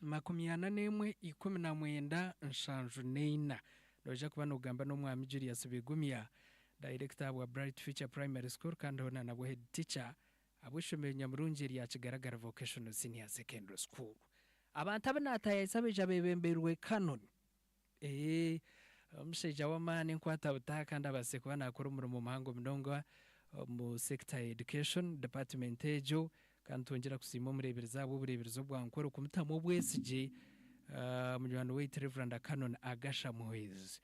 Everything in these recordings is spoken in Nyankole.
41 19 74. Noija kuba nogamba n'omwami Julius Bigumya, Dayirekita wa Bright Future Primary School kandi hoona nabwo Head Teacher ahabw'eishomero nyamurungi erya Kigaragara Vocational Senior Secondary School. Abantu abu naataayaayisa baija beebembeirwe Canon. Eeh, omushaija w'amaani enkwata butaha kandi abaasize kuba naakora omurimo muhango munonga omu sector ya education department egyo. Kandi twongyera kusiima omureeberezi ahabw'obureeberezi obwa Nkore okumutamu obwesigye, munywani waitu Rev. Canon Agasha Muhwezi.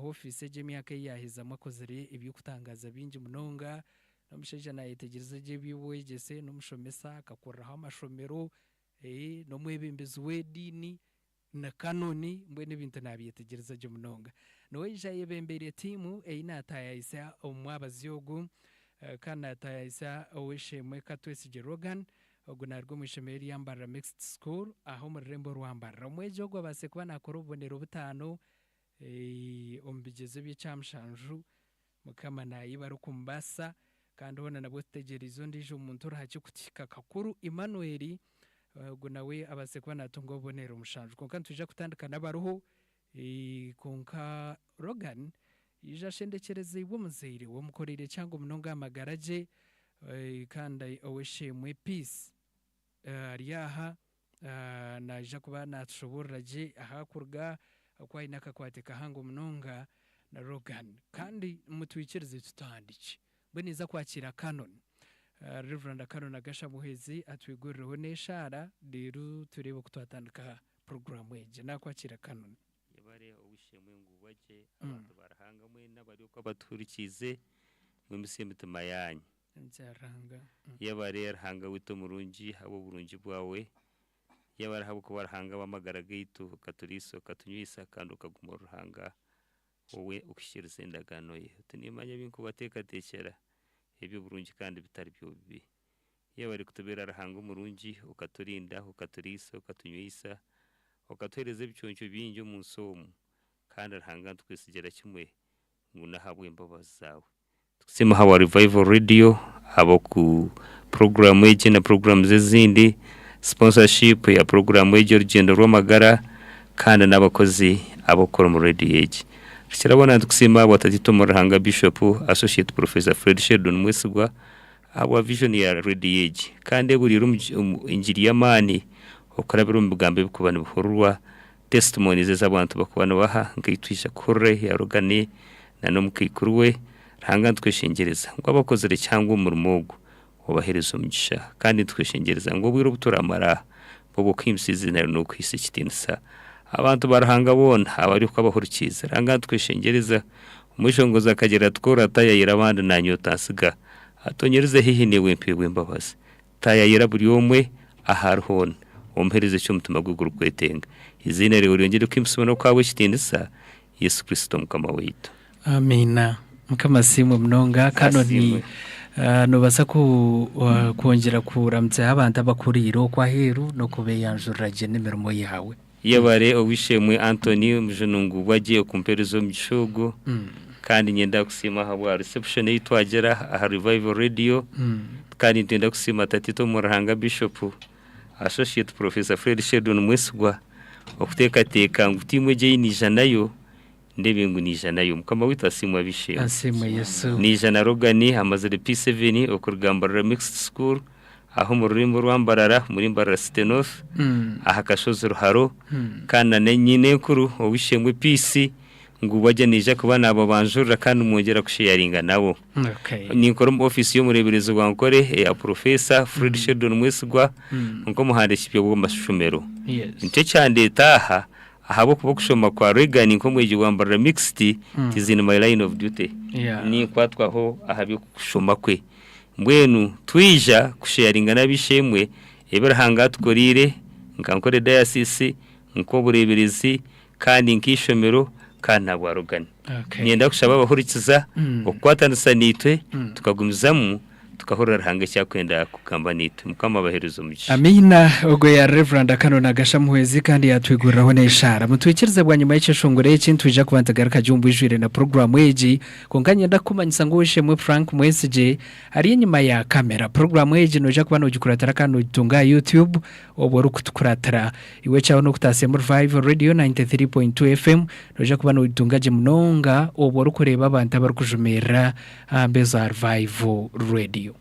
Ofiisi egi emyaka ei yaahezamu akozire eby'okutangaaza bingi munonga. N'omushaija naayetegyereza gye eby'obwegyese, n'omushomesa, akakuriraho amashomero, n'omwebembezi w'ediini, na Canon, mbwenu ebintu naabyetegyereza gye munonga. Niwe yaija ayebembeire tiimu ei naataayaayisa omu mwabazyo ogu, kandi naataayaayisa ow'eishe-emwe Katwesigye Rogan, ogu naaruga omu ishomero erya Mbarara Mixed School aha omu rurembo orwa Mbarara. Omwegi ogu abaasize kuba naakora obubonero butaano omu bigyezo eby'ekyamushanju. Mukama naayebare okumubaasisa. Kandi hoona nabwo tutegyereize ondiijo muntu orihakye kutuhika Kakuru Emmanuel, ogwo nawe abaase kuba naatunga obubonero mushanju. Kwonka nitwija kutandika n'abariho. Kwonka Rogan yaija ashendekyerezeibwe omuzaire we omukoreire kihango munonga aha magara gye kandi ow'eishe-emwe Peace ari aha Naija kuba naatushoboorora gye ahu arikuruga, oku aine akakwate kahango munonga na Rogan. Kandi mutwikirize tutandikye. Mbwenu ninza kwakiira Canon, Rev. Canon Agasha Muhwezi atwigurireho n'eshaara reero tureebe oku twatandika puroguraamu egi. Naakwakiira Canon. Yebare ow'eishe-emwe ngu bagye abantu ba Ruhanga mwena abari okwo abatuhurikiize, mwimutsye emitima yaanyu. Yebare Ruhanga waitu omurungi ahabw'oburungi bwawe, yebare ahabw'okuba Ruhanga w'amagara gaitu, okaturiisa okatunyweisa kandi okaguma ori Ruhanga owe okuhikiiriza endagaano ye. Oti nimmanya ebi nkubateekateekyera eby'oburungi kandi bitari by'obubi. Yebare kutubeera Ruhanga omurungi, okaturinda, okaturiisa, okatunyweisa, okatuheereza ebiconco bingi omu nsi omu, kandi Ruhanga nitukwesigira kimwe ngu n'ahabw'embabazi zaawe. Tukusiima ahabwa Revival Radio ahabw'oku puroguraamu egi na puroguraamu ezindi, sponsorship ya puroguraamu egi Orugyendo rw'Amagara kandi n'abakozi ab'okukora omu radiyo egi. Rukira boona nitukusiima ahabwa Tataitwe omuri Ruhanga Bishop Associate Professor Fred Sheldon Mwesigwa ahabwa vision ya radiyo egi kandi eburiire engiri y'amaani okurabira omu bigambo ebirikuba nibihurirwa testimonies ezi abantu bakuba nibaha nkaitwe twija kuhurira eya Rogani na n'omukaikuru we. Ruhanga nitukweshengyereza ngu abakozire kihango omu murimo ogu obahereze omugisha kandi nitukweshengyereza ngu obwire obu turamara aha bube obw'okuhimbisa eiziina ryawe n'okuhaisa ekitiinisa abantu ba Ruhanga boona abari okwo abahurikiize. Ruhanga nitukweshengyereza omweshongozi akagira ati ku oratayayira abandi naanye otansiga atonyerize haihi naiwe mpeebwe embabazi. Taayayira buri omwe ahu ari hoona, omuheereze eki omutima gwe gurikwetenga. Eiziina ryawe ryongyere kuhimbisibwa n'okuhaabwa ekitiinisa, Yesu Kristo Mukama waitu. Amiina. Mukama asiimwe munonga. Canon, Asiimwe. noobaasa ku kwongyera kuramukyaho abantu abakuriire okwo aheeru n'okubeeyanjurira gye n'emirimo yaawe. Yebare ow'eishe-emwe Anthony Mujunungu Bwagye okumpeereza omugisha ogu. Kandi niinyenda kusiima ahabwa reception ei twagira aha Revival Radio. Kandi nitwenda kusiima Tataitwe omu Ruhanga Bishop Associate Professor Fred Sheldon Mwesigwa okuteekateeka ngu tiimu egi ei naija nayo ndeebe ngu naija nayo. Mukama waitu asiimwe ab'eishe-emwe. Asiimwe Yesu. Naija na Rogan amazire P7 okuruga Mbarara Mixed School aho omu rurembo orwa Mbarara omuri Mbarara City North aha kashozi Ruharo kandi na nyinenkuru ow'eishe-emwe Peace ngu bwagye naija kuba naababanjurira kandi mwongyera kusheyaringa nabo. Okay. Ninkora omu ofiisi y'omureeberezi wa Nkore eya Purofeesa Fred Sheldon Mwesigwa nk'omuhandiiki w'amashomero. Yes. Nikyo kyandeeta aha ahabw'okuba okushoma kwa Reagan nk'omwegi wa Mbarara Mixed it is in my line of duty. Yeah. Ninkwatwaho aha by'okushoma kwe. Mbwenu twija kusheyaringa n'ab'eishe-emwe ebi Ruhanga atukoreire nka Nkore Diocese, nk'obureeberezi kandi nk'eishomero kandi n'ahabwa Rogan. Okay. Niinyenda kushaba abahurikiza okukwatanisa naitwe tukagumizamu. Tukahurira Ruhanga eki arikwenda kugamba naitwe. Mukama abaheereze omugisha. Amiina. Ogwo ya Rev. Canon Agasha Muhwezi kandi yatwiguriraho n'eshaara. Mutwikirize bwanyima y'ekyeshongoro eki nitwija kuba nitugaruka gye omu bwijwire na puroguraamu egi. Kwonka niinyenda kukumanyisa ngu ow'eishe-emwe Frank Mwesigye ari enyima ya kamera. Puroguraamu egi noija kuba noogikuratira kandi noogitunga aha YouTube obwo orikutukuratira. Iwe ekyawe n'okutaasya emu Revival Radio 93.2 FM noija kuba noogitunga gye munonga obwo orikureeba abantu abarikujumirira aha mbeho za Revival Radio.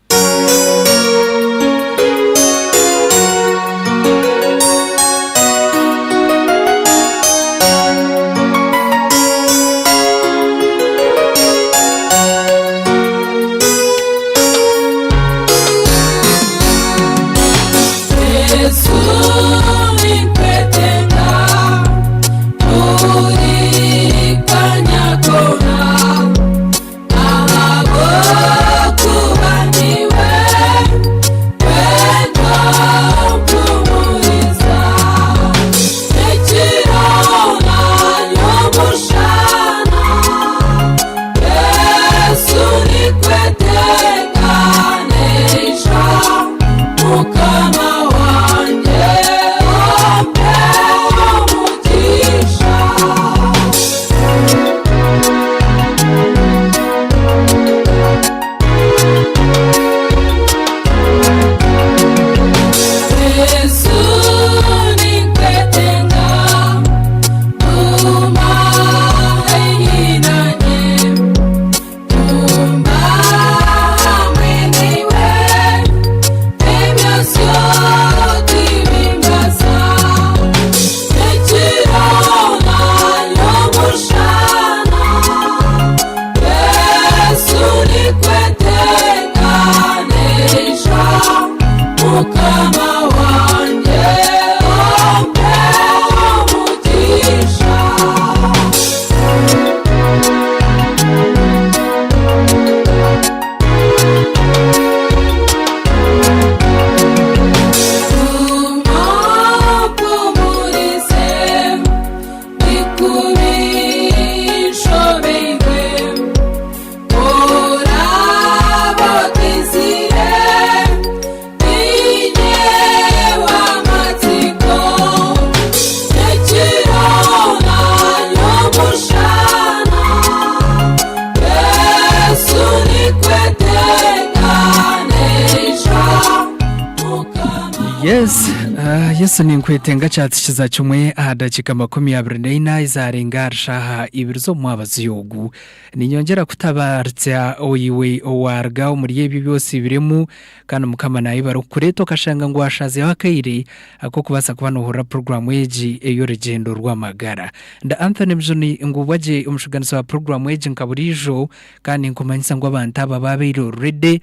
Yes, uh, Yesu ninkwetenga kyatukiza kimwe aha dakiika 24 ezarenga ahari shaaha ibiri z'omumwabazi ogu. Ninyongyera kutabaaritsya oiwe owaruga omuri ebyo byose birimu kandi Mukama nayebare okukureeta okashanga ngu washazeho akaire ak'okubaasa kuba nohurira puroguraamu egi ey'orugyendo rw'amagara. Ndi Anthony Mujuni ngubwagye omushuganisa wa puroguraamu egi nka buriijo kandi ninkumanyisa ngu abantu aba babaire already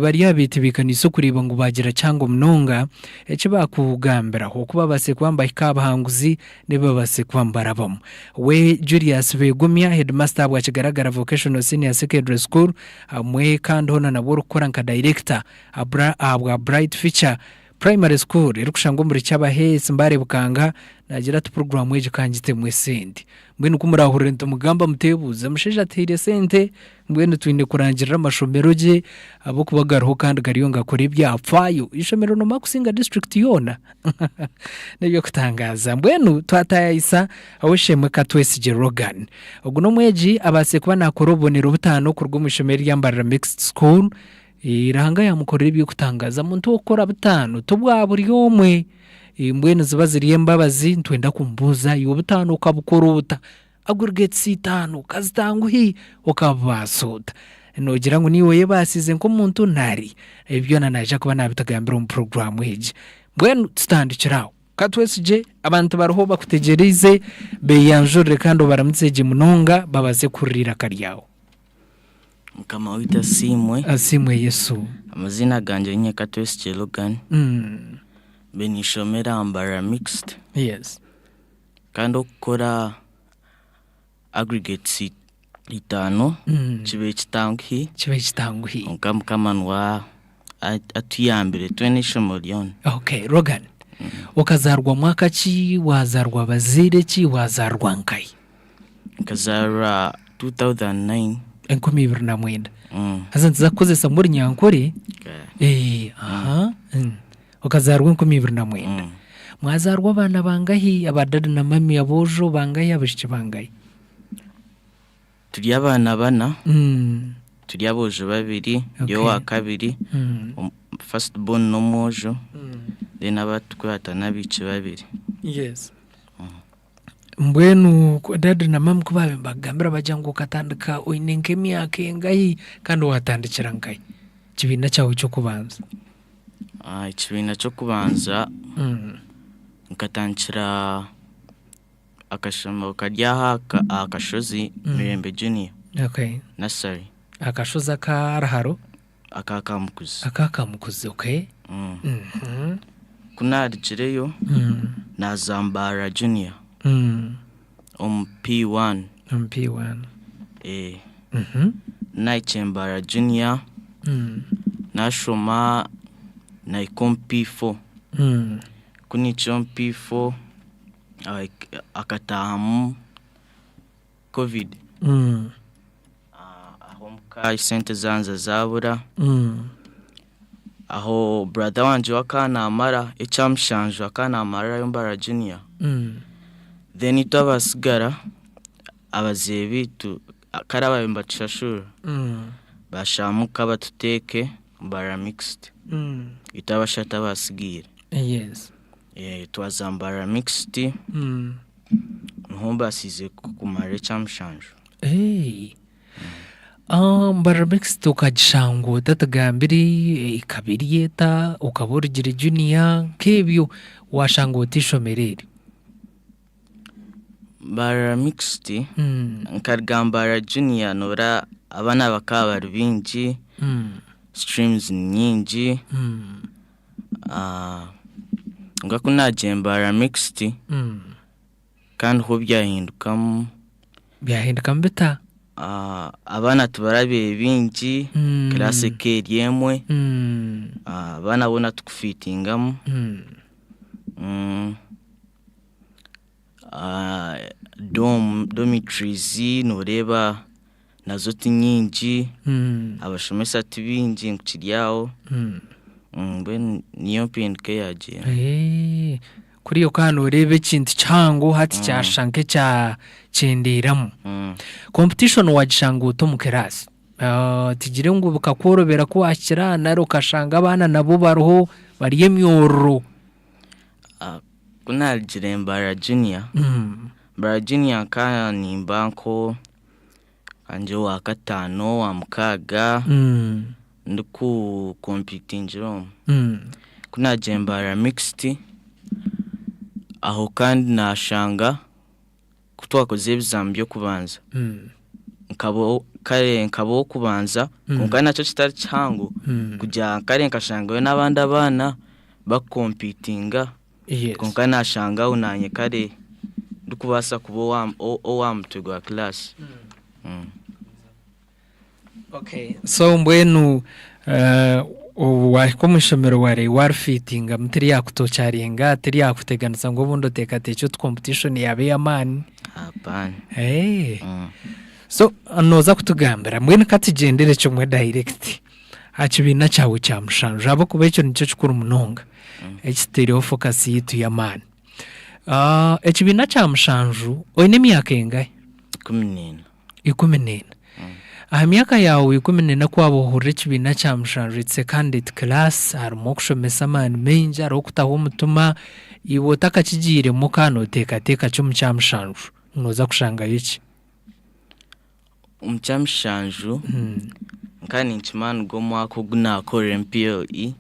bari aha betebeekaniise okureeba ngu baagira kihango munonga eki baakugambiraho oku babaasize kuba nibahika aha buhanguzi n'ebi babaasize kuba nibarabamu. We Julius Begumya, Headmaster ahabwa Kigaragara Vocational Senior Secondary School hamwe kandi hoona nabwo orikukora nka Director ahabwa Bright Future Primary School erikushangwa omuri Kyabaheesi, Mbare Bukanga, naagira ati puroguraamu egi ka ngitemu esente. Mbwenu ku murahurire nitumugamba muteebuuze, omushaija atuhaire esente, mbwenu twine kurangirira amashomero gye ahabw'okuba gariho kandi gariyo nigakora ebyafaayo. Eishomero noomanya kusinga disiturikiti yoona? N'eby'okutangaaza. Mbwenu twataayaayisa ow'eishe-emwe Katwesigye Rogan. Ogu n'omwegi abaasize kuba naakora obubonero butaano kuruga omu ishomero erya Mbarara Mixed School. Ruhanga yaamukorera eby'okutangaaza. Omuntu ow'okukora butaano tibwa buri omwe. Mbwenu ziba ziri embabazi nitwenda kumubuuza iwe butaano okabukora ota? Aggregates itaano okazitanguhi? Okabubaasa ota? Noogira ngu niiwe oyebaasize nk'omuntu nari? Ebi byona naija kuba naabitugambira omu puroguraamu egi. Mbwenu tutandikire aho. Ka twesigye abantu bariho bakutegyereize, beeyanjurire kandi obaramutse gye munonga babaase kuhurira eiraka ryawe. Mukama waitu asiimwe. Asiimwe Yesu. Amaziina gangye niinye Katwesigye Logan. Mbe ninshomera aha Mbarara Mixed. Yes. Kandi okukora aggregates itaano kibaire kitanguhi. Kibaire kitanguhi. Kwonka Mukama niwe atuyambire twena eishomero ryona. Okay, Logan, okazaarwa mwaka ki, waazaarwa bazaire ki, waazaarwa nkahi? Nkazaarwa 2009. 2009. Haza nituza kukozesamu Orunyankore. Eh, aha. Okazaarwa 2009. Mwazaarwa abaana bangahi? Aba dadi na mami, aboojo bangahi, abaishiki bangahi? Turi abaana bana, turi aboojo babiri, ndi owa kabiri, first born n'omwojo, then abatukwata n'abaishiki babiri. Yes. Mbwenu dadi na mami ku baabaire nibakugambira bagira ngu okatandika oine nk'emyaka engahi kandi waatandikira nkahi? Ekibiina kyawe ky'okubanza. Ekibiina ky'okubanza nkatandikira akashomero kari aha aha kashozi Mirembe Junior Nursery. Akashozi aka Ruharo? Aka Kamukuzi. Aka Kamukuzi, okay. Ku naarugireyo naaza Mbarara Junior omu P1. Omu P1. Ku naahikire Mbarara Junior naashoma nahika omu P4. Ku nahikire omu P4 hakataahamu Covid. Aho omuka esente zanza zaabura. Aho brother wangye we akaba naamara ekyamushanju akaba naamarirayo Mbarara Junior. Then itwe abasigara abazaire baitu kare ababaire nibatushashurira basharamu ka batuteeke Mbarara Mixed itwe abashatu abasigaire. Twaza Mbarara Mixed niho mbaasize kumara ekyamushanju. Mbarara Mixed okagishanga ota tugambire ekaba eri eta, okaba orugire junior nk'ebyo washanga ota eishomero eryo? Mbarara Mixed nkaruga Mbarara Junior noora abaana bakaba bari baingi, streams ni nyingi, kwonka ku naagiire Mbarara Mixed kandi ho byahindukamu. Byahindukamu bita? Abaana tibarabaire baingi, class ekaba eri emwe, abaana boona tukufiitingamu. Dormitories noreeba nazo ti nyingi, abashomesa ti baingi ngu kiri aho, mbwenu niyo mpinduka eyaagiire. Kuriya okaba nooreeba ekintu kihango hati kyashusha nk'ekyakyendeeramu. Competition waagishanga ota omu class? Tugire ngu bikakworobera ku waahikire aha nari okashanga abaana nabo bariho bari emyororo? Ku naarugire Mbarara Junior, Mbarara Junior nkaba nimba nko ngye owa kataano, owa mukaaga ndikukompitingira omwo. Ku naagiire Mbarara Mixed, aho kandi naashanga ku twakozire ebizamu by'okubanza, kare nkaba ow'okubanza kwonka nakyo kitari kihango kugira kare nkashangayo n'abandi abaana bakukompitinga kwonka naashanga aho naanye kare ndikubaasa kuba ow'aha mutwe gwa class. So mbwenu waahika omu ishomero waareeba waarifiitingamu tiryakutocharinga, tiryakuteganisa ngu obundi oteekateekye oti competition yaaba ey'amaani? Hapana. So nooza kutugambira mbwenu ka tugyendere kimwe direct aha kibiina kyawe kya mushanju ahabw'okuba ekyo nikyo kikuru munonga eki tutaireho focus yaitu y'amaani. Ekibiina kya mushanju oine emyaka engahi? 14. 14. Aha myaka yaawe 14 ku waaba ohurira ekibiina kya mushanju it's a candidate class harimu okushomesa amaani maingi hariho okutaho omutima iwe otakakigiiremu ka nooteekateeka ki omu kya mushanju nooza kushangayo ki? Omu kya mushanju nkaba ninkimanya nigwo omwaka ogu naakorera PLE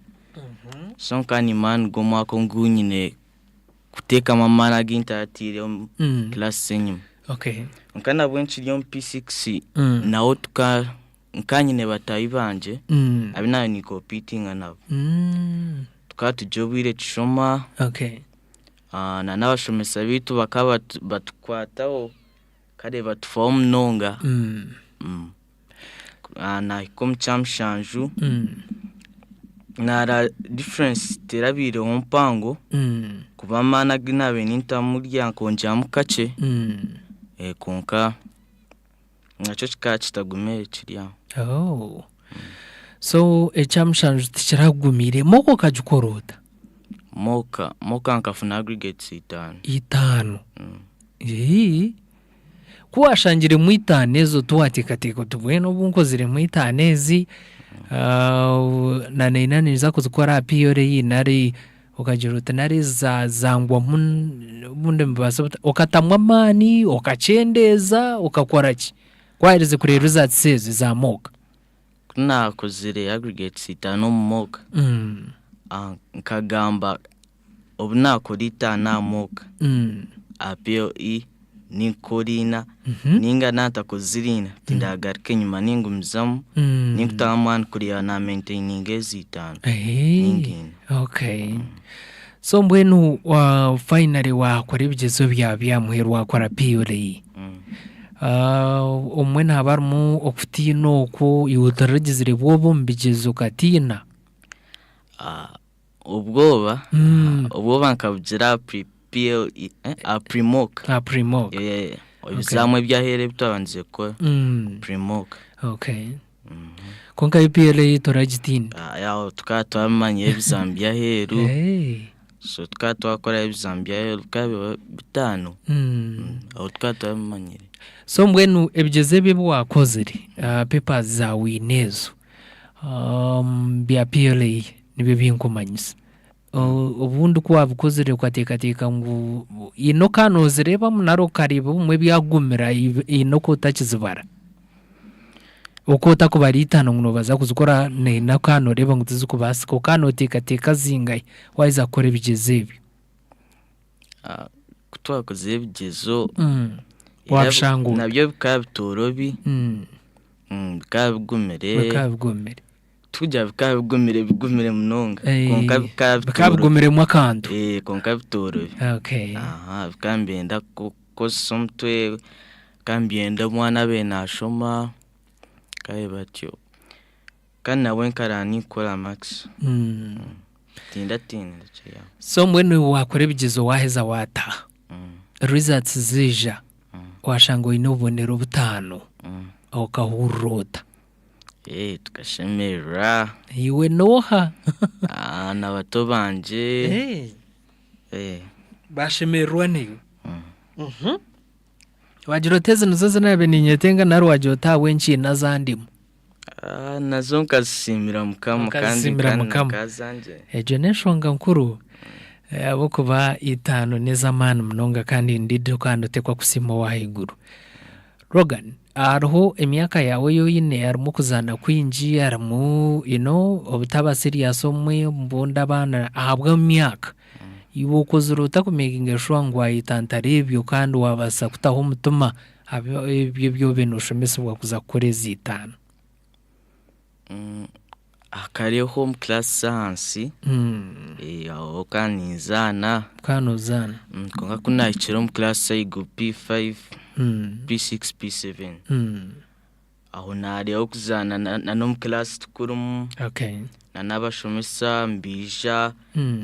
so nkaba nimmanya nigwo omwaka ogu nyine kuteekamu amaani agu ntarataire omu class enyima. Kwonka nabwo nkiri omu P6 naho nkaba nyine bataahi bangye abu naabaire ninkompitinga nabo. Tukaba turya obwire tushoma na n'abashomesa baitu bakaba batukwataho kare batufaho munonga. Naahika omu kya mushanju naara difference terabaireho mpango kuba amaani agu naabaire nintamu burya nkongyeramu kakye kwonka. Nakyo kikaba kitagumire kiri aho. Oh. So ekya mushanju tikiragumire. Mock okagikora ota? Mock, mock nkafuna aggregates itaano. Itaano. Eeh. Ku waashangiremu itaano ezo tiwateekateeka oti mbwenu obu nkoziremu itaano ezi, na naina ninza kuzikora aha PLE nari okagira oti nari ezi zangwamu obundi nibibaasa buta, okatamu amaani, okakyendeeza, okakora ki? Ku waaherize kureeba results ezo eza mock. Ku naakozire aggregates itaano omu mock, nkagamba obu naakora itaano aha mock, aha PLE ninkukora ina, ninga naatakozire ina tindagaruka enyima ningumizamu ninkutaho amaani kureeba na maintaininga ezi itaano ninga ina. Okay. So mbwenu finally waakora ebigyezo byawe byamuheru waakora PLE. Obumwe nihaba harimu okutiina okwo iwe otaragizire bwoba omu bigyezo okatiina? Obwoba, obwoba nkabugira aha pre PLE aha pre mock. Aha pre mock. Ebizaamu eby'aheeru ebi twabandize kukora, pre mock. Okay. Kwonka yo PLE toragitiina? Aho tukaba twamanya ebizaamu by'aheeru, so tukaba twakora ebizaamu by'aheeru bikaba biri bitaano, aho tukaba twabimanyire. So mbwenu ebigyezo ebi ebi waakozire, papers zaawe oine ezo, bya PLE nibyo binkumanyisa. Obundi ku waabikozire okateekateeka ngu haine oku noozireebamu nari okareeba obumwe byagumira haine oku otakizibara? Oku otakubara itaano ngu noobaasa kuzikora haine oku nooreeba ngu tizikubaasika, okaba nooteekateeka zingahi waaheza kukora ebigyezo ebyo? Ku twakozire ebigyezo, Waabishanga ota? nabyo bikaba bitoorobi, bikaba bigumire. Bikaba bigumire. Tikugira bikaba bigumire bigumire munonga kwonka bikaba Bikaba bigumiremu akantu. Kwonka bitoorobi. Okay. Bikaba nibyenda kukozesa omutwe, bikaba nibyenda omwana abe naashoma, kare batyo. Kandi nabwe nkaraara ninkora marks, tindatiinire kiri aho. So mbwenu waakora ebigyezo waaheza waataaha, results zaija, waashanga oine obubonero butaano, okahurira ota? Tukashemererwa. Iwe n'oha? Na bato bangye. Baashemererwa naiwe? Waagira oti ezi nizo ezi naabaire ninyetenga nari waagira oti ahabw'enki haine azandimu? Nazo nkazisiimira Mukama kandi Okazisiimira kandi Mukama. nkazangye. Egyo n'enshonga nkuru ahabw'okuba itaano n'ez'amaani munonga kandi ndiido kandi oteekwa kusiima ow'ahaiguru. Rogan, hariho emyaka yaawe ei oine harimu okuzaana kwingi, harimu you know obutaba serious obumwe obundi abaana ahabw'emyaka. Iwe okozire ota ku makinga sure ngu waayetantara ebyo kandi waabaasa kutaho omutima aha ebyo ebi obaire nooshomesibwa kuza kukora ezi itaano? Hakareho omu class z'ahansi, aho nkaba ninzaana. Okaba noozaana. Kwonka ku naahikire omu class ahaiguru P5, P6, P7, aho naareeba okuzaana na n'omu class tikurimu, na n'abashomesa nibaija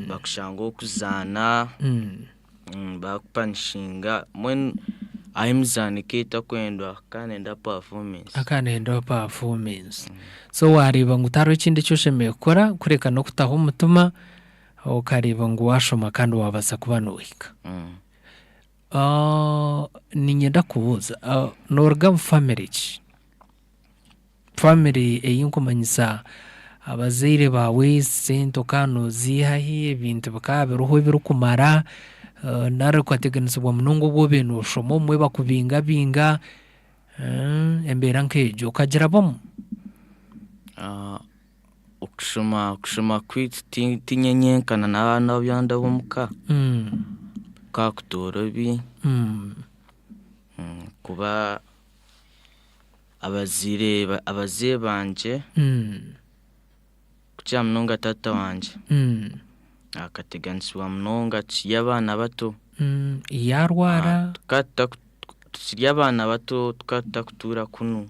bakushanga orikuzaana, bakupanishinga mbwenu ahu emizaano ekaba etakwendwa hakaba nihenda performance. Hakaba nihenda performance. So waareeba ngu tihariho ekindi eki oshemereire kukora kureka n'okutaho omutima okareeba ngu waashoma kandi waabaasa kuba noohika. Niinyenda kukubuuza, nooruga mu family ki? Family ei nkumanyisa abazaire baawe sente okaba nooziiha hi, ebintu bikaba biriho ebirikumara, nari okateganisibwa munonga obu obaire nooshoma obumwe bakubingabinga, embeera nk'egyo okagirabamu? Okushoma okushoma kwaitu tiinye nyenka na n'abaana abandi ab'omuka, kukaba kutoorobi kuba abazaire abazaire bangye kukira munonga taata wangye akateganisibwa munonga tukiri abaana bato. Yaarwara? Tukaba tukiri abaana bato tukaba tutakutuura kunu.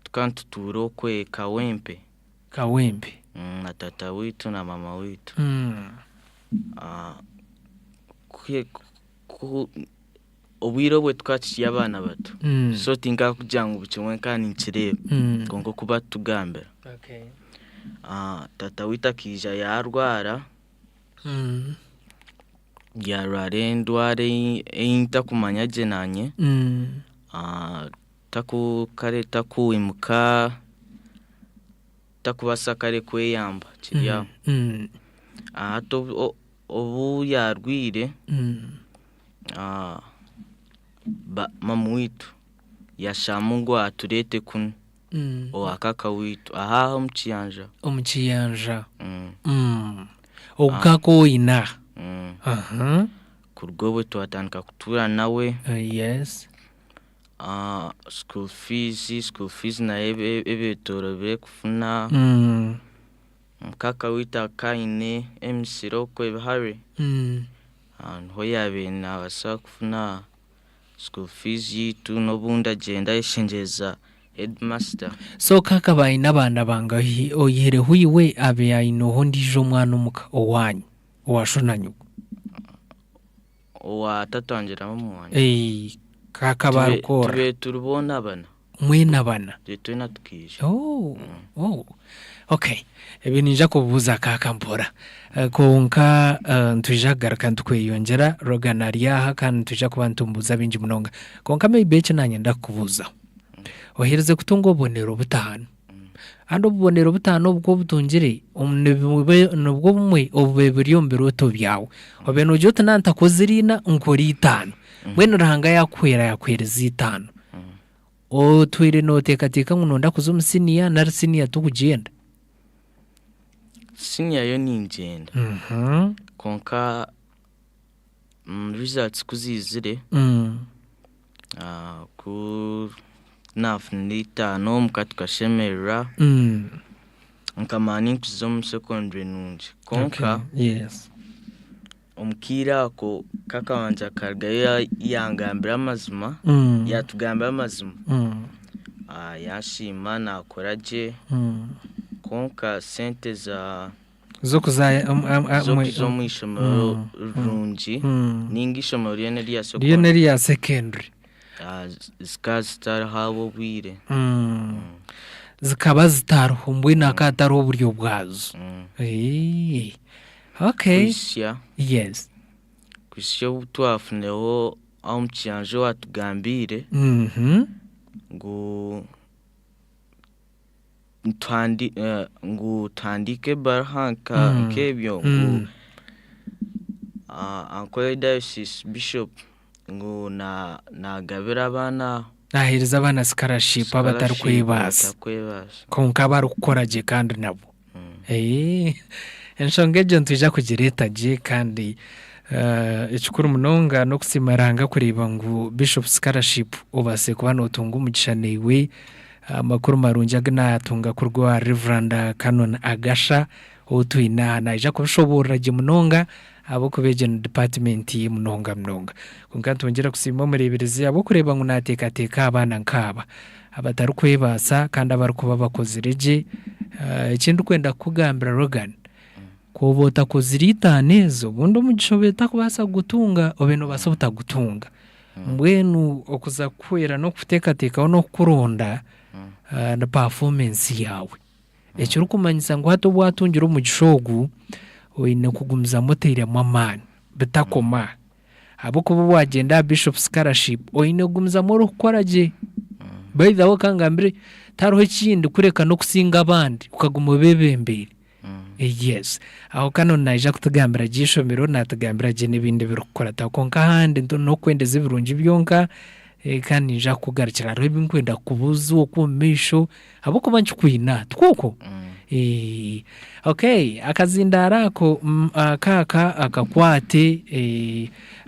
Tukaba nitutuura okwe Kawempe. Kawempe. Na taata waitu na maama waitu. Obwire obwe tukaba tukiri abaana bato so tinkakugira ngu buri kimwe nkaba ninkireeba kwonka oku batutugambira. Taata waitu akaija yaarwara, yaarwara endwara ei ntakumanya gye naanye, kare takwimuka, takubaasa kare kweyamba kiri aho. Hati obu yaarwire, maama waitu yasharamu ngu atureete kunu owa kaaka waitu aha aha omu kiyanja. Omu kiyanja. Ogu kaaka ou oine aha. Kuruga obwe twatandika kutuura nawe. Yes. School fees, school fees nayo eba etoorobire kufuna. Mukaaka waitu akaba aine emisiri okwe ebihare, niho yaabaire naabaasa kufuna school fees yaitu n'obundi agyenda ayeshengyereza headmaster. So kaaka aba aine abaana bangahi oihireho iwe abe aineho ondiijo omwana omuka owaanyu owa sho na nyoko? Owa tata wangye na maama wangye. Kaaka aba arikworora. Tubaire turi boona bana. Mwena bana? Tubaire twena tukaija. Oh, oh. Okay, ebi niinyija kubibuuza kaaka mpora. Kwonka nitwija kugaruka nitukweyongyera, Rogan ari aha kandi nitwija kuba nitumubuuza bingi munonga. Kwonka maybe eki naanye ndakubuuzaho, oherize kutunga obubonero butaano, Kandi obubonero butaano obu ku obutungire, nibwo bumwe obubaire buri omu birooto byawe. Obaire noogira oti naaba ntakozire ina, nkore itaano. Mbwenu Ruhanga yaakuhwera yaakuheereza itaano. Otwire nooteekateeka ngu nooyenda kuza omu siniya nari siniya tikugyenda? Siniya yo ningyenda kwonka results ku ziizire, ku naafunire itaano omuka tukashemererwa, nkamanya ninkuza omu secondary nungi kwonka omu kaire ako kakabanza karugayo yangambira amazima, yaatugambira amazima, yansiima naakora gye kwonka sente za Z'okuza z'okuza omu ishomero rirungi ninga ishomero ryona erya ryona erya secondary zikaba zitariho ahabw'obwire. Zikaba zitariho mbwenu hakaba hatariho oburyo bwazo. Okay. Kuhisya Yes. kuhisya obu twafunireho omu kiyanja owatugambiire ngu ngu tuhandiike ebaruha nk'ebyo ngu Ankole Diocese Bishop ngu nagabira abaana Naaheereza abaana scholarship abatarikwebaasa kwonka abarikukora gye kandi nabo. Enshonga egyo nitwija kugireeta gye kandi ekikuru munonga n'okusiima Ruhanga kureeba ngu Bishop scholarship obaasire kuba nootunga omugisha naiwe. Amakuru marungi agu naatunga kuruga owa Rev. Canon Agasha ou twine aha naija kubishoboorora gye munonga ahabw'okuba egyo ni department ye munonga munonga. Kwonka nitwongyera kusiima omureeberezi ahabw'okureeba ngu naateekateeka aha baana nk'aba abatarikwebaasa kandi abarikuba bakozire gye. Eki ndikwenda kukugambira Rogan, ku oba otakozire itaano ezo obundi omugisha obaire otarikubaasa kugutunga obaire noobaasa obutagutunga. Mbwenu okuza kukuhwera n'okukuteekateekaho n'okukuronda ni performance yaawe. Ekirikumanyisa ngu hati obu waatungire omugisha ogu, oine kugumizamu otairemu amaani bitakoma aha. Ahabw'okuba obu waagyenda aha Bishop Scholarship, oine kugumizamu orikukora gye. By the way ka ngambire, tihariho ekindi kureka n'okusinga abandi okaguma obeebembeire. Yes. Aho Canon naija kutugambira gye eishomero, naatugambira gye n'ebindi ebirikukurataho. Kwonka ahandi n'okwendeza ebirungi byonka, kandi niinyija kukugarukira hariho ebi ndikwenda kukubuuza okwo omu maisho. Ahabw'okuba nkikwine aha, tikwo okwo? Okay, akazindaaro ako akaaka akakwate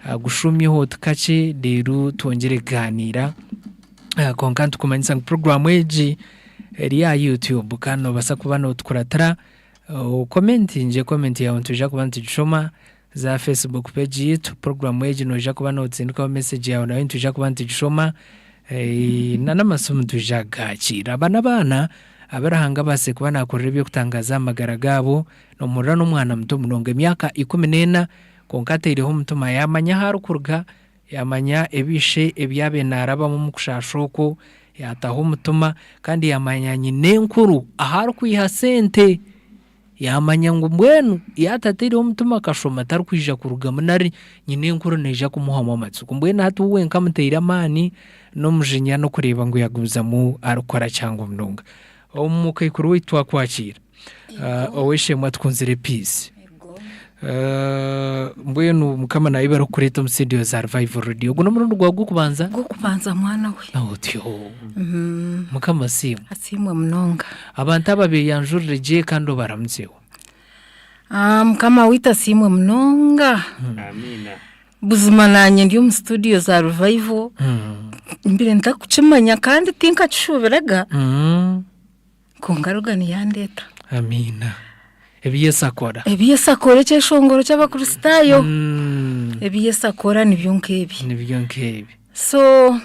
agushumyeho oti kakye reero twongyere kugaaniira. Kwonka nitukumanyisa ngu puroguraamu egi eri aha YouTube kandi noobaasa kuba nootukuratira okomentingye komenti yaawe nitwija kuba nitugishoma. Za Facebook page yaitu, puroguraamu egi noija kuba nootsindikaho message yaawe nayo nitwija kuba nitugishoma na n'amasimu nitwija kugakiira. Aba n'abaana abu Ruhanga abaasize kuba naakorera eby'okutangaaza aha magara gaabo, noomuhurira n'omwana muto munonga emyaka ikumu n'ena kwonka ataireho omutima yaamanya ahu arikuruga. Yaamanya ebi ishe ebi yaabaire naarabamu omu kushaasha okwo, yaataho omutima kandi yaamanya nyinenkuru ahu arikwiha sente. Yaamanya ngu mbwenu yaatataireho omutima akashoma tarikwija kurugamu nari nyinenkuru naija kumuhwamu amatsiko. Mbwenu hati we wenka amutaire amaani n'omujinya n'okureeba ngu yaagumizamu arikukora kihango munonga. Omukaikuru waitu twakwakiira. Ow'eishe-emwe atukunzire Peace. Mbwenu Mukama naayebare kukureeta omu studio za Revival Radio. Ogu n'omurundi gwawe gw'okubanza? Gw'okubanza mwana we. Otyo. Mukama asiimwe. Asiimwe munonga. Abantu aba beeyanjurire gye kandi obaramutseho. Mukama waitu asiimwe munonga. Amiina. Buzima naanye ndi omu studio za Revival, mbaire ntarikukimanya kandi tinkakishuubiraga. Kwonka Logan yandeeta. Amiina. Ebi Yesu akora. Ebi Yesu akora ekyeshongoro ky'Abakristaayo. Ebi Yesu akora nibyo nk'ebi. Nibyo nk'ebi. So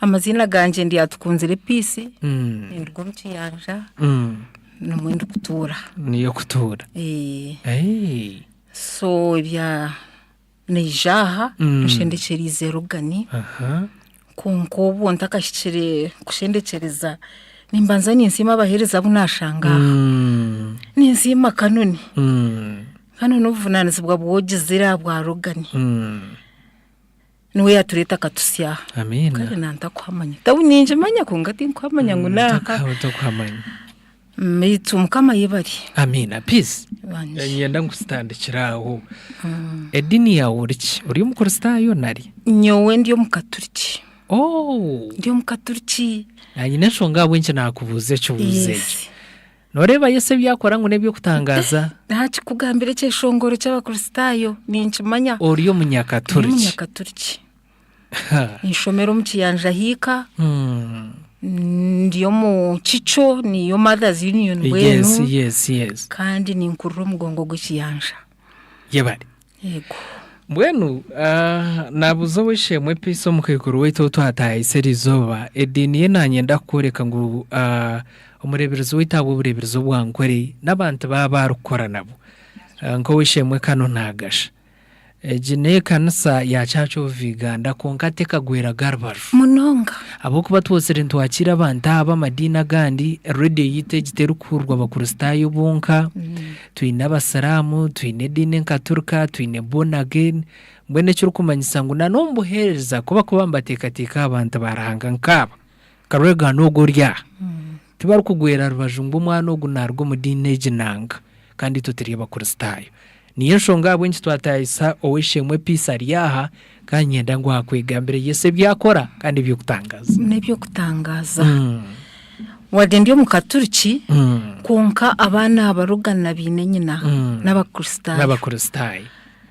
amaziina gangye ndi Atukunzire Peace, ninduga omu Kiyanja, nimwo ndikutuura. Niyo okutuura. So ebya Naija aha nshendekyereize Logan kwonka obwo ntakahikire kushendekyereza nimbanza ninsiima abaheereza abu naashanga aha. Ninsiima Kanoni, Kanoni obuvunaanizibwa obu ogizire ahabwa Logan niwe yaatureeta akatutsya aha. Kare naantakuhamanya, ninkimanya kwonka tinkuhamanya ngu n'aha. Beitu Mukama ayebare. Amiina. Peace. Bangye. Niinyenda ngu tutandikire aho. Ediini yaawe ori ki? Ori Omukristaayo nari? Nyowe ndi Omukaturiki. Oh! Ndi Omukaturiki. Naanye n'enshonga ahabw'enki naakubuuza ekibuuzo ekyo. Yes. Nooreeba Yesu ebi akora ngu n'eby'okutangaaza? Naakikugambira ekyeshongoro ky'Abakristaayo ninkimanya. Ori Omunyakaturiki? Ndi Omunyakaturiki. Ninshomera omu Kiyanja Hiika, ndi omu Kico niyo Mothers Union mbwenu Yes, yes, yes. kandi ninkurira omugongo gw'ekiyanja. Yebare. Yego. Mbwenu ah, naabuuza ow'eishe-emwe Peace omukaikuru waitu ou twataahiise eriizooba, ediini ye naanyenda kukworeka ngu ah, omureeberezi waitu ahabw'obureeberezi obwa Nkore n'abantu be abu arikukora nabo. Ah, nk'ow'eishe-emwe Kano Naagasha. Egi n'ekanisa ya Church of Uganda kwonka tekagweraga rubaju. Munonga. Ahabw'okuba twozire nitwakiira abantu aba amadiini agandi, radio yaitu egi terikuhurirwa Bakristaayo bonka, twine Abasiraamu, twine ediini Enkaturika, twine Born Again, mbwenu ekirikumanyisa ngu na n'omu buheereza ku barikuba nibateekateeka aha bantu ba Ruhanga nk'aba, nka Reagan ogu ori aha, Tibarikugwera rubaju ngu omwana ogu naaruga omu diini egi nanga, kandi itwe turi Abakristaayo. Niyo enshonga ahabw'enki twataahisa ow'eishe-emwe Peace ari aha, kandi niinyenda ngu akwegambire Yesu ebi akora kandi eby'okutangaaza. N'eby'okutangaaza. Wadde ndi Omukaturiki, kwonka abaana aba Logan baine nyina n'Abakristaayo. N'Abakristaayo.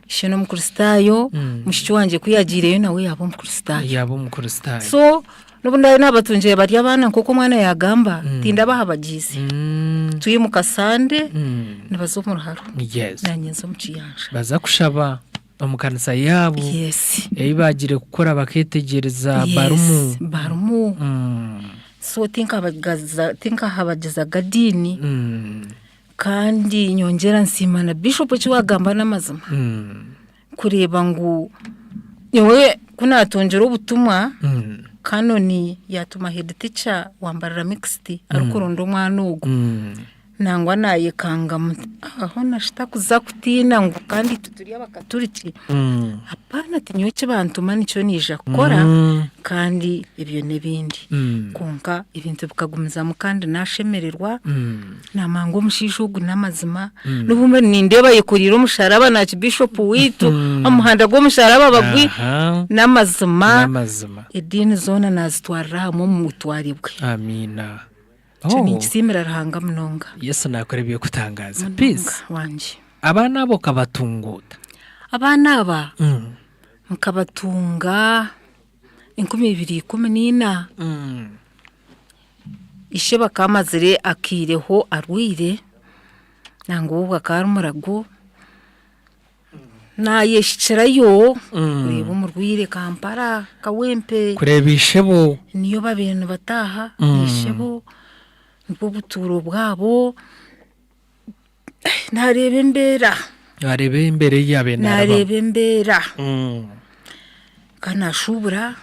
Ishe n'Omukristaayo, mushiki wangye ku yaagiireyo nawe yaaba Omukristaayo. Yaaba Omukristaayo. So N'obu ndaabe naabatungire bari abaana nk'oku omwana yaagamba, tindabahabagiize. Twimuka Sande, nibaza omu ruharo, Yes. naanye nza omu kiyanja. Baza kushaba omu kanisa yaabo Yes. ei baagiire kukora bakeetegyereza Yes, barimu. barimu. So tinkabagiza tinkahabagizaga diini kandi nyongyera nsiima na Bishop eki waagamba n'amazima. Kureeba ngu nyowe ku naatungire obutumwa, Canon yaatuma head teacher wa Mbarara Mixed arikuronda omwana ogwo, nangwa naayekanga hoona shi takuza kutiina ngu kandi itwe turi abakaturiki, hapaana ati nyowe eki bantuma nikyo naija kukora kandi ebyo n'ebindi. Kwonka ebintu bikagumizamu kandi naashemererwa. Naamanya ngu omushaija ogu n'amazima, n'obu mbwenu nindeeba ayekoreire omusharaba na Archbishop waitu, omuhanda gw'omusharaba bagwi, n'amazima, N'amazima. ediini zoona naazitwarira hamwe omu butware bwe. Amiina. Ekyo Oh. ninkisiimira Ruhanga munonga. Yesu naakora eby'okutangaaza. Munonga Peace. wangye. Abaana abo okabatunga ota? Abaana aba nkabatunga 2014. Ishe bakaba amazire akaireho arwaire, nangwa obwo akaba ari murago, naayehikirayo kureeba omurwaire Kampala Kawempe. Kureeba ishebo. Niyo baabaire nibataaha ishebo, nibwo butuuro bwabo, naareeba embeera. Naareeba embeera ei yaabaire naarabamu. Naareeba embeera. Ka naashuubura,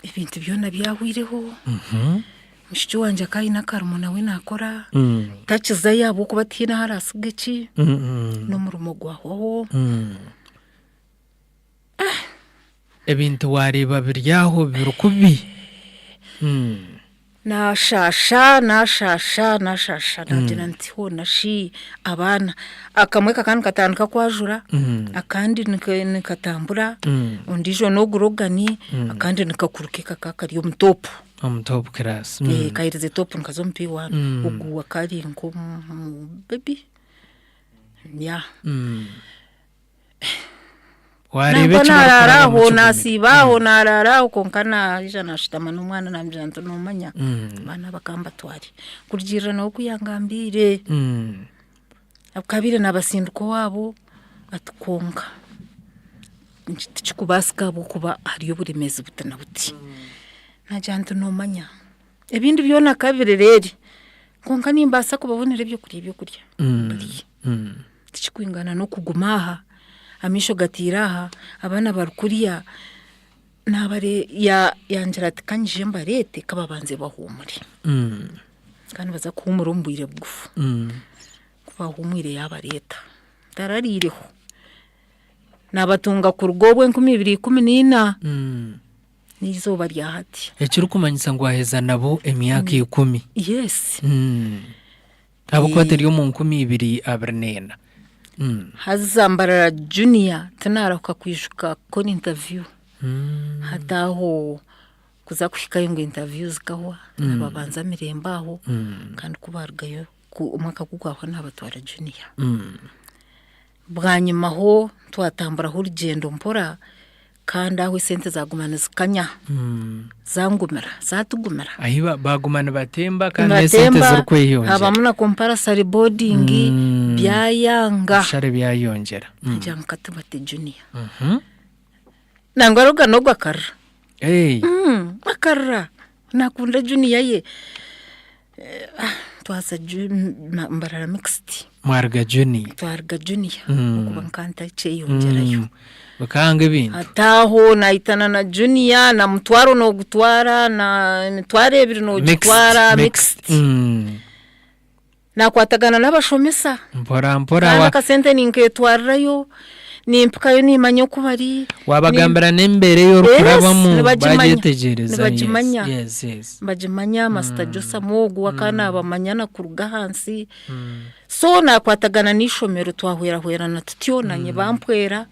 ebintu byona byahwireho, mushiki wangye akaba aine akarimo nawe naakora, takizayo ahabw'okuba tihaine ahu araasiga eki, n'omurimo gwahwaho. Ebintu waareeba biri aho biri kubi. Naashaasha, naashaasha, naashaasha naagira nti hoona shi abaana, akamwe kakaba nikatandika kwajura, akandi nikatambura, ondiijo n'ogu Logan, akandi ni kakuru ke kakaba kari omu topu. Omu top class. Kaherize topu nikaza omu P1, ogu akaba ari nk'omu bebi, yeah. Waareeba Nangwa eki naaraara barikuraba aho mukigumire. naasiiba aho naaraara aho kwonka naija naashutama n'omwana naamugira nti noomanya abaana aba ka mbatware kurugiirira nawe oku yangambiire abaire naabasindika owaabo ati kwonka tikikubaasika ahabw'okuba hariyo oburemeezi buti na buti. Naagira nti noomanya ebindi byona kabirereere kwonka nimbaasa kubabonera ebyokurya ebyokurya barye. Tikikwingana n'okuguma aha, amaisho gataire aha, abaana bari kuriya, naabare yangira ati ka nyije mbareete ka babanze bahuumure. Kandi nibaza kuhuumura omu bwire bugufu. Ku baahuumwire yaabareeta, tarariireho. Naabatunga kuruga obwo 2014 n'eizooba rya hati. Ekirikumanyisa ngu waaheza nabo emyaka 10. Yes. Ahabw'okuba turi omu 2024. Haza Mbarara Junior tinaarahuka kwijuka kukora interview. Hati aho kuza kuhikayo ngu interview zikahwa, nibabanza Mirembe aho kandi ku baarugayo omwaka ku gwahwa naabatwara Junior. Bwanyima ho twatamburaho orugyendo mpora kandi aho esente zaguma nizikanya zangumira zatugumira. Ahi baguma nibatemba kandi n'esente Nibatemba zirikweyongyera. habamu na compulsory boarding byayanga. Ebishare byayongyera. Ngira ngu katubate junior. Nangwa Logan ogwo akarira. Akarira nakunda junior ye. Twaza Mbarara mixed. Mwaruga junior. Twaruga junior ahabw'okuba nkaba ntakyeyongyerayo. Bikanga ebintu. Hati aho naahitana na junior na mutwaro noogutwara na emitwaro ebiri noogitwara mixed. Naakwatagana n'abashomesa. Mpora mpora. Kandi akasente ninkeetwarirayo, nimpikayo niimanya oku bari. Waabagambira n'embeera ei orikurabamu Yes, nibagimanya. bagyetegyereza. Nibagimanya. Yes, yes. Nibagimanya, Master Josam ogu akaba naabamanya na kuruga ahansi. So naakwatagana n'eishomero twahwerahwerana tutyo naanye bampwera,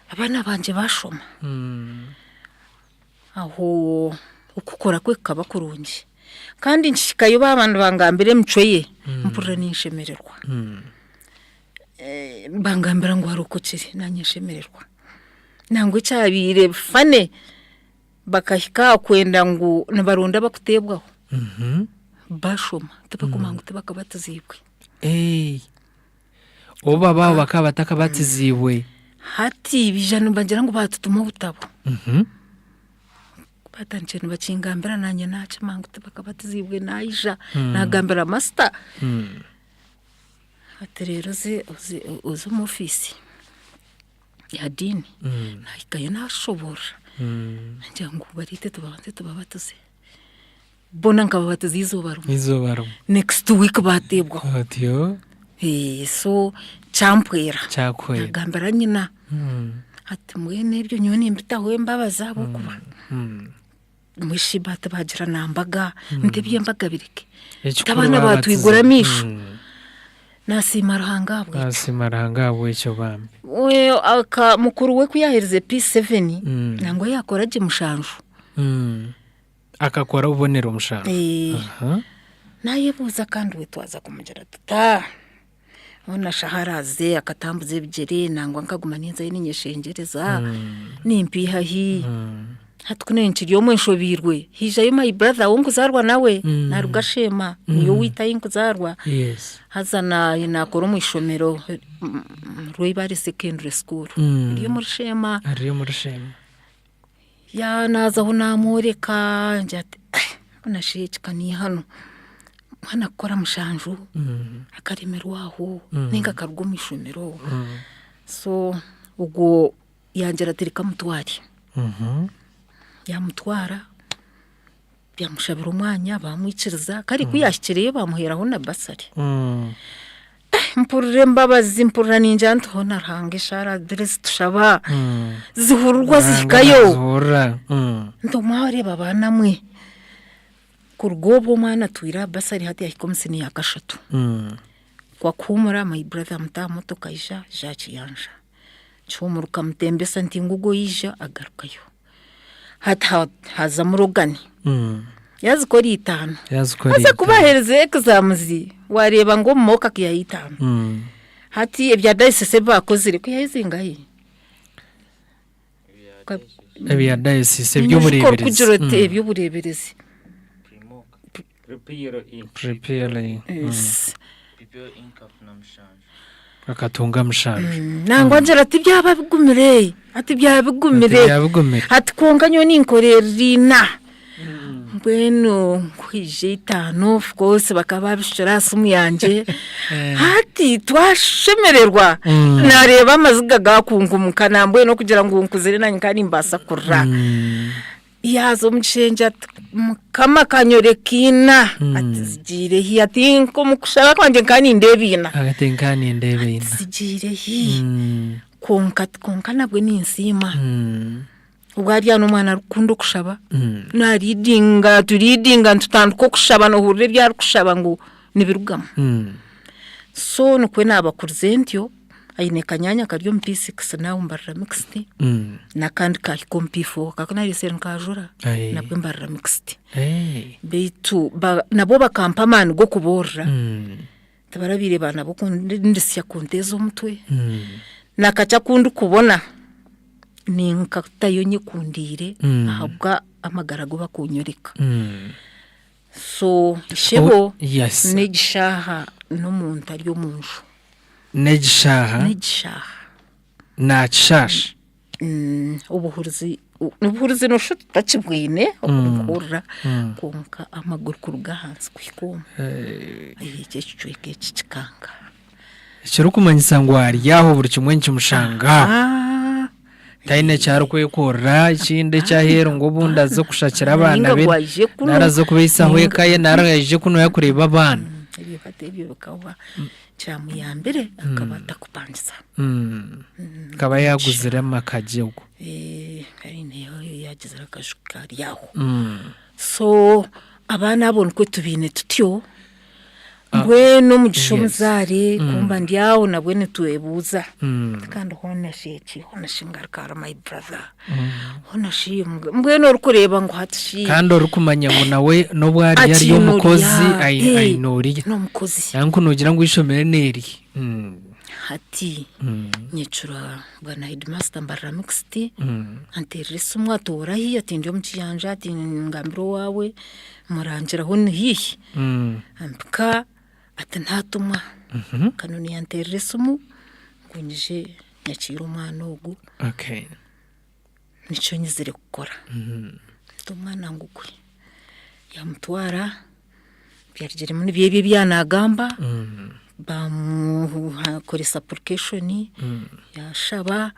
abaana bangye baashoma. Aho okukora kwe kukaba kurungi. Kandi nkihikayo baaba nibangambira emicwe ye, mpurira ninshemererwa. Bangambira ngu arokokire naanye nshemererwa. Nangwa ekyabaire funny, bakahika aha kwenda ngu nibaronda abakuteebwaho, bashoma tibakumanya ngu tibakabatiziibwe. Obu babaho bakaba batakabatiziibwe. Hati baija nibagira ngu baatutuma obutabo. Ku baatandikire nibakingambira naanye naakimanya ngu tibakabatiziibwe naija naagambira masita. Ati reero oze oze oze omu ofiisi ya diini. Naahikayo naashoboorora naagira ngu bareete tubanze tubabatize. Boona nkababatiza eizooba rimwe. Eizooba rimwe. Next week baateebwaho. Otyo. So kyampwera. Kyakuhwera. Nagambira nyina ati mbwenu ebyo nyowe nimbitaho embabazi ahabw'okuba mbwenu shi tibaagira na mbaga nti eby'embaga bireke. Ekikuru Abaana baabatiza. baatwigura amaisho. Naasiima Ruhanga ahabw'ekyo. Naasiima Ruhanga ahabw'ekyo bambi. We aka mukuru we ku yaaherize P7 nangwa yaakora gye mushanju. Akakora obubonero mushanju. Aha. Naayebuuza kandi we twaza kumugira tuta? Hoona shi ahu araaze akatambuza ebigyere nangwa nkaguma ninzayo niinyeshengyereza, nimpiiha hi? Hati ku nkiri omwe nshobeirwe, haijayo my brother ou nkuzaarwa nawe, naaruga Sheema, niiwe owaitu ahi nkuzaarwa, haza naakora omu ishomero Rweibare secondary school riri omuri Sheema. Riri omuri Sheema. Naazaho naamworeka ngira nti mbwenu shi eki ka n'eihano, omwana kukora mushanju akaremerwa aho ninga akaruga omu ishomero, so ogwo yangira ati reka mutware. Yaamutwara, yaamushabira omwanya baamwikiriza, kare ku yaahikireyo baamuheeraho na basari. Mpurira embabazi mpurira ningira nti hoona Ruhanga eshaara ziri ezi tushaba zihurirwa zihikayo. Nti mwareeba baana mwe, kuruga obwo omwana atwire aha basari hati yahika omu siniya ya kashatu. Ku akuhuumura my brother amuta aha motoka aija, aija aha kiyanja. Kihuumuruka amutembesa nti ngugu oija agarukayo. Hati hazamu Rogani yazikora itaano haza ku baaherize exams waareeba ngu omu mock akaihayo itaano. Hati ebya diocese ebi baakozire kwihayo zingahi? Ebya diocese eby'obureeberezi. Orikugira oti eby'obureeberezi. Prepare. Akatunga mushanju. Nangwa ngira ati byaba bigumire, ati byaba bigumire. Ati kwonka nyowe ninkorerera ina. Mbwenu nkwija itaano of course bakaba babishukire aha simu yangye. Hati twashemererwa. Naareeba amaziga gaakunkumuka nambwenu okugira ngu nkuzire naanye nkaba nimbaasa kurira. Yaaza omu kishengye ati, Mukama akanyoreka ina, ati zigiire hi? Ati omu kushaba kwangye nkaba nindeeba ina. Ati nkaba nindeeba ina. Ati zigiire hi? Kwonka ati kwonka nabwe ninsiima. Obwo hariya n'omwana arikukunda okushaba, naridinga turidinga nitutandika okushaba noohurira ebi arikushaba ngu nibirugamu. So nikwo naabakurize ntyo. Aine kanyaanya kari omu P6 naawe mbarira mixed n'akandi kaahika omu P4 aku naareetsire nkaajura nabwe mbarira mixed. Beitu nabwo bakampa amaani g'okuboorora tibarabaire baana b'okundisya kunteeza omutwe na kakye aku ndikubona ninkatayo nyekundiire ahabwa amagara agu bakunyoreka. So ishebo Yes. n'egi shaaha n'omuntu ari omu nju. N'egi shaaha N'egi shaaha. naakishaasha. Obuhurizi obuhurizi noshusha oti tutakibwine okunkuhurira kwonka amaguru kuruga ahansi kuhika omu eki ekicweka eki kikanga. Ekirikumanyisa ngu ari aho buri kimwe nikimushanga aho. Taine eki arikwekorera ekindi eky'aheeru ngu obundi aze kushakira abaana be nari aze kubaisaho eka ye nari aije kunu kureeba abaana. Ebyo hati ebyo bikahwa kyamuyambire akaba atakupangisa. Akaba yaaguzire amaka gye ogwo. Aineho yaagizire akaju kari aho. So abaana abo nikwo tubaine tutyo. Mbwenu omugisha omuzaare kumba ndi aho nabwe nitwebuuza kandi hoona shi eki hoona shi ngaruka ahari my brother hoona shi mbwenu orikureeba ngu hati shi Kandi orikumanya ngu nawe n'obu ari ari Akiine omukozi oriya, aine oriya. N'omukozi. Nanku noogira ngu eishomero n'erye. Hati nyecura bwana headmaster mbarira mixed anteerera esimu ati orahi ati ndi omu kiyanja ati ngambira owaawe Murangiraho ni haihi ampika ati natumwa Kanoni yanteerera esimu ngu nyije nyakiire omwana ogu nikyo nyizire kukora nti omwana ngugwe yamutwara byarugiremu nibyo ebi ebi yaanagamba bamukoresa application yashaba.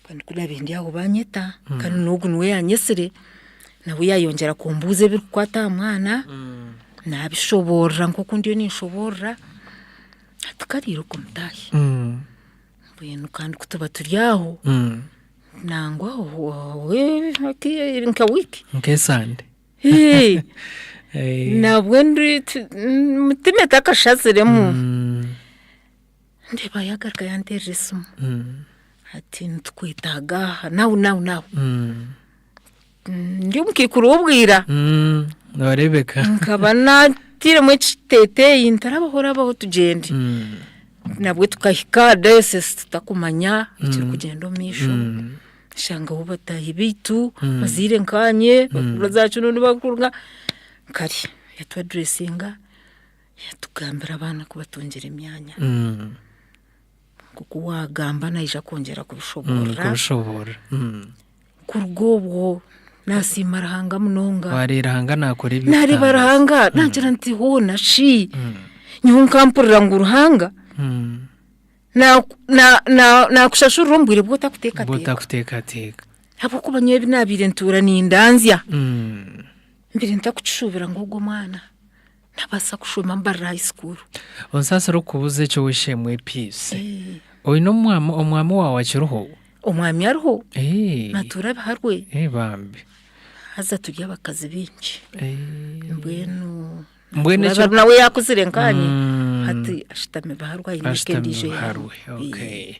Kandi ku naabaire ndi aho baanyeta, kandi n'ogu niwe yaanyetsire, nawe yaayongyera kumbuuza ebirikukwata aha mwana, naabishoboorora nk'oku ndiyo ninshoboorora, hati kariire ogwo mutaahi. Mbwenu kandi ku tuba turi aho, nangwa nka wiiki. Nk'esande. Nabwe ndi mutima etakashaziremu. Ndeeba yaagaruka yanteerera esimu ati nitukwetaaga aha now now now. Ndi omukaikuru w'obwira. Nooreebeka. Nkaba naatairemu ekiteeteeyi nti rabaho rabaho tugyende. Nabwe tukahika aha diocese tutakumanya ekirikugyenda omu maisho. Nshangaho bataahi baitu bazaire nkaanye za Kinoni bakuruga kare yatwaduresinga. Yatugambira abaana ku batungira emyanya. Nk'oku waagamba naija kwongyera kubishoboorora. Kubishoboorora. Kuruga obwo naasiima Ruhanga munonga. Waareeba Ruhanga naakora eby'okutangaaza. Naareeba Ruhanga naagira nti hoona shi nyowe nkampurira ngu Ruhanga naakushashurira omu bwire obu otakuteekateeka. Obu otakuteekateeka. Ahabw'okuba nyowe ebi naabaire ntuura nindanzya, mbaire ntakukishuubira ngu ogwo omwana nabaasa kushoma Mbarara High School. Onsaasire okukubuuza ekyo ow'eishe-emwe Peace. Oine omwami, omwami waawe akiriho? Omwami ariho, Eh, natuura Biharwe. eh, bambi. Haza turi abakazi baingi. Eh. Mbwenu Mbwenu natuura ekyo Biharwe, nawe yaakuzire nkaanye. Mm. Hati ashutami Biharwe aine eka Ashutami endiijo yaabo. Biharwe, okay.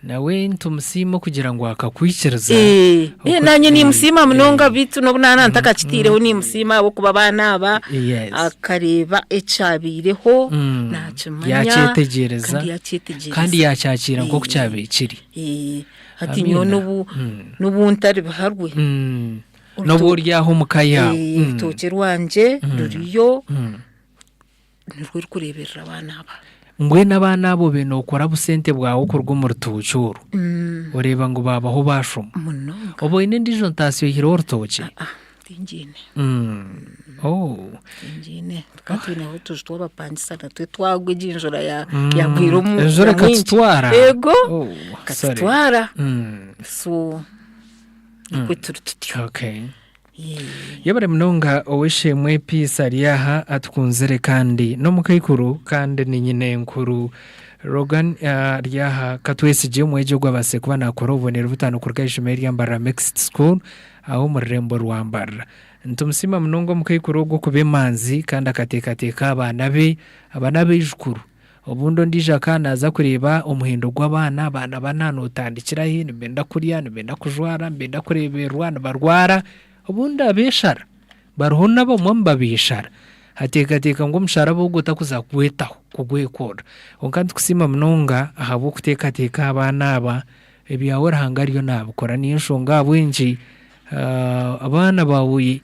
Nawe nitumusiima okugira ngu akakwikiriza. Eh, Oku- nanye nimusiima eh, munonga beitu n'obu naaba ntakakitaireho nimusiima ahabw'okuba abaana aba Yes. akareeba ekyabaireho Mm. nakimanya Yakyetegyereza kandi yakyetegyereza kandi yakyakiira nk'oku Eh. kyabaire kiri. Eh, hati Amiina. nyowe n'obu Mm. n'obu ntari biharwe Mm. N'obu ori aho omu ka yaawe. Eh, Mm. orutookye rwangye ruriyo Mm. nirwo rurikureeberera abaana aba. Mbwenu abaana abo obaire nookora busente bwawe okuruga omu rutookye oru, oreeba ngu baabaho baashoma. Munonga. Oba oine endiijo ntaasyo oihireho orutookye? Ah, tingiine. Oh. Tingiine. Tukaba twineho otuju tw'abapangisa natwo twagwa egi enjura ya- yagwire omu Enjura nyamwingi. ekatutwara. Ego. Oh, sorry. Ekatutwara. Mm. So nikwo turi tutyo. Okay. Yebare munonga ow'eishe-emwe Peace ari aha atukunzire kandi n'omukaikuru kandi ni nyinenkuru Rogan ari aha katwesigye omwegi ogu abaasire kuba naakora obubonero butaano kuruga aha ishomero erya Mbarara Mixed School aho omu rurembo rwa Mbarara. Nitumusiima munonga omukaikuru ogu okuba emanzi kandi akateekateeka abaana be aba n'abaijukuru. Obundi ondiijo akaba naaza kureeba omuhendo gw'abaana, abaana bana nootandikira hi, nibenda kurya, nibenda kujwara, nibenda kureebererwa, nibarwara, obundi abeeshara bariho n'abamwe nibabeeshara. Ateekateeka ngu omusharaba ogwo takuza kugwetaho, kugwekorera. Kwonka nitukusiima munonga ahabw'okuteekateeka aha baana aba, ebyawe Ruhanga ariyo naabikora niyo nshonga ahabw'enki abaana baawe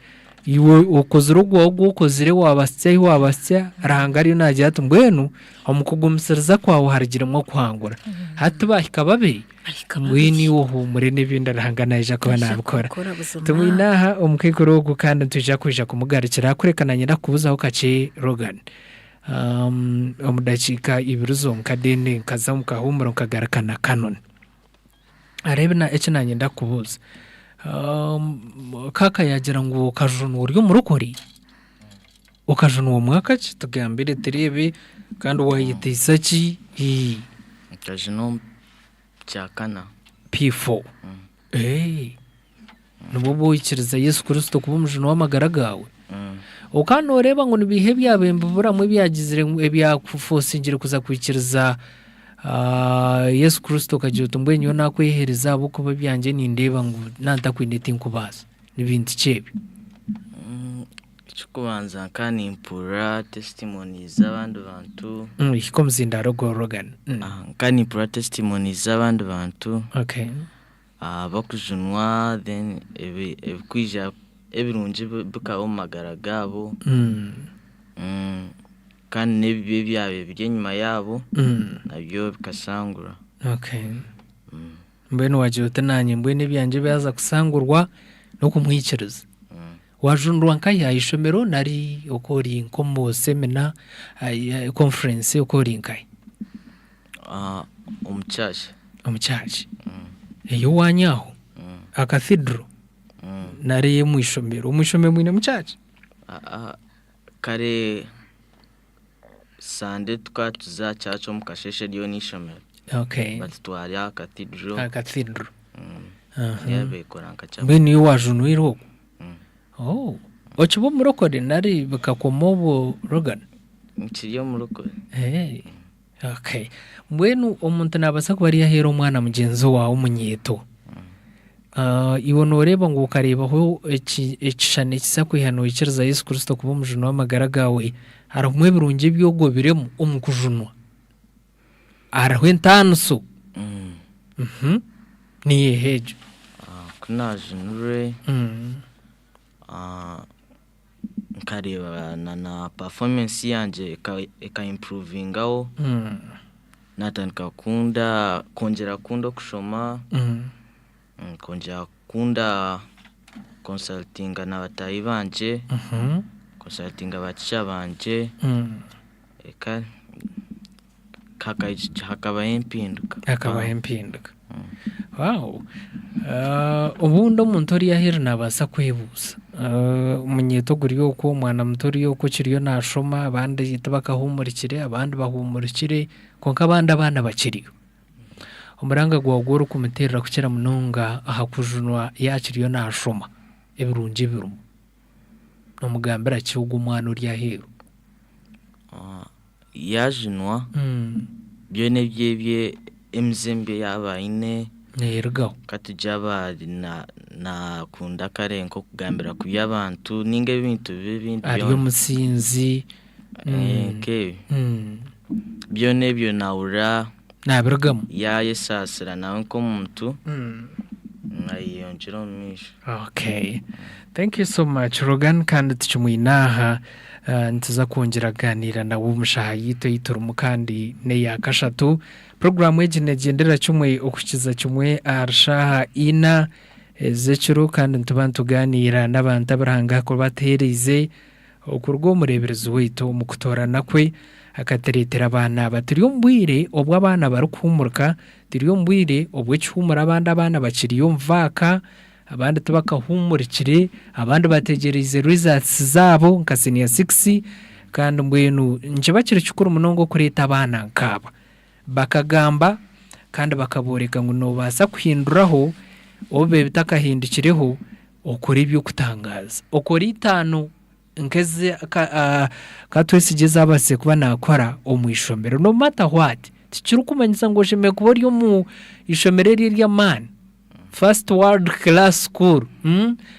iwe okozire ogwawe ogu okozire waabasya ahi waabasya, Ruhanga ariyo naagira ati mbwenu omu kugumisiriza kwawe harugiremu okuhangura. Hati tibahika babiri, Bahika mbwenu babiri. iwe ohuumure n'ebindi Ruhanga naija kuba Naija naabikora. kubikora buzima. Tumwine aha omukaikuru ogu kandi nitwija kwija kumugarukira kureka naanye ndakubuuzaho kakye Rogan. Omu dakiika ibiri zonka then nkaza omu kahuumuro nkagaruka na Canon. Hariho ebi eki naanye ndakubuuza, kaaka yaagira ngu okajunwa ori omurokore, okajunwa mwaka ki? Tugambire tureebe kandi waayeteisa ki? Nkajunwa omu kyakana. P4. Nibwo obu waikiriza Yesu Kristo kuba omujuni w'amagara gaawe? Okaba nooreeba ngu nibiiha ebyabaire nibiburamu ebyagizire ngu ebyakufosingire kuza kwikiriza Yesu Kristo okagira oti mbwenu nyowe naakweheereza ahabw'okuba ebyangye nindeeba ngu naantakwine tinkubaasa. Ni bintu ki ebyo? Eky'okubanza nkaba nimpurira testimonies z'abandi bantu. Hika omuzindaaro ogwo Rogan. Nkaba nimpurira testimonies z'abandi bantu. Okay. Bakujunwa then ebikwija ebirungi bikaba omu magara gaabo. Kandi n'ebibi ebyabaire biri enyima yaabo nabyo bikasangurwa. Okay. Mbwenu waagira oti naanye mbwenu ebyangye byaza kusangurwa n'okumwikiriza. Waajunirwa nkahi aha ishomero nari oku ori nk'omu semina, conference oku ori nkahi? Omu church. Omu church. Ey'owaanyu aho? Aha cathedral? Nari ey'omu ishomero? Omu ishomero mwinemu church? Kare Sunday tukaba tuza aha church omu kasheeshe ryo n'eishomero. Okay. Batutwara aha cathedral. Aha cathedral. Niyo yaabaire ekora nka chapel. Mbwenu iwe waajunwire okwo? Oh, okiba omurokore nari bikakoma obwo Rogan? Nkiri omurokore. Hey. Okay. Mbwenu omuntu naabaasa kuba ari aheeru omwana mugyenzi waawe omunyeeto. Iwe nooreeba ngu okareebaho ekishushani ekisa kwiha noikiriza Yesu Kristo kuba omujuni w'amagara gaawe, harimu ebirungi ebi ogobiremu omu kujunwa? Hariho entaaniso? Niyo eha egyo? Ku naajunirwe, nkareeba na na performance yangye eka improvingaho, natandika kukunda kwongyera kukunda okushoma, kwongyera kukunda consultinga na bataahi bangye, consultinga ba teacher bangye, kare. Hakabaho empinduka. Hakabaho empinduka. Wow! Obundi omuntu ori aheeru naabaasa kwebuuza, omunyeeto oguri okwo, omwana muto ori okwo okiriyo naashoma, abandi tibakahuumurikire, abandi bahuumurikire, kwonka abandi abaana bakiriyo. Omuranga gwawe ogu orikumuteerera kukira munonga aha kujunwa yaaba akiriyo naashoma, ebirungi ebirimu, noomugambira ki ogwo omwana ori aheeru? Yaajunwa, byona ebyebye emize mibi ei yaaba aine, Neerugaho. Ka tugire aba naakunda kare nk'okugambira kubi abantu nainga ebintu bibi ebindi Ari byona. omusinzi. Nk'ebyo. Byona ebyo naahurira Naabirugamu. yaayesaasira nawe nk'omuntu, ayeyongyera omu maisho. Okay. Thank you so much Rogan kandi tukimwine aha nituza kwongyera kugaaniira nawe omu shaaha yaitu ei turimu kandi n'eya kashatu. Puroguraamu egi neegyendera kimwe okuhikiza kimwe ahari shaaha ina ez'ekiro kandi nituba nitugaaniira n'abantu abu Ruhanga arikuba atuheereize Okuruga omureeberezi waitu omu kutoorana kwe akatureetera abaana aba. Turi omu bwire obu abaana barikuhuumurika, turi omu bwire obw'ekihuumuro abandi abaana bakiri omu vaaka, abandi tibakahuumurikire, abandi bategyereize results zaabo nka siniya sikisi kandi mbwenu nikiba kiri kikuru munonga okureeta abaana nk'aba. Bakagamba kandi bakabooreka ngu noobaasa kuhinduraho obu bitakahindukireho Okore eby'okutangaaza. Okore itaano nk'ezi Katwesigye ezi abaasize kuba naakora omu ishomero. No matter what, tikirikumanyisa ngu oshemereire kuba ori omu ishomero eri ery'amaani, first world class school,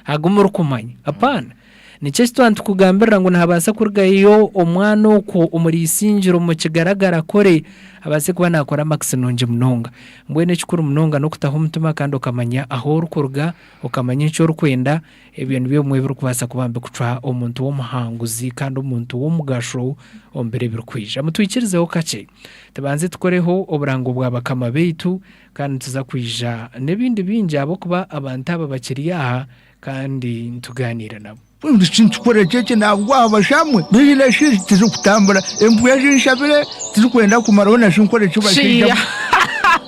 agu murikumanya. Hapaana. Nikyo eki twaba nitukugambirira ngu nihabaasa kurugayo omwana okwo omuri Isingiro omu kigaragara akore, abaase kuba naakora marks nungi munonga. Mbwenu ekikuru munonga n'okutaho omutima kandi okamanya ahu orikuruga. Okamanya eki orikwenda, ebyo nibyo bimwe ebirikubaasa kuba nibikucwa omuntu w'omuhanguzi kandi omuntu w'omugasho omu biro ebirikwija. Mutwikirizeho kakye, tubanze tukoreho oburango bwa bakama baitu kandi nituza kwija n'ebindi bingi ahabw'okuba abantu aba bakiri aha kandi nitugaaniira nabo. Buri kintu kikora eki nangwa abashamwe biine shi tizikutambura embwa ezi nshabire tizirikwenda kumaraho na shi nkore ki bashaija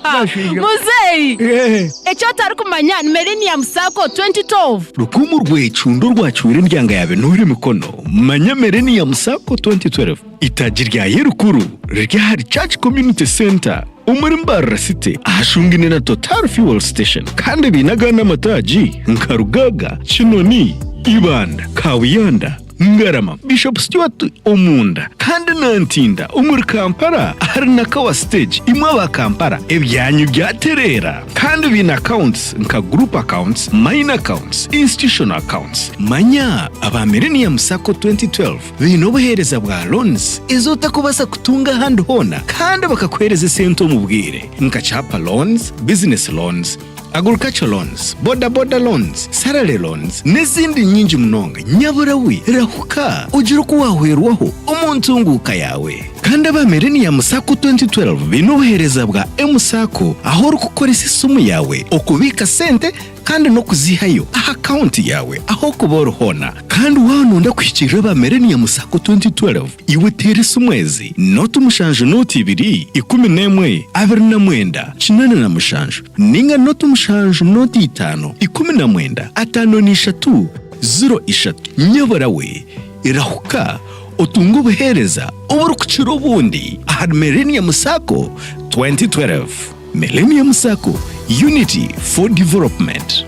Bashaija. Muzeeyi, Eh. eki otarikumanya ni Millennium Sacco 2012. Rukumu rwecundo rwacwire endyanga ya binoore emikono manya Millennium Sacco 2012 itaagi ryayo erikuru riri ahari Church Community Centre omuri Mbarara City ahashungaine na Total Fuel Station kandi baine agandi amataagi nka Rugaaga, Kinoni, Ibanda, Kabuyanda, Ngarama, Bishop Stuart omunda kandi na Ntinda omuri Kampala ahari Nakawa Stage imwe aba Kampala ebyanyu byatereera kandi baine accounts nka Group Accounts, Mine Accounts, Institutional Accounts. Manya aba Millennium Sacco 2012 baine obuheereza bwa loans ezi otakubaasa kutunga ahandi hoona kandi bakakuheereza esente omu bwire nka Chapa Loans, Business Loans, Agriculture loans, boda boda loans, salary loans n'ezindi nyingi munonga. Nyabura we rahuka ogire oku waahwerwaho omu ntunguuka yaawe. Kandi aba Millennium Sacco 2012 baine obuheereza bwa M-Sacco ahu orikukoresa esimu yaawe okubiika sente kandi n'okuzihayo aha akawunti yaawe ahu orikuba ori hoona. Kandi waaba nooyenda kuhikiirira aba Millennium Sacco 2012, iwe teera esimu ezi, nooti mushanju nooti ibiri, 11, 29, 87. Nainga nooti mushanju nooti itaano, 19, 53, ziro ishatu. Nyabura we, rahuka otunge obuheereza oburikukira obundi ahari Millennium Sacco 2012. Millennium Sacco, Unity for Development.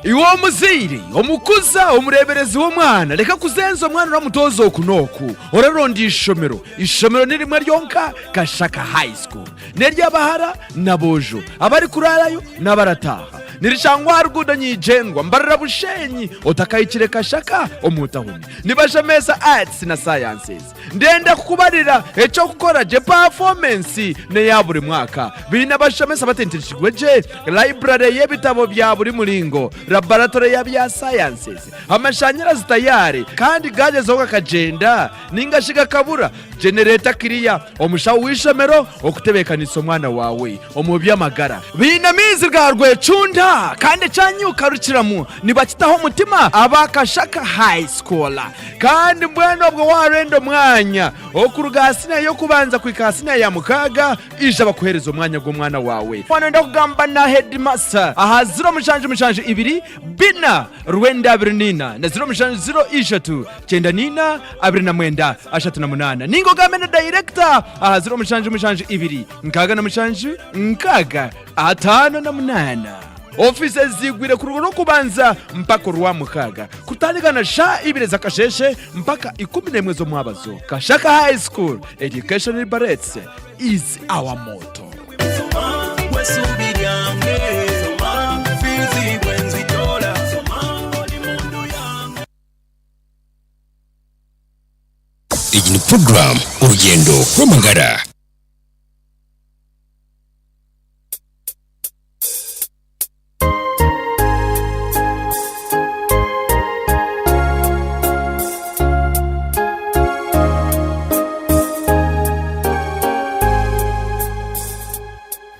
Iwe omuzaire, omukuza, omureeberezi w'omwana, reka kuzenza omwana oramutooza oku n'oku. Oraronda ishomero. Ishomero ni rimwe ryonka, Kashaka High School. N'ery'abahara n'aboojo, abarikuraarayo n'abarataaha. Nirishangwa aha ruguudo Nyigyendwa, Mbarara Bushenyi, otakahikire Kashaka omu tahuni. Nibashomeesa Arts na Sciences. Ndenda kukubarira eky'okukora gye pafoomensi n'eya buri mwaka. Baine abashomesa batenterekirwe gye, library y'ebitabo bya buri muringo, laboratory ya bya sciences, amashanyarazi tayari kandi gagyezaho gakagyenda ninga shi gakabura. Generator clear, omushaho w'eishomero okutebeekanisa omwana waawe omu by'amagara. Baine amaizi ga rwecunda kandi ekyanyuka rukiramu nibakitaho omutima aba Kashaka High School. Kandi mbwenu obwo waarenda omwanya okuruga aha siniya y'okubanza kuhika aha siniya ya mukaaga, ija bakuheereze omwanya gw'omwana waawe. Waaba nooyenda kugamba na heedimasita aha 0772 4 94 na 0703 94 29 38 nainga ogambe na dayirekita aha 0772 67 6 58. Ofiisi ezi ziigwire kuruga Orwokubanza mpaka Orwamukaaga kutandika na shaaha ibiri ez'akasheeshe mpaka 11 z'omwabazo. Kashaka High School, Education Liberates is our motto. Egi ni puroguraamu Orugyendo rw'Amagara.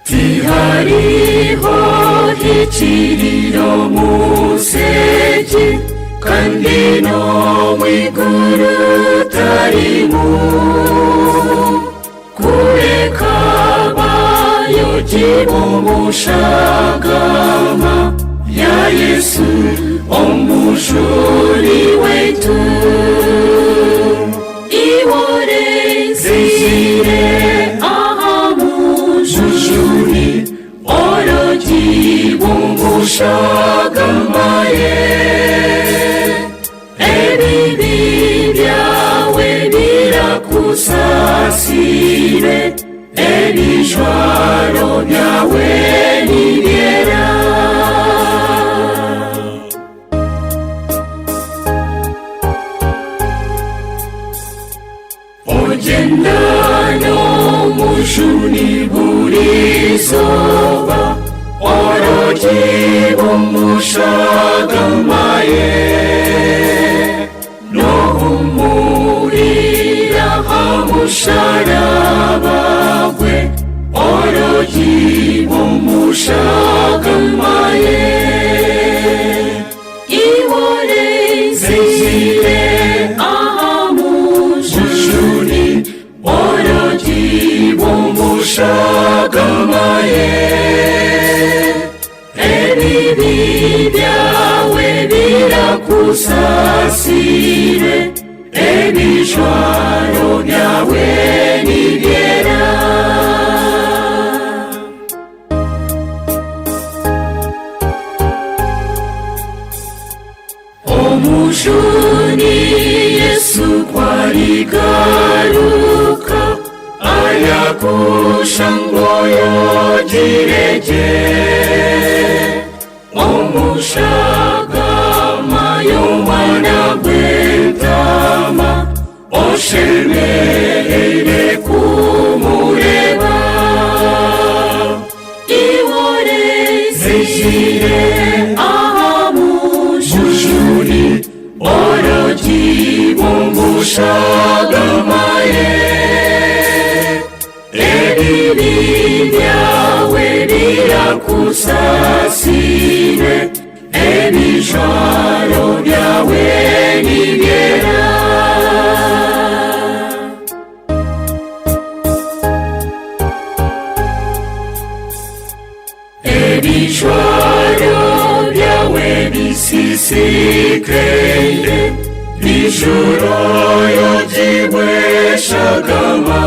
Tihariho hikiriro mu nsi egi, kandi n'omu iguru tarimu. Kureka abayogi b'omu shagama ya Yesu Omujuni waitu. Iwe orenzire aha mujuni, orogibwe omu shagama ye. Ebibi byawe birakusasire, ebijwaro byawe nibyera. Ogyenda n'Omujuni buri izooba, orogibwa omu shagama ye. Noohumurira aha musharaba gwe, orogibwa omu shagama ye. Iwe orenzire aha mujuni, orogibwa omu shagama ye. Ebibi byawe birakusasire, ebijwaro byawe nibyera. Omujuni Yesu ku arigaruka, aryakushanga oyogire gye. Omu shagama y'Omwana gw'Entaama, oshemereire kumureeba. Iwe orenzire aha mujuni, orogibwa omu shagama ye. Ebibi byawe birakusasire, ebijwaro byawe nibyera. Ebijwaro byawe bisisikaire, bijuro yogibwe eshagama.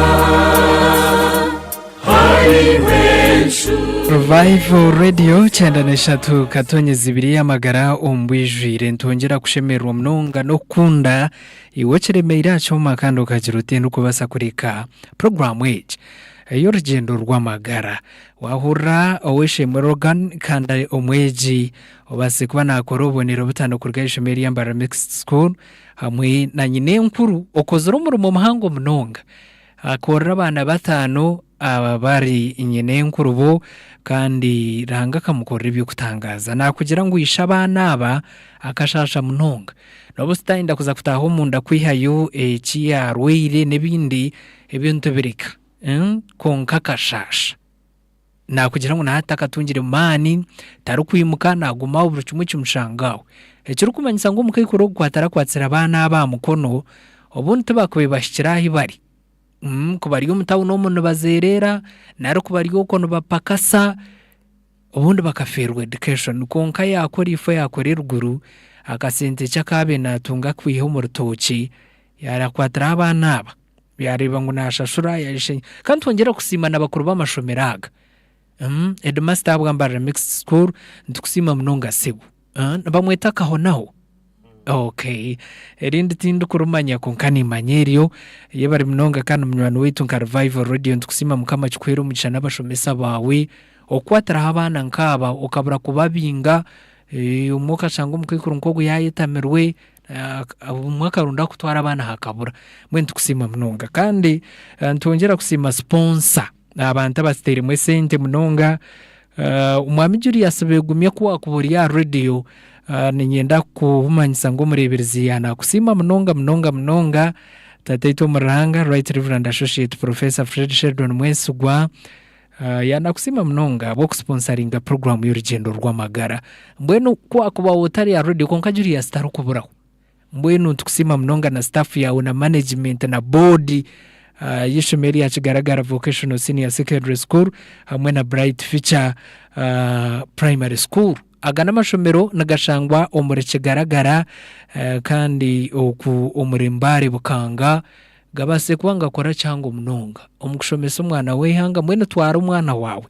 Hariho enshu. Revival Radio 93 katonyeza ibiri y'amagara omu bwijwire nitwongyera kushemererwa munonga n'okukunda iwe okiremeire aha kyoma kandi okagira oti ndikubaasa kureka puroguraamu egi ey'orugyendo rw'amagara. Waahurira ow'eishe-emwe Rogan kandi ari omwegi obaasize kuba naakora obubonero butaano kuruga aha ishomero erya Mbarara Mixed School hamwe na nyina enkuru okozire omurimo muhango munonga. Akoorora abaana bataano. Aba bari nyinenkuru bo kandi Ruhanga akamukorera eby'okutangaaza. Naakugira ngu ishe abaana aba akashaasha munonga. N'obu sitayenda kuza kutaaha omunda kwihayo eki yaarwaire n'ebindi, ebyo nitubireka. Kwonka akashaasha. Naakugira ngu nahati takatungire maani, tarikwimuka, naaguma aho buri kimwe kimushanga aho. Ekirikumanyisa ngu omukaikuru ogu ku atarakwatsire abaana aba aha mukono, obundi tibakubaire bahikire ahu bari. Ku bari omu tawuni omu nibazeereera nari ku bari okwo nibapakasa obundi bakafeerwa education kwonka yaakora ifo yaakora eruguru akasente ki aku abaire naatunga kwiha omu rutookye yaarakwatiraho abaana aba yaareeba ngu naashashura yaayeshe kandi twongyere kusiima na bakuru b'amashomero aga headmaster ahabwa Mbarara Mixed School nitukusiima munonga sebo. Nibamweta Kahonaho? Okay. Erindi tindikurumanya kwonka nimanya eryo. Yebare munonga kandi munywani waitu nka Revival Radio nitukusiima Mukama akikuhere omugisha n'abashomesa baawe. Okukwatiraho abaana nkaaba okabura kubabinga, obumwe okashanga omukaikuru nk'ogu yaayetamirwe, obumwe akarunda kutwara abaana hakabura. Mbwenu nitukusiima munonga. Kandi nitwongyera kusiima sponsor. Abantu abaziteiremu esente munonga. Omwami Julius Begumya ku waakuba ori aha rediyo, niinyenda kukumanyisa ngu omureeberezi yaanakusiima munonga munonga munonga. Tataitwe omuri Ruhanga, Right Reverend Associate Professor Fred Sheldon Mwesigwa, yaanakusiima munonga ahabw'okusiponsaringa puroguraamu y'orugyendo rw'amagara. Mbwenu ku waakuba otari aha rediyo, kwonka Julius tarikuburaho. Mbwenu nitukusiima munonga na staff yaawe na management na board y'eishomero erya Kigaragara Vocational Senior Secondary School hamwe na Bright Future Primary School. Aga n'amashomero nigashangwa omuri Kigaragara kandi oku omuri Mbale Bukanga gabaasire kuba nigakora kihango munonga omu kushomesa omwana w'eihanga mbwenu twara omwana waawe.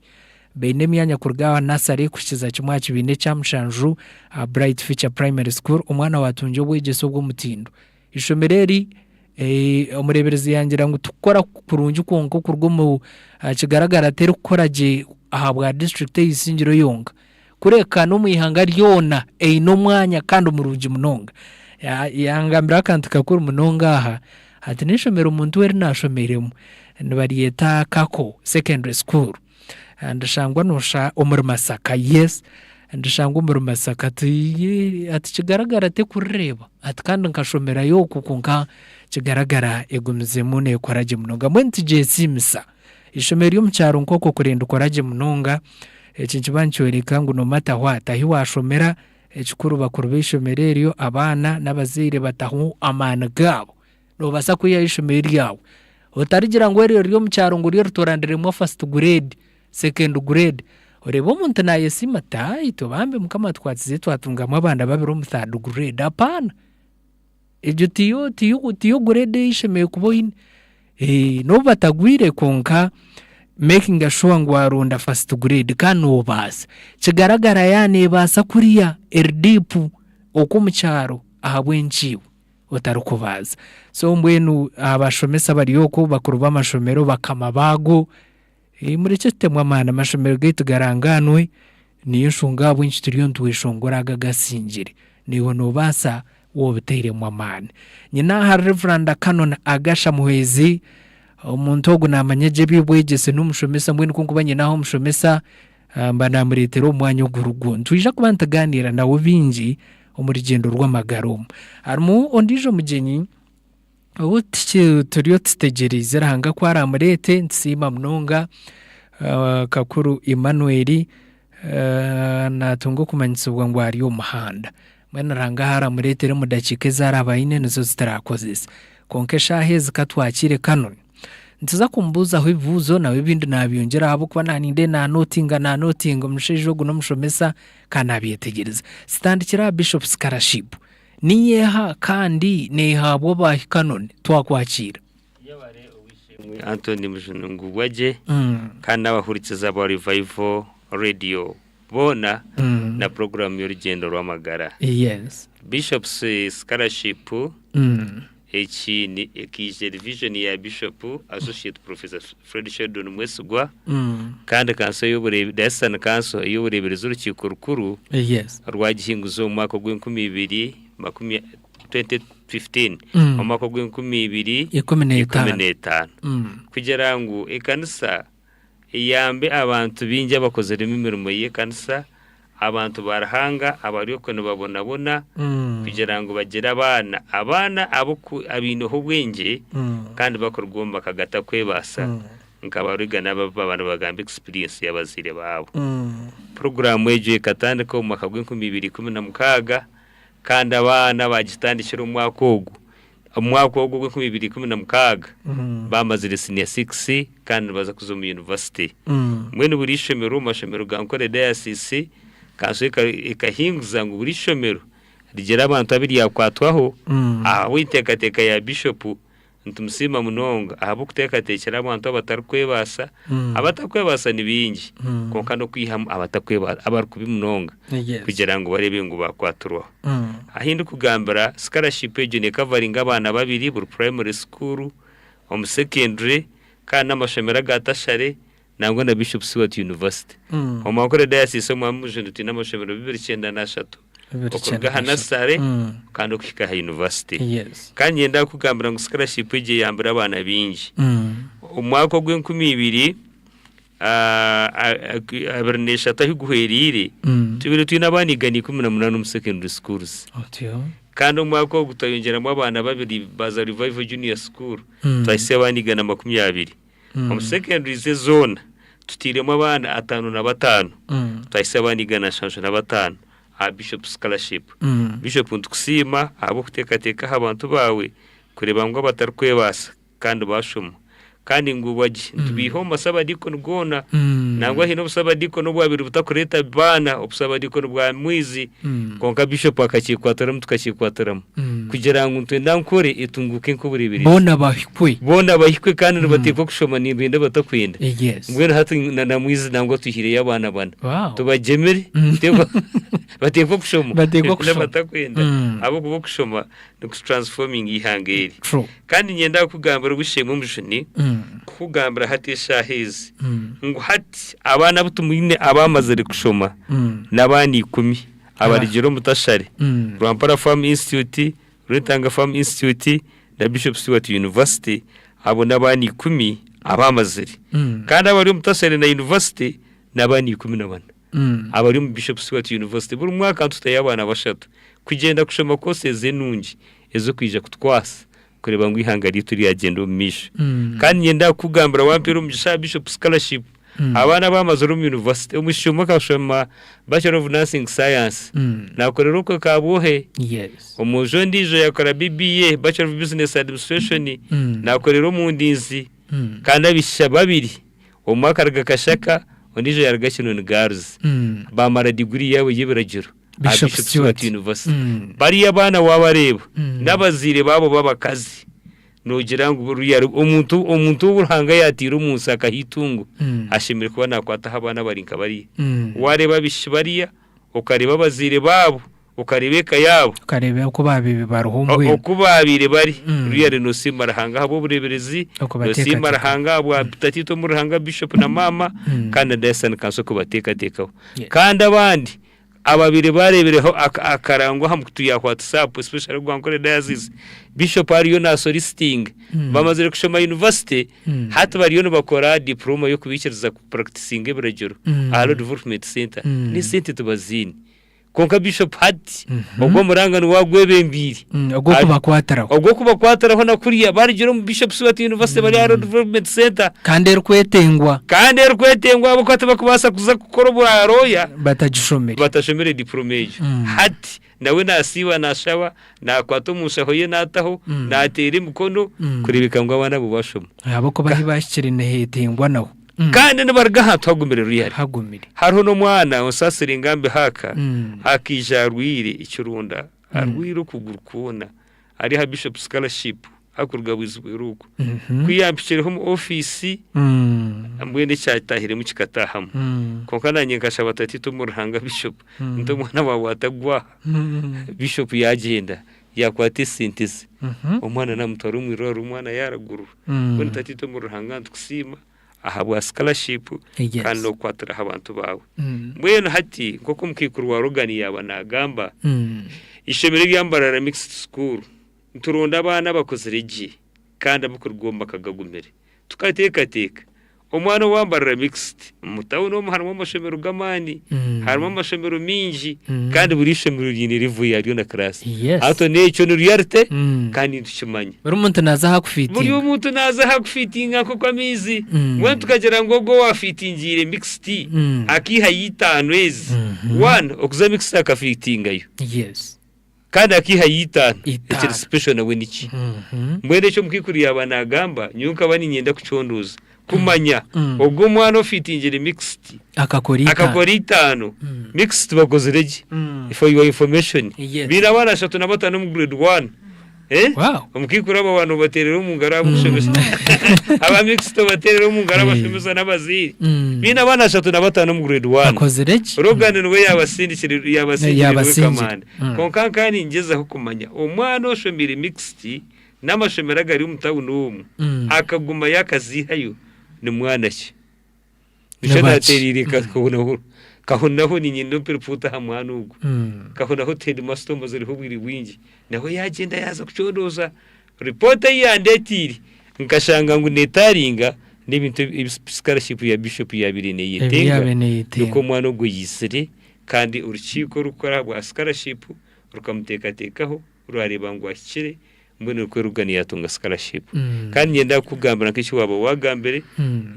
Baine emyanya kuruga aha nursery kuhikiza kimwe aha kibiina ekya mushanju aha Bright Future Primary School omwana waatungye obwegyese obw'omutindo. Eishomero eri omureeberezi yangira ngu tikukora kurungi kwonka okuruga omu kigaragara terikukora gye ahabwa disiturikiti eyisingire yonka kureka n'omu ihanga ryona eine omwanya kandi murungi munonga. Yangambiraho akantu kakuru munonga aha ati n'eishomero omuntu we eri naashomeiremu nibaryeta Kako Secondary School. Ndishangwa noosha omuri Masaka, yes, ndishangwa omuri Masaka ati ati kigaragara tekurireeba ati kandi nkashomerayo okwo kwonka kigaragara egumizemu neekora gye munonga. Mbwenu tigyesiimisa. Eishomero ry'omu kyaro nk'okwo kurenda rikora gye munonga, eki nikiba nikyoreka ngu no matter what ahi waashomera, ekikuru bakuru b'eishomero eryo, abaana n'abazaire bataho amaani gaabo. Noobaasa kwihayo eishomero ryawe. Otarigira ngu eryo riri omu kyaro ngu ryo riturandiremu first grade, second grade. Oreebe omuntu naayesiima ati aa itwe bambi Mukama atukwatsize twatungamu abaana babiri omu third grade. Apaana! Egyo tiyo tiyo tiyo grade ei oshemereire kuba oine. N'obu batagwire kwonka making sure ngu waaronda first grade kandi noobaasa. Kigaragara yaaba neebaasa kuriya eri deep okwo omu kyaro ahabw'enki iwe? otarikubaaza. So mbwenu abashomesa bari okwo, bakuru b'amashomero, bakama baago, murekye tutemu amaani amashomero gaitu garangaanwe, niyo nshonga ahabw'enki turiyo nitweshongora aga agasingire. Naiwe noobaasa waaba otairemu amaani. Nyine aha Rev. Canon Agasha Muhwezi, omuntu ogu naamanya gye eby'obwegyese n'omushomesa mbwenu ku nkuba nyine aha omushomesa, mba naamureetera omu mwanya ogurugwo. Nitwija kuba nitugaaniira nawe bingi omu rugyendo rw'amagara omu. Harimu ondiijo mugyenyi ou turiyo tutegyereize Ruhanga ku araamureete, nitusiima munonga Kakuru Emmanuel naatunga okumanyisibwa ngu ari omu muhanda. Mbwenu Ruhanga ahu araamureetere omu dakiika ezi araabe aine nizo ezi turaakozese. Kwonka eshaaha ezi ka twakiire Canon. Nituza kumubuuzaho ebibuuzo nawe ebindi naabyongyera ahabw'okuba naaninde naanootinga naanootinga omushaija ogu n'omushomesa kandi naabyetegyereza. Zitandikire aha Bishop Scholarship. Niyo eha kandi neehaabwa baahi Canon? Twakwakiira. Yebare ow'eishe-emwe Anthony Mujuni ngubwa gye kandi n'abahurikiza ba Revival Radio boona na puroguraamu y'orugyendo rw'amagara. Yes. Bishop's Scholarship Eki ni ekaija eri vision ya Bishop Associate Professor Fred Sheldon Mwesigwa kandi kanso ey'obureebe Diocesan Council ey'obureeberezi orukiiko rukuru Yes. rwagihinguza omu mwaka ogw'enkumi ibiri makumi 2015 omu mwaka ogw'enkumi ibiri Ikumi ikumi n'etaano. n'etaano kugira ngu ekanisa. Eyambe abantu baingi abakoziremu emirimo y'ekanisa, abantu ba Ruhanga abari okwo nibabonabona kugira ngu bagire abaana, abaana abaineho obwengye kandi bakuruga omu maka gatakwebaasa nka ba Reagan aba abu baaba nibagamba experience y'abazaire baabo. Puroguraamu egyo ekatandika omu mwaka gw'enkumi ibiri ikumi na mukaaga kandi abaana baagitandikira omu mwaka ogwo. Omu mwaka ogwo ogw'enkumi ibiri ikumi na mukaaga baamazire siniya sikisi kandi nibaza kuza omu yunivasite. Mbwenu buri ishomero omu mashomero ga Nkore Dayasiisi, kanso ekahinguza ngu buri ishomero rigire abantu abu ryakwatwaho ahabw'enteekateeka ya Bishopu Nitumusiima munonga ahabw'okuteekateekyera abantu abatarikwebaasa. Abatarikwebaasa ni baingi kwonka n'okwihamu abatarikwebaasa abarikubi munonga kugira ngu bareebe ngu baakwatirwaho. Ahi ndikugambira scholarship egyo neekavaringa abaana babiri buri primary school, omu secondary kandi n'amashomero aga tertiary nangwa na Bishop Stuart University. Omu Ankole Diocese omwa Mujuni twine amashomero 293 okuruga aha nursery kandi okuhika aha university. Kandi niinyenda kukugambira ngu scholarship egi eyambire abaana baingi. Omwaka ogw'enkumi ibiri 23 ahu guhwereire, tubaire twine abaana 118 omu secondary schools. Kandi omwaka ogu twayongyeramu abaana babiri baaza Revival Junior School, twahitsya abaana 120. Omu secondaries zoona tutairemu abaana 55, twahitsya abaana 175 aha Bishop Scholarship. Bishop nitukusiima ahabw'okuteekateeka aha bantu baawe kureeba ngu abatarikwebaasa kandi baashoma kandi ngu bagye nitubaiha omu masabadiikoni goona nangwa haine obusabadiikoni obwabaire butakureeta baana obusabadiikoni bwa mwizi kwonka Bishop akakikwatiramu tukakikwatiramu kugira ngu nitwenda Ankole etunguuke nk'obureeberezi. Boona bahikwe. Boona bahikwe kandi nibateekwa kushoma nibenda batakwenda. Yes. Mbwenu hati na Mwizi nangwa twihireyo abaana bana. Wow. Tubagyemire. Bateekwa kushoma. Bateekwa kushoma. Batakwenda. Ahabw'okuba okushoma nikutransforminga eihanga eri. True. Kandi niinyenda kukugambira ow'eishe-emwe Omujuni, kukugambira hati eshaaha ezi, ngu hati abaana abu tumwine abamazire kushoma n'abaana ikumi abarugire omu Tashari, Rwampara Farm Institute, Rwentanga Farm Institute na Bishop Stuart University, abo n'abaana ikumi abamazire. Kandi abari omu Tashari na University n'abaana 14. Abari omu Bishop Stuart University buri mwaka nitutayo abaana bashatu kugyenda kushoma courses enungi ez'okwija kutukwasa kureeba ngu eihanga ryaitu ryagyenda omu maisho. Kandi niinyenda kukugambira wampeera omugisha aha Bishop Scholarship, abaana abamazire omu university, omwishiki omwe akashoma Bachelor of Nursing Science, nakorera okwe Kabwohe, omwojo ondiijo yakora BBA, Bachelor of Business Administration, nakorera omu Ndinzi, kandi abaishiki babiri Omwe akaruga Kashaka, ondiijo yaaruga Kinoni Girls. Baamara diguri yaabo y'ebiragiro aha Bishop Bishop Stuart Stuart. University. Bariya abaana waabareeba, n'abazaire baabo b'abakazi, noogira ngu buriya omuntu omuntu ou Ruhanga yaataire omu nsi akaha eitungo, ashemereire kuba naakwataho abaana abari nka bariya. Waareeba abaishiki bariya, okareeba abazaire baabo, okareeba eka yaabo, Okareeba oku baabaire bariho mbwenu. oku baabaire bari, really noosiima Ruhanga ahabw'obureeberezi, Okubateekateeka. noosiima Ruhanga ahabwa tataitwe omuri Ruhanga Bishop na maama, kandi na Diocesan Council kubateekateekaho. Yes. Kandi abandi ababaire baareebireho akarango aha mukutu ya WhatsApp especially ogwa Ankole Diocese, Bishop ariyo naasolicitinga, bamazire kushoma university, hati bariyo nibakora diploma y'okubaikiriza kupuractisinga ebiragiro aha Law Development Centre, n'esente tibaziine. Kwonka Bishop hati ogwo omuranga niwe agwebembeire. Ogw'okubakwatiraho. Ogw'okubakwatiraho na kuriya barugire omu Bishop Stuart University bari aha Road Development Centre. Kandi erikwetengwa. Kandi erikwetengwa ahabw'okuba tibakubaasa kuza kukora obwa lawyer. Batagishomire. Batashomire diploma egyo. Hati nawe nasiiba nashaba, nakwata omu nshaho ye nataho, nateera emikono kureebeka ngu abaana abo bashoma. Ahabw'okuba ahu baahikire niheetengwa naho. Kandi nibaruga ahantu hagumire ruyari. Hagumire. Hariho n'omwana onsaasire ngambe haaka akaija arwaire ekironda arwaire okuguru kwona ari aha Bishop Scholarship arikuruga Bwizibwera okwo. Ku yampikireho omu ofiisi mbwenu ekyatahiremu kikataahamu. Kwonka naanye nkashaba tataitwe omuri Ruhanga Bishop nti omwana waawe atagwa aha. Bishop yaagyenda yaakwata esente ze omwana naamutwara omu irwariro omwana yaaragurwa. Mbwenu tataitwe omuri Ruhanga nitukusiima ahabwa scholarship Yes. kandi n'okukwatiraho abantu baawe. Mbwenu hati nk'oku omukaikuru wa Rogan yaaba naagamba, ishomero erya Mbarara Mixed School nituronda abaana abakozire gye kandi abarikuruga omu maka gagumire. Tukateekateeka, Omwana owa Mbarara Mixed, omu tawuni omu harimu amashomero g'amaani, harimu amashomero maingi kandi buri ishomero riine level yaryo na class. Yes. Hato n'ekyo ni reality kandi nitukimanya. Buri muntu naaza aha Buri kufiitinga. omuntu naaza aha kufiitinga nk'oku amaizi. Mbwenu tukagira ngu ogwo owaafiitingiire Mixed akaihayo itaano ezi, one okuza Mixed akafiitingayo. Yes. Kandi akaihayo itaano, Itaano. ekiri special nabwe niki? Mbwenu eki omukaikuru yaaba naagamba, nyowe nkaba niinyenda kucondooza kumanya ogwo omwana ofiitingire mixed Akakora itaano. akakora itaano, mixed bakozire gye? For your information, Yes. baine abaana ashatu na bataano omu grade one. Eh? Wow. Omukaikuru abo baana obateerere omu ngaro ahabw'okushomesa. Aba mixed obateerere omu ngaro abashomesa n'abazaire. Baine abaana ashatu na bataano omu grade one. Bakozire ki? Rogan niwe yaabasindikire yaabasingire niwe Yaabasingire. kamanda. Kwonka nkaba ningyezaho kumanya omwana oshomeire mixed n'amashomero agari omu tawuni omu akagumayo akaziihayo ni mwana ki? Nikyo Ni baki? naateereire Kahonaho Kahonaho niinyenda ompe ripoota aha mwana ogwo. Kahonaho ti heedimasita omazireho obwire bwingi. Nawe yaagyenda yaaza kucondooza. Ripoota ei yandeeteire nkashanga ngu neetaaringa n'ebintu ebi sikarashipu ya bishopu yaabaire Ebi neeyetenga. yaabaire neeyetenga. Nikwo omwana ogwo yaizire kandi orukiiko orurikukora aha bwa sikarashipu rukamuteekateekaho rwareeba ngu ahikire mbwenu nikwo Rugan yaatunga scholarship. Kandi niinyenda kukugambira nk'eki waaba waagambire,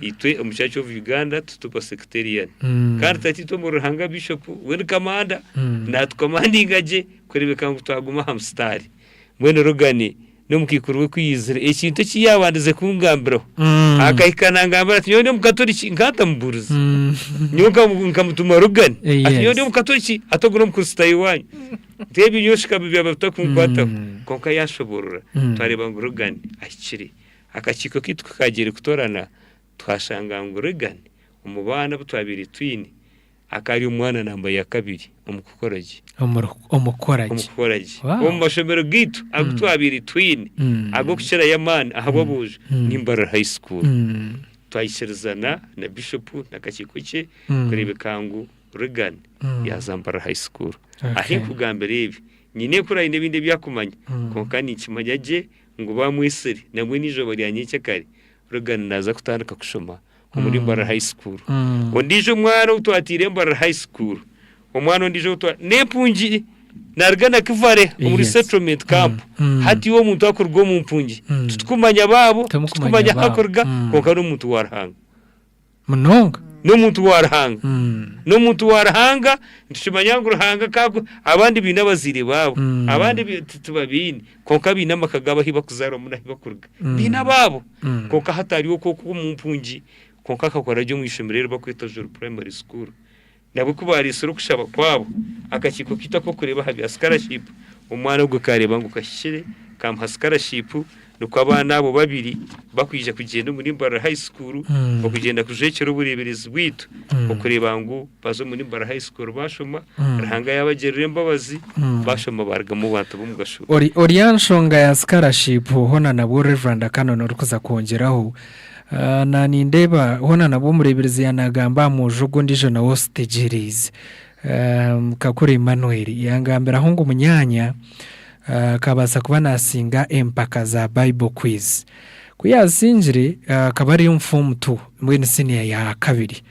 itwe omu Church of Uganda tituba sectarian. Kandi tataitwe omuri Ruhanga Bishop we ni kamanda, naatukamandinga gye kureebeka ngu twaguma aha musitaari. Mbwenu Rugan n'omukaikuru we ku yaizire, ekintu eki yaabandize kungambiraho, akahika nangambira ati nyowe ndi omukatoriki, nkaba ntamubuurize. Nyowe nkamutuma Rugan, ati nyowe ndi omukatoriki, ati ogu n'omukristaayo waanyu. Nti ebyo nyowe shikama byaba bitakunkwataho. Kwonka yaashoboorora, twareeba ngu Reagan ahikire. Akakiiko kaitu ku kaagiire kutoorana, twashanga ngu Reagan omu baana abu twabaire twine, akaba ari omwana namba ya kabiri omu kukora gye. Omu kukora Omu gye. kukora gye. Wow. Omu mashomero gaitu agu twabaire twine, ag'okukirayo amaani ahabw'aboojo, ni Mbarara High School. Twaikirizana na Bishopu n'akakiiko kye kureebeka ngu Reagan yaaza Mbarara High School. Ahi nkugambira ebi, nyine enkuru aine ebindi ebi akumanya, kwonka ninkimanya gye ngu baamwetsire nambwenu eizooba rya nyencakare Reagan naaza kutandika kushoma omuri Mbarara High School. Ondiijo omwana ou twataire Mbarara High School, omwana ondiijo ou twa n'empungi naaruga Nakivale omuri settlement camp. Hati iwe omuntu akuruga omu mpungi, titukumanya baabo, titukumanya ahu akuruga, kwonka n'omuntu wa Ruhanga. Munonga. N'omuntu wa Ruhanga. N'omuntu wa Ruhanga, nitukimanya ngu Ruhanga ka aku, abandi baine abazaire baabo, abandi bi- ti- tibabaine, kwonka baine amaka gaabo ahu bakuzaarwamu n'ahu bakuruga. Baine abaabo, kwonka hati ari okwo okwo omu mpungi, kwonka akakora gye omu ishomero eri barikweta Juru Primary School. Nabwo ku baareetsire okushaba kwabo, akakiiko kaitu ak'okureeba aha bya sikarashipu, omwana ogwo kaareeba ngu kahikire, kaamuha sikarashipu, nikwo abaana abo babiri bakwija kugyenda omuri Mbarara High School okugyenda kujwekyera obureeberezi bwaitu okureeba ngu baaza omuri Mbarara High School baashoma, Ruhanga yaabagirira embabazi, baashoma baarugamu abantu b'omugasho. Ori ori aha nshonga ya sikarashipu hoona nabwo Rev. Canon orikuza kwongyeraho, Na nindeeba hoona nabwo omureeberezi yaanagamba aha mwojo ogu ondiijo nawe ositegyereize. Kakuru Emmanuel yangambiraho ngu munyaanya akabaasa kuba naasinga empaka za Bible quiz. Ku yaazisingire akaba ari omu form two mbwenu siniya ya kabiri.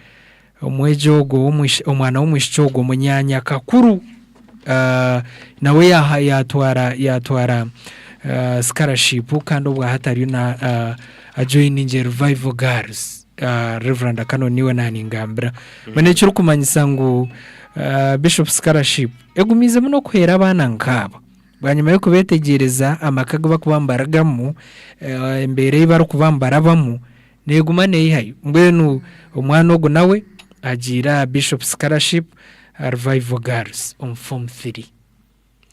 Omwegi ogwo omwana w'omwishiki ogwo munyaanya Kakuru nawe yaatwara yaatwara sikarashipu kandi obwa hati ariyo na ajoyiningi Revival Girls. Rev. Canon niiwe naaningambira. Mbwenu ekirikumanyisa ngu Bishop sikarashipu egumiizemu n'okuhwera abaana nk'aba. Bwanyima y'okubeetegyereza amaka agu barikuba nibarugamu, embeera ei barikuba nibarabamu, Neeguma neeyihayo. Mbwenu omwana ogu nawe agiire aha Bishop Scholarship Revival Girls omu form thiri.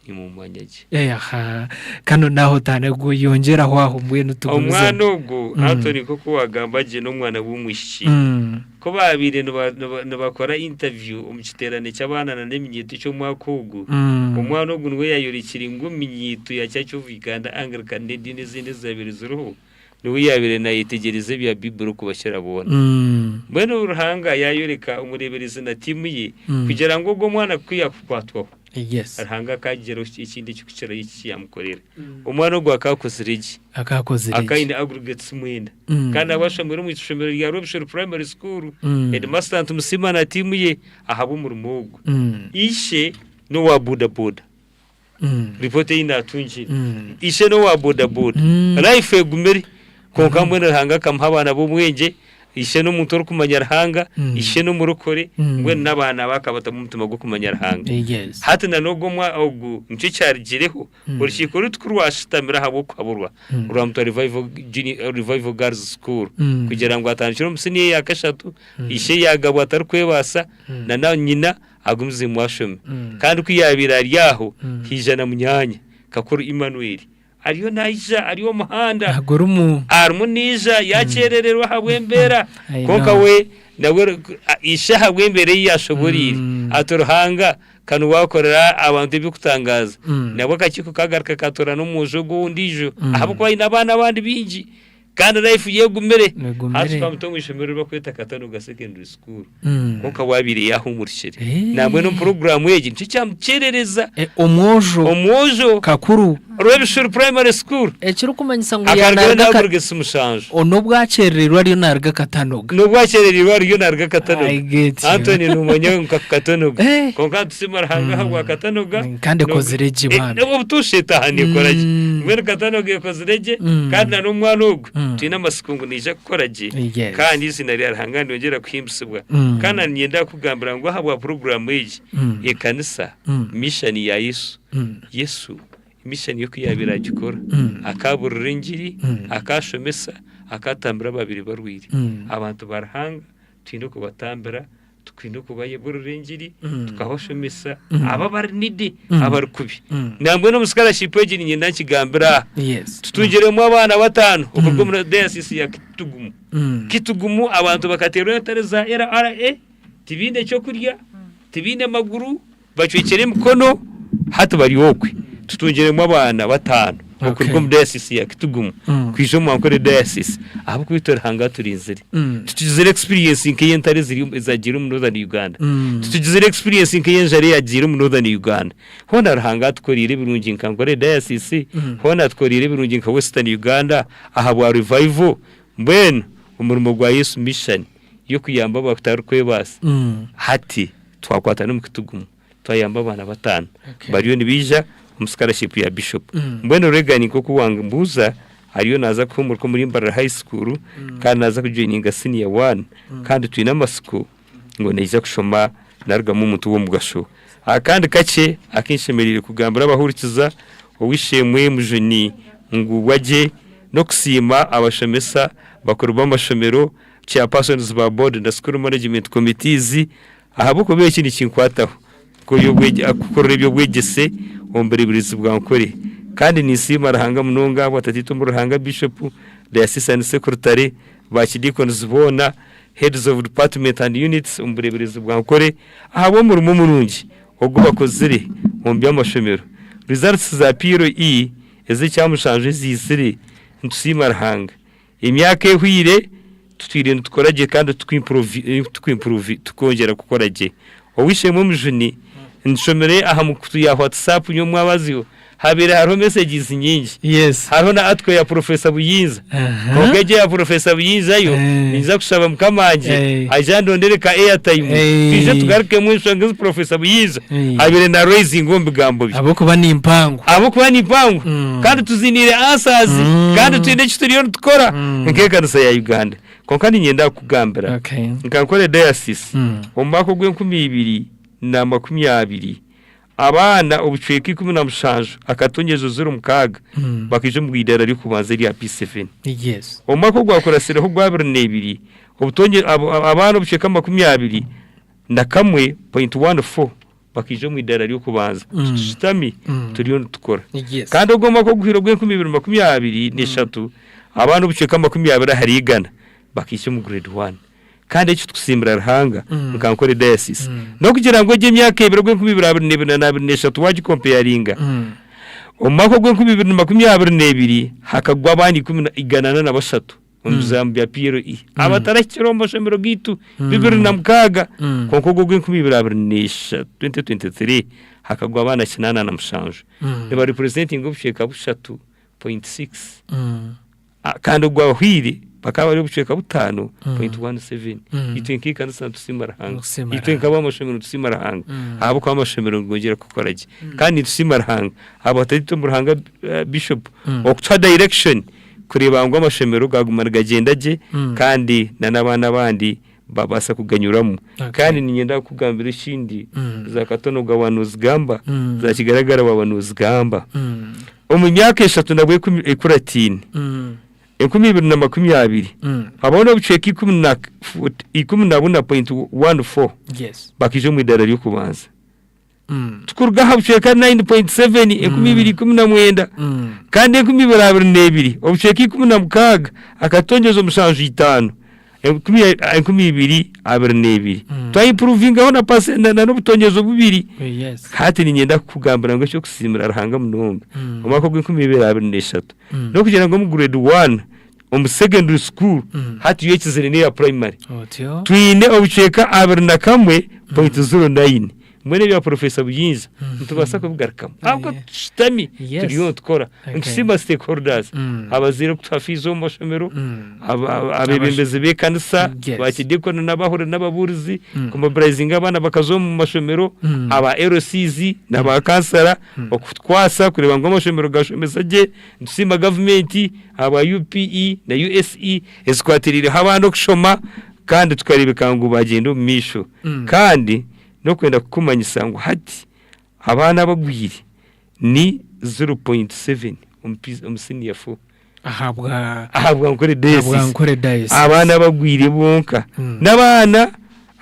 Nimumanya gye. Aha, kanu naho otandike yongyeraho aho mbwenu tugumizemu. Omwana ogu Anthony nk'oku waagamba gye n'omwana w'omwishiki. Ku baabaire nibakora interview omu kiteerane ky'abaana na n'eminyeeto eky'omwaka ogu, omwana ogu niwe yaayorekire ngu eminyeeto ya Church of Uganda Anglican n'ediini ezindi ezaabaire ziriho, Niwe yaabaire naayetegyereza ebya Baiburi okubakira boona. Mbwenu Ruhanga yaayoreka omureeberezi na tiimu ye kugira ngu ogwo mwana ku yaakukwatwaho. Yes. Ruhanga akaagira ekindi ekirikukirayo eki yaamukorera. Omwana ogwo akaakozire gye. Akaakozire gye. Akaba aine aggregates mwenda. Kandi akaba ashomire omu ishomero rya Rwebushoori Primary School. Headmaster nitumusiima na tiimu ye ahabw'omurimo ogwo. Ishe n'owa bodaboda. Ripoota ei naatungire. Ishe n'owa bodaboda. Life egumire kwonka mbwenu Ruhanga akamuha abaana b'obwengye. Ishe n'omuntu orikumanya Ruhanga, ishe n'omurokore, mbwenu n'abaana be akabatamu omutima gw'okumanya Ruhanga. Yes. Hati na n'ogwo omwa ogu nikyo kyarugireho, orukiiko rwaitu ku rwashutamire ahabw'okuhaburwa, rwamutwara Revival Junior, Revival Girls School kugira ngu atandikire omu siniya eya kashatu, ishe yaagabwa atarikwebaasa, na na nyina agumizemu ashome. Kandi ku yaabaire ari aho, haija na munyaanya, Kakuru Emmanuel, Ariyo naija ari omu muhanda. Agurimu. Arimu naija yakyerererwa ahabw'embeera. I Kwonka know. we nawe ishe ahabw'embeera ei yashoboreire ati Ruhanga ka niwe akorera abantu eby'okutangaaza. Nabwo akakiiko kagaruka katoorana omwojo ogwo ondiijo ahabw'okuba aine abaana abandi baingi. Kandi life ye egumire. Egumire. Hati twamuta omu ishomero eri barikweta Katanoga Secondary School. Kwonka waabaire yaahumurikire. Eh. Nambwenu omu puroguraamu egi nikyo kyamukyerereza. Eh, omwojo Omwojo kakuru. Rwebishushuru Primary School. Ekirikumanyisa ngu Akarugayo yaanaruga ka- n'aggregates mushanju. n'obu akyerererwa ariyo naaruga Katanoga. N'obu akyerererwa ariyo naaruga Katanoga. I get you. Anthony noomanya nka Katanoga. Eh. Kwonka nitusiima Ruhanga ahabwa Katanoga. Kandi ekozire gye Eh, bambi. obutoosha etaaha neekora gye. Mbwenu Katanoga ekozire gye kandi na n'omwana ogu twine amatsiko ngu naija kukora gye Yes. kandi eiziina rya Ruhanga niryongyera kuhimbisibwa. Kandi na niinyenda kukugambira ngu ahabwa puroguraamu egi, ekanisa, mishani ya Yesu, Yesu mishani ye ku yaabaire agikora, akaaburira engiri, akaashomesa, akaatambira abaabaire barwaire. Abantu ba Ruhanga twine kubatambira Twine okubayeburira engiri, tukabashomesa abo abari needy, abari kubi. Nambwenu omu scholarship egi niinyenda nkigambire aha. Yes. Tutungiremu abaana bataano okuruga omuri diocese ya Kitugumu. Kitugumu abantu bakateerwa entare za LRA, tibaine ky'okurya, tibaine maguru, Bacwekire emikono, hati bari okwe. Tutungiremu abaana bataano okuruga omu diocese ya Kitugumu kwija omu Ankole diocese ahabw'okuba itwe Ruhanga aturinzire. Tutugizire experience nk'ey'entare eziri ezagiire omu Northern Uganda. Tutugizire experience nk'ey'enjara eyagiire omu Northern Uganda. Hoona Ruhanga atukoreire ebirungi nka Ankole diocese, hoona atukoreire ebirungi nka Western Uganda ahabwa revival. Mbwenu omurimo gwa Yesu Mission y'okuyamba abatarikwebaasa hati Twakwata n'omu Kitugumu twayamba abaana bataano bariyo nibaija omu scholarship ya Bishop. Mbwenu Reagan nk'oku wambuuza ariyo naaza kuhumuruka omuri Mbarara High School kandi naaza kujoininga senior one kandi twine amatsiko ngu naija kushoma narugamu omuntu w'omugasho. Akandi kakye aku nshemereire kugambira abahurikiza ow'eishe-emwe Mujuni ngu bwagye n'okusiima abashomesa, bakuru b'amashomero, chairpersons ba board na school management committees ahabw'okuba eki nikinkwataho kukora eby'obwegyese omu bureeberezi bwa Nkore. Kandi ninsiima Ruhanga munonga ahabwa tataitwe omuri Ruhanga Bishop, Diocesan Secretary, ba Chideacons boona, Heads of Department and Units omu bureeberezi bwa Nkore ahabw'omurimo murungi ogu bakozire omu by'amashomero. Results za PLE ez'ekyamushanju eziizire, nitusiima Ruhanga. Emyaka ehweire, tutwire nitukora gye kandi tukwongyera kukora gye. Ow'eishe-emwe Omujuni, nshomire aha mikutu ya WhatsApp nyomwabazyo, habaire hariho messages nyingi. Yes. Hariho na article ya Professor Buyinza. Kwonka egyo eya Professor Buyinza yo, ninza kushaba mukama wangye aije andondere ka airtime, twije tugarukemu enshonga ezi Professor Buyinza abaire na raisinga omu bigambo bye. Ahabw'okuba ni mpango. Ahabw'okuba ni mpango kandi tuziniire answers kandi twine eki turiyo nitukora nk'ekanisa ya Uganda. Kwonka niinyenda kukugambira Okay. nka Nkore Diocese omu mwaka ogw'enkumiibiri na makumyabiri abaana obucweka 17 akatonyezo ziro mukaaga bakaija omu idaara ry'okubanza erya P7. Yes. Omu mwaka ogwakuratsireho ogwa 2002 obutonye abaana obucweka 21.14 Bakaija omu idaara ry'okubanza tushutami turiyo nitukora. Kandi ogwo omwaka oguhweire ogw'enkumi ibiri 23 abaana obucweka 20 ahari igana bakaija omu grade one. Kandi ekyo tukusiimira Ruhanga nka Nkore Diocese. N'okugira ngu egyo emyaka ebiri ogw'enkumi ibiri abiri n'ebiri na abiri n'eshatu wagikompeyaringa, omu mwaka ogw'enkumi ibiri na 22 hakagwa abaana ikumi na igana ana na bashatu. omu bizaamu bya PLE abatarahikire omu mashomero gaitu 26 kwonka ogwo ogw'enkumi ibiri abiri n'eshatu, 2023, hakagwa abaana 87 niba representinga obucweka bushatu point six kandi ogwahweire bakaba bari obucweka 5.17. Itwe nk'ekanisa nitusiima Ruhanga. Nitusiima Itwe Ruhanga. nk'ab'amashomero nitusiima Ruhanga ahabw'okuba amashomero nigongyera kukora gye. Kandi nitusiima Ruhanga ahabwa Tataitwe omu Ruhanga Bishop okutuha direction kureeba ngu amashomero gaguma nigagyenda gye kandi na n'abaana abandi babaasa kuganyurwamu. Kandi niinyenda kukugambira ekindi, za Katonoga waaba noozigamba, za Kigaragara waaba noozigamba. Omu myaka eshatu nabwo ekurataine, 2020, habaho n'obucweka 14.14 bakaija omu idaara ry'okubanza. Tukuruga aha bucweka 9.7 2019 kandi 2022 obucweka 16 akatongyezo 75 2022 twaimpuruvingaho na pase na n'obutongyezo bubiri. Hati niinyenda kukugambira ngu eky'okusiimira Ruhanga munonga omwaka ogw'enkumu ibiri abiri n'eshatu n'okugira ngu omu grade one omu secondary school hati yo ekizire n'eya primary twine obucweka 21.09. Mbwenu ebya Professor Buyinza nitubaasa kubigarukamu ahabw'okuba tushutami turiyo nitukora. Nitusiima stakeholders, abazaire kutuha fees omu mashomero, abeebembezi b'ekanisa, bakidiakoni n'abahuri n'ababuurizi kumobilizinga abaana bakaza omu mashomero, aba LCs na ba kansara okutukwasa kureeba ngu amashomero gashomesa gye. Nitusiima gavumenti ahabwa UPE na USE ezikwatiriireho abaana okushoma kandi tukareebeka ngu baagyenda omu maisho. Kandi n'okwenda kukumanyisa ngu hati abaana abagwire ni 0.7 omu siniya fo. Ahabwa Ahabwa Nkore ahabwa Diocese. Nkore Diocese. Abaana abagwire bonka n'abaana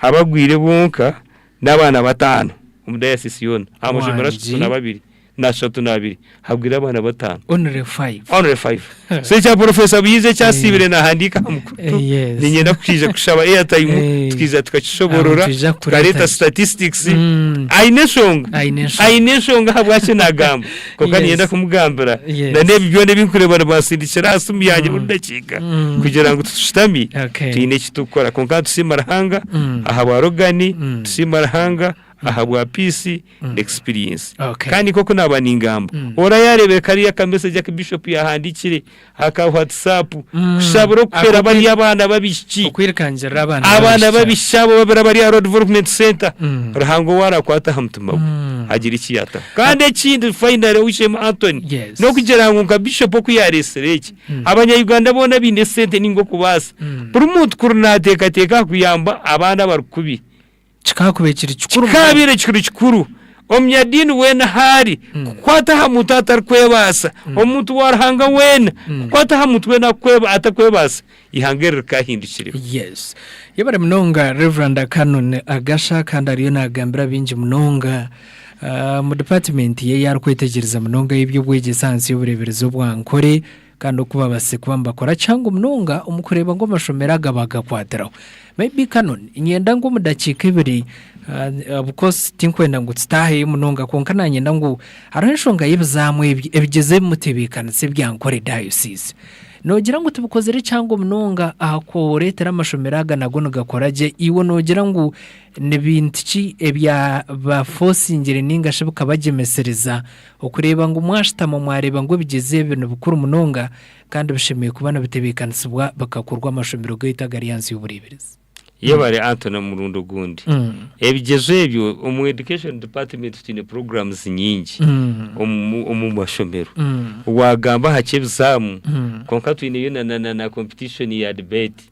abagwire bonka n'abaana bataano omu diocese yoona aha mashomero ashatu Wangi. na babiri na ashatu n'abiri hagwire abaana bataano. Only five. Only five. So ekya Professor Buyinza ekyasiibire naahandiika aha mukutu, Yes. niinyenda kwija kushaba airtime tukaija tukakishoboorora, Aho twija kureeta tukareeta ki? statistics. Aine enshonga. Aine enshonga. Aine enshonga ahabwaki naagamba. Kwonka niinyenda kumugambira Yes. na n'ebi byona ebi nkureeba nibansindikira aha simu yangye buri dakiika kugira ngu tushutami twine eki turikukora. Kwonka nitusiima Ruhanga ahabwa Logan, tusiima Ruhanga ahabwa Peace na Experience. Okay. Kandi nk'oku naaba ningamba, ora yaareebire kariya ka message aku Bishop yaahandiikire aka WhatsApp kushabira okuhwera bariya abaana b'abaishiki. Okwirukangirira abaana Abaana b'abaishiki. b'abaishiki abo babiri abari aha Road Development Centre, Ruhanga ou arakwata aha mutima gwe agire eki yaataho. Kandi ekindi finally ow'eishe-emwe Anthony, Yes. n'okugira ngu nka Bishop oku yaareetsire eki, Abanya-Uganda boona abaine esente ninga okubaasa, buri muntu kuri naateekateeka aha kuyamba abaana abarikubi. Kikaakubaire kiri kikuru munonga. Kikaabaire kiri kikuru omunyadiini weena ahu ari kukwata aha muntu atarikwebaasa, omuntu wa Ruhanga weena kukwata aha muntu weena atarikwebaasa, eihanga eri rikaahindukire. Yes. Yebare munonga Rev. Canon Agasha kandi ariyo nagambira bingi munonga omu department ye ei arikwetegyereza munonga ey'eby'obwegyese ahansi y'obureeberezi obwa Nkore. Kandi oku babaasize kuba nibakora kihango munonga omu kureeba ngu amashomero aga baagakwatiraho. Maybe Canon, niinyenda ngu omu dakiika ibiri, of course tinkwenda ngu tutaaheyo munonga kwonka naanyenda ngu hariho enshonga y'ebizaamu ebi, ebigyezo ebi mutebeekanise ebya Nkore Diocese. Noogira ngu tibikozire kihango munonga aha kureetera amashomero aga nago nigakora gye? Iwe noogira ngu ni bintu ki ebyabafosingire nainga shi bikabagyemesereza Okureeba ngu mwashutama mwareeba ngu ebigyezo ebi nibikuru munonga kandi bishemereire kuba nibitebeekanisibwa bikakorwa amashomero gaitu agari ahansi y'obureeberezi. Yebare Anthony omurundi ogundi. Ebigyezo ebyo omu education department twine programs nyingi omu mashomero. Wagamba aha ky'ebizaamu kwonka twineyo na competition ya debate.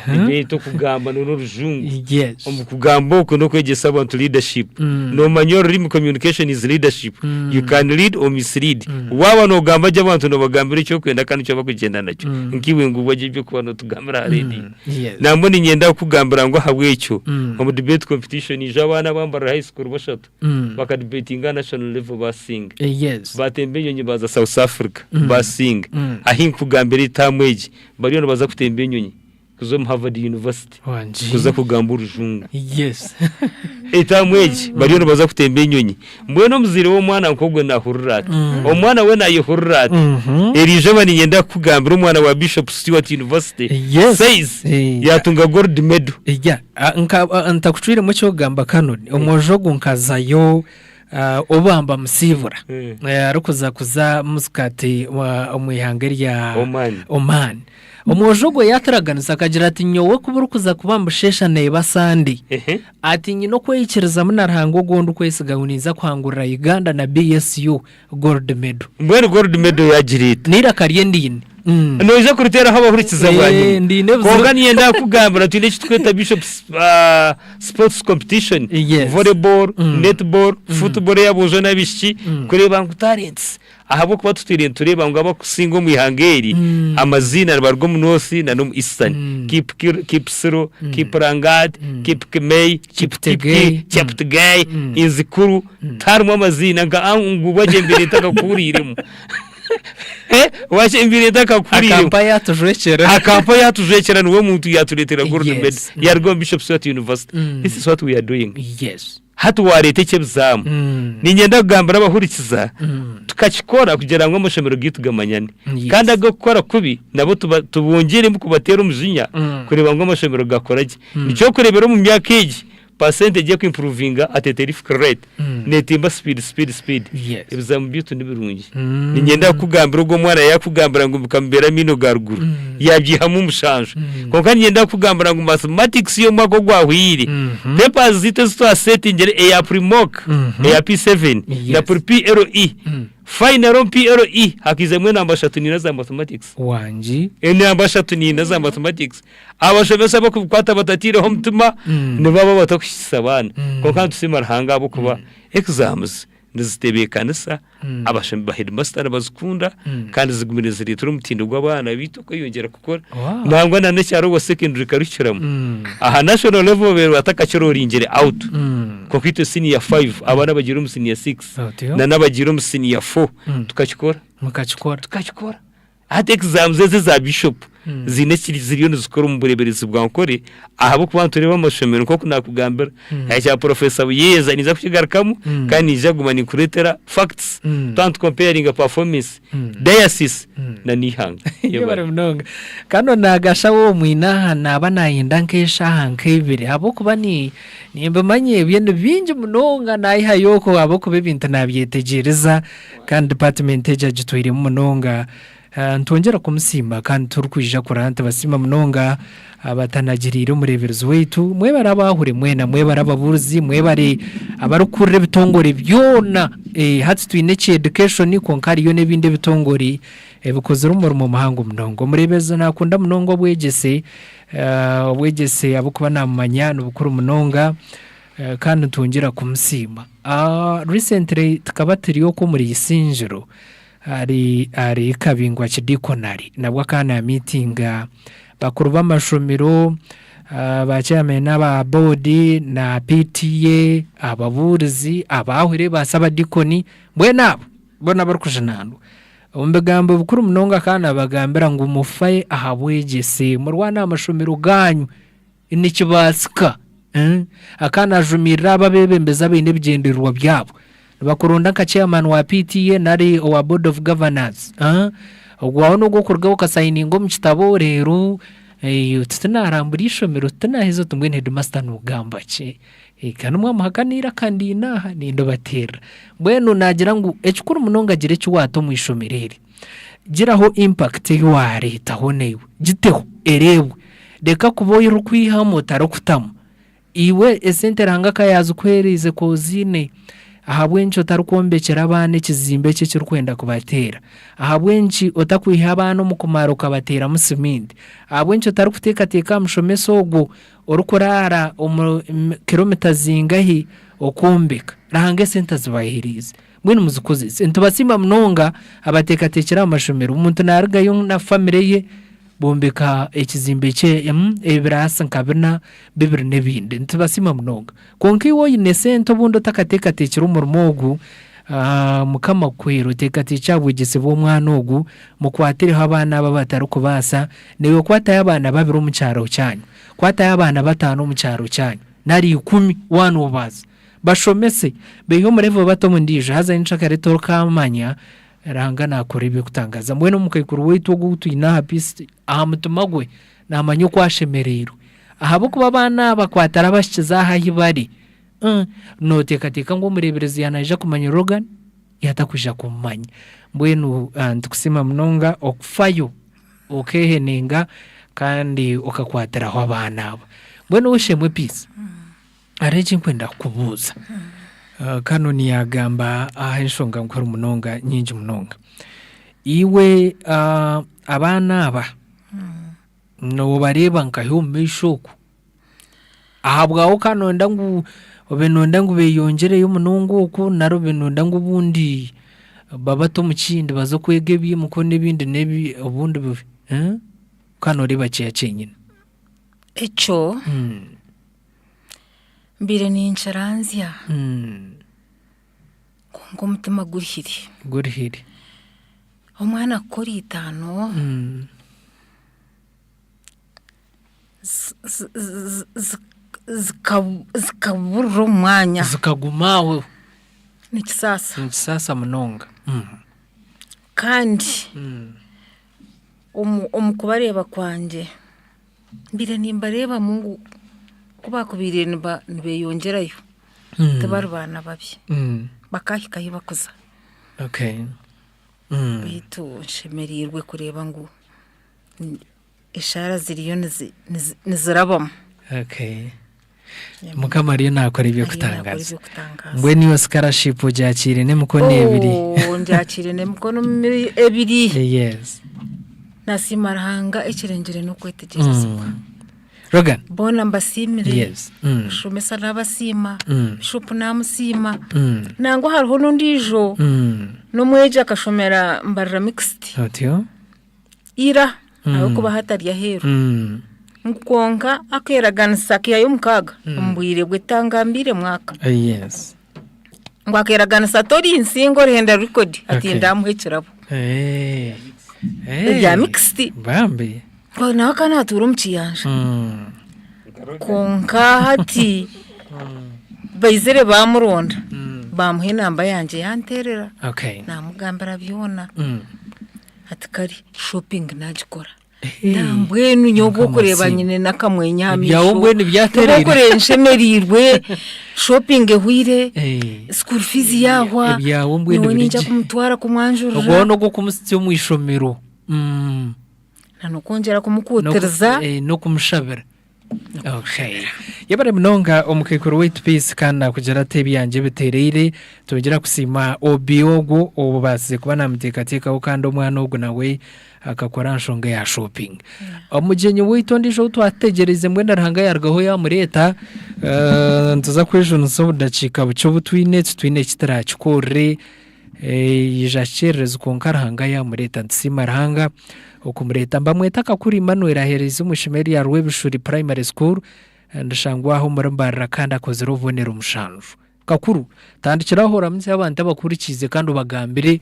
Debate okugamba n'orujungu. Yes. Omu kugamba okwo n'okwegyesa abantu leadership. Noomanya orurimi communication is leadership. You can lead or mislead. Waaba noogamba gye abantu noobagambira eki orikwenda kandi nikyo barikugyenda nakyo. Nkaiwe ngubwa gye eby'okuba nootugambira aha reediyo. Yes. Nambwo niinyenda kukugambira ngu ahabw'ekyo omu debate competition ijo abaana aba Mbarara High School bashatu bakadibetinga aha national level baasinga. Yes. Baatemba enyonyi baaza South Africa baasinga. Ahi nkukugambira etaamu egi bariyo nibaza kutemba enyonyi. Kuza omu Harvard University Wangi. kuza kugamba orujungu. Yes. Etaamu egi bariyo nibaza kutemba enyonyi. Mbwenu omuzaire w'omwana nk'ogwo naahurira ata? Omwana we naayehurira ata? Eri izooba niinyenda kukugambira omwana wa Bishop Stuart University Yes. says Eh. yaatunga gold medal. Yeah. Ah, nka ah, ntakucwiremu eky'okugamba Canon, omwojo ogu nkazayo ah, obu bamusiibura Eh. Eh, arikuza kuza Muscat wa- omu ihanga erya Oman. Oman. Omwojo ogwo yaaturaganisa akagira ati nyowe ku burikuza kuba nibusheesha neeba Sande. Ehe. Ati nyine okweyikirizamu na Ruhanga ogu ndikwesiga ngu ninza kuhangurira Uganda na BSU gold medal. Mbwenu gold medal yaagireeta. N'eiraka rye ndiine. Noija kuriteeraho abahurikiza Eh, bwanyima. ndiine ebizibu. Kwonka niinyenda kukugambira twine eki turikweta Bishop Sports Competition, Yes. volleyball, netball, football ey'aboojo n'abaishiki kureeba ngu talents Ahabw'okuba tutwire nitureeba ngu abarikusinga omu ihanga eri amaziina nibaruga omu North na n'omu Eastern, Kipsiro, Kiplangat, Kipkimei, Cheptegei. Cheptegei, Inzikuru, tiharimu amaziina nka ngu Wagyembeire ntakakuhuriiremu. Wagyembeire ntakakuhuriiremu. Akampa yaatujwekyera. Akampa yaatujwekyera niwe muntu yaatureetera Gold Yes. Medal. Yaruga omu Bishop Stuart University. This is what we are doing. Yes. Hati waareeta eky'ebizaamu. Niinyenda kugambira abahurikiza tukakikora kugira ngu amashomero gaitu gamanyane. Kandi ag'okukora kubi nabo tubongyeremu kubateera omujinya kureeba ngu amashomero gakora gye. Nikyo orikureebera omu myaka egi percentage y'okuimprovinga at a terrific rate neetimba speed speed speed. Ebizaamu byaitu nibirungi. Niinyenda kukugambira ogu omwana yaakugambira ngu bikamubeera amaino ga ruguru yaabyihamu omushanju. Kwonka niinyenda kukugambira ngu mathematics y'omwaka ogwahweire, papers zaitu ezi twasetingire eya pre-mock, eya P7 na pre-PLE, final omu PLE hakaizamu enamba ashatu naina za mathematics. Wangi. Enamba ashatu naina za mathematics. Abashomesa abarikubikwata batataireho omutima nibaba batakuhikisa abaana. Kwonka nitusiima Ruhanga ahabw'okuba exams nizitebeekanisa, abashomi ba headmaster nibazikunda kandi zigumire nizireetera omutindo gw'abaana baitu okweyongyera kukora. Wow. Nangwa na n'ekya lower secondary curriculum aha national level babaire batakakiroringire out. Kwonka itwe senior 5 abaana abagiire omu senior 6 Otyo. na n'abagiire omu senior 4 tukakikora. Mukakikora. Tukakikora. Hati exams ezi eza bishop ziine eki ziriyo nizikora omu bureeberezi bwa Nkore ahabw'okuba nitureeba amashomero nk'oku naakugambira ekya Professor Buyeza ninza kukigarukamu kandi niinyija kuguma ninkureetera facts twaba nitukomparinga performance diocese na n'eihanga. Yebare munonga. Kandi naagasha waaba omwine aha naaba naayenda nk'eshaaha nk'ebiri ahabw'okuba ni nimbimanya ebyo ni bingi munonga naayihayo okwo ahabw'okuba ebintu naabyetegyereza Kandi department egi agitwairemu munonga. Nitwongyera kumusiima kandi turikwija kurara nitubasiima munonga abatanagiriire omureeberezi waitu. Mwebare abaahure mwena, mwebare ababuurizi, mwebare abarikukurira ebitongore byona. Hati twine eki education kwonka hariyo n'ebindi ebitongore ebikozire omurimo muhango munonga. Omureeberezi naakunda munonga obwegyese, obwegyese ahabw'okuba naamumanya nibukuru munonga. Kandi nitwongyera kumusiima. Recently tukaba turi okwo omuri Isingiro ahari ahari Kabingwa Kidikonari nabwo akaba namiitinga bakuru b'amashomero, ba chairman aba board na PTA, ababuurizi, abaahwire ba sabadikoni mbwenu abo boona abarikujunaanwa. Omu bigambo bikuru munonga akaba naabagambira ngu mufe aha bwegyese, murwane aha mashomero gaanyu. Nikibaasika. Akaba naajumirira abo abeebembezi abaine ebigyendererwa byabo. Nibakuronda nka chairman wa PTA nari owa board of governors. Ogwawe n'ogw'okurugaho okasayininga omu kitabo reero oti tinaarambura eishomero, tinaaheza oti mbwenu headmaster noogamba ki? Kandi mwamuhakana eiraka ndiine aha nindibateerera. Mbwenu naagira ngu ekikuru munonga gira eki waata omu ishomero eri. Giraho impact ei waareetaho naiwe, giteho ereebwe. Reka kuba orikwihamu otarikutamu. Iwe esente Ruhanga ka yaazikuheereize ka oziine, ahabw'enki otarikwombekyera abaana ekizimbe eki ekirikwenda kubateera? Ahabw'enki otakwiha abaana omu kumara okabateeramu siminti? Ahabw'enki otarikuteekateeka aha mushomesa ogwo orikuraara omu kiromita zingahi okwombeka? Ruhanga esente azibaheereize. Mbwenu muzikozese. Nitubasiima munonga abateekateekire aha mashomero. Omuntu naarugayo na famire ye bombeka ekizimbe kye ebiraasi nka bina, bibiri n'ebindi. Nitubasiima munonga. Kwonka iwe oine sente obundi otakateekateekire omurimo ogu, Mukama akuhwere oteekateekye aha bwegyese bw'omwana ogu, mukwatireho abaana aba abatarikubaasa, naiwe kwatayo abaana babiri omu kyaro kyanyu, kwatayo abaana bataano omu kyaro kyanyu nari ikumi waaba noobaasa, bashomese, baihe omu level bate omu ndiijo haza nyenkyakare torikaamanya Ruhanga naakora eby'okutangaaza. Mbwenu omukaikuru waitu ogu ou twine aha Peace aha mutima gwe naamanya oku ashemereirwe ahabw'okuba abaana aba ku atarabahikize aha ahi bari, Nooteekateeka ngu omureeberezi yaaba naija kumanya Logan? Yaatakwija kumumanya. Mbwenu nitukusiima munonga okufayo okeehenenga kandi okakwatiraho abaana aba. Mbwenu ow'eishe-emwe Peace, hariho eki ndikwenda kukubuuza. Canon yaagamba aha enshonga nkuru munonga nyingi munonga. Iwe abaana aba noobareeba nkahi omu maisho oku? Ahabwawe okaba noyenda ngu obe noyenda ngu beyongyereyo munonga okwo nari obe noyenda ngu obundi babate omu kindi baze kwega eby'emikono ebindi n'ebi obundi okaba noreeba kiha kyenyine? Ekyo mbaire ninkiranzya kwonka omutima gurihire. Gurihire. Omwana kukora itaano. Zikaburira omu mwanya. Zikaguma aho. Nikisaasa. Nikisaasa munonga. Kandi omu kubareeba kwangye, mbaire nimbareebamu ngu ku baakubaire nibeyongyerayo tibari baana babi, bakaahika ahi barikuza. Beitu nshemereirwe kureeba ngu Eshaara ziriyo nizirabamu. Okay. Mukama ariyo nakora eby'okutangaza. Mbwenu iwe scholarship ogyakiire n'emikono ebiri. Oh, ngyakiire n'emikono ebiri. Yes. Nasiima Ruhanga ekirengire n'okwetegyerezibwa. Rogan. Boona mbasiimire. Yes. Mushomesa nabasiima. Bishop namusiima. Nangwa hariho n'ondiijo n'omwegi akashomera Mbarara Mixed. Otyo. Ira ahabw'okuba hati ari aheeru. Ngu kwonka akeeraganisa akaihayo omukaaga omu bwire bwe tangambiire mwaka. Yes. Ngu akeeraganisa torinsinga orihenda record ati Okay. ndamuha ekirabo. Eh. Ebya mixed. Bambi. Ngu nawe akaba naatuura omu kiyanja. Kwonka hati baizire baamuronda baamuha enamba yangye yanteerera Okay. naamugambira byona. Hati kare shopping nagikora nambwenu nyowe obu orikureeba nyine n'akamwenyo aha Ebyawe maisho mbwenu obu byatereire. orikureeba nshemereirwe shopping ehweire school fees yaahwa Ebyawe mbwenu nyowe biri niinyija gye. kumutwara kumwanjurira Ogwo n'ogw'okumutsya omu ishomero. N'okwongyera kumukuutiriza. N'okumushabira. Okay. Yebare munonga omukaikuru waitu Peace kandi nakugira ati ebyangye bitereire twongyera kusiima OB ogwo obubaasize kuba namuteekateekaho kandi omwana ogu nawe akakora aha nshonga ya shopping. Omugyenyi waitu ondiijo ou twategyereize mbwenu Ruhanga yarugaho yamureeta eh, nituza kwejunisa obudakiika bukye obu twine titwine eki turaakikorere Yaija akikyererezi kwonka Ruhanga yaamureeta. Nitusiima Ruhanga okumureeta. Mbamweta Kakuru Emmanuel aheereize omu ishomero rya Rwebishuri Primary School nirishangwa aha omuri Mbarara kandi akozire obubonero mushanju. Kakuru, tandikira aho oramutsye abantu abakuhurikiize kandi obagambire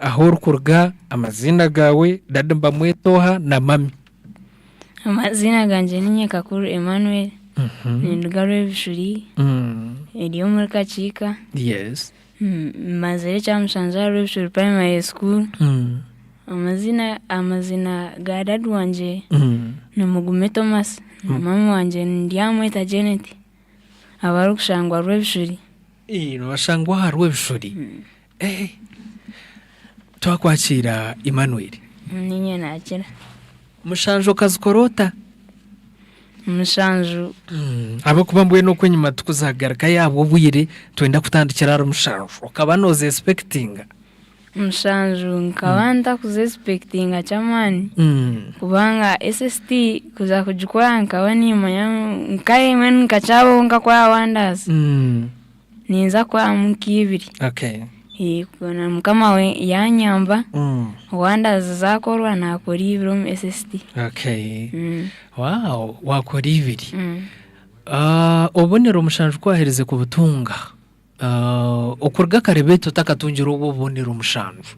ahu orikuruga, amaziina gaawe, dadi mbamweta oha na mami. Amaziina gangye niinye Kakuru Emmanuel, ninduga Rwebishuri, eri omuri Kakiika. Yes. Mazire ekyamushanju aha Rwebishuri Primary School. Amazina amazina ga dadi wangye ni Mugume Thomas na maama wangye ndyamweta Janet abarikushangwa Rwebishuri. Nibashangwa aha Rwebishuri. Twakwakiira Emmanuel. Niinye naakira. Mushanju okazikora ota? Mushanju. Ahabw'okuba mbwenu okwo enyima tukuzagarukayo ahabw'obwire twenda kutandikira ahari mushanju. Okaba noozeesipekitinga? Mushanju nkaba ntakuzesipekitinga ky'amaani kubanga SST kuza kugikora nkaba niimanya ngu nkaye mbwenu nkakyabaho nkakora wonders. Ninza kukoramu nk'ibiri. Okay. Na mukama we yanyamba, wonders zakorwa nakora ibiri omu SST. Okay. Wow, wakora ibiri. Obubonero mushanju ku waherize kubutunga. Okuruga kare beitu otakatungire obwo obubonero mushanju,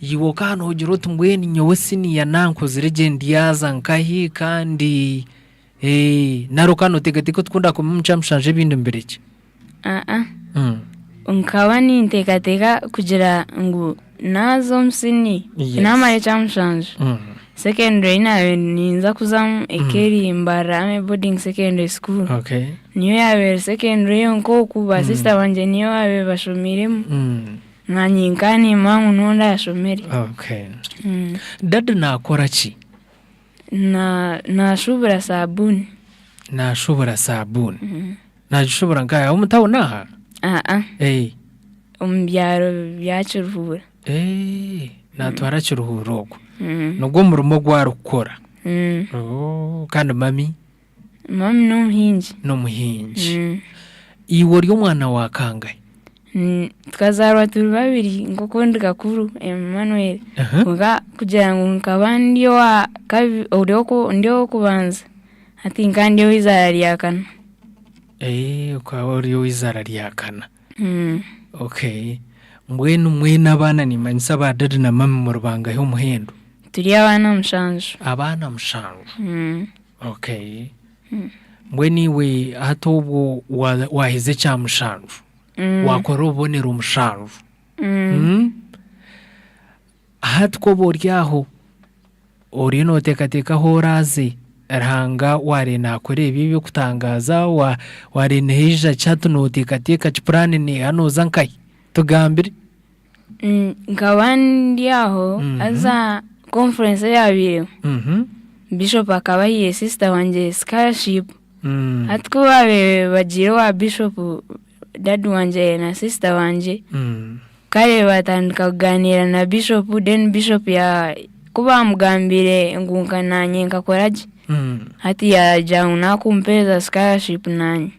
iwe okaba noogira oti mbwenu nyowe siniya nankozire gye ndyaza nkahi kandi nari okaba nooteekateeka oti ku ndaakoma omu kyamushanju ebindi mbirekye? Aa. Nkaba ninteekateeka kugira ngu naaza omu siniya naamara ekyamushanju, secondary ei naabaire ninza kuzamu ekaba eri Mbarara Army Boarding Secondary School. Niyo yaabaire eri secondary yonka okwo ba sister bangye niyo baabaire bashomiiremu. Naanye nkaba niimanya ngu niho ndaashomere. Dadi naakora ki? Naashuubura saabuuni. Naashuubura saabuuni. Naagishubura nkahi? Omu tawuni aha? Aa. Omu byaro bya Kiruhura. Naatwara Kiruhura okwo. Nigwo murimo ogu arikukora. Kandi mami? Mami n'omuhingi. N'omuhingi. Iwe ori omwana wa kangahi? Tukazaarwa turi babiri nk'oku ndi kakuru Emmanuel kwonka kugira ngu nkaba ndi owa kabi ndi ow'okubanza hati nkaba ndi ow'izaara rya kana. Okaba ori ow'izaara rya kana. Okay, mbwenu mwena abaana nimanyisa ba dadi na mami muri bangahi omuhendo? Turi abaana mushanju. Abaana mushanju. Okay. Mbwenu iwe hati obwo waheza ekya mushanju, wakora obubonero mushanju, hati ku oba ori aho, oriyo nooteekateeka ahu oraaze, Ruhanga waareeba naakora ebi eby'okutangaaza, waareeba nihaija ki hati nooteekateeka ki puraani neeha nooza nkahi? Tugambire. Nkaba ndi aho haza conference eyabaireho, bishop akaba ahaire sister wangye scholarship, hati ku baabaire bagiire owa bishop dad wangye na sister wangye, kare baatandika kugaaniira na bishop then bishop ku baamugambiire ngu nka naanye nkakora gye, hati yaagira ngu naakumpeereza scholarship naanye.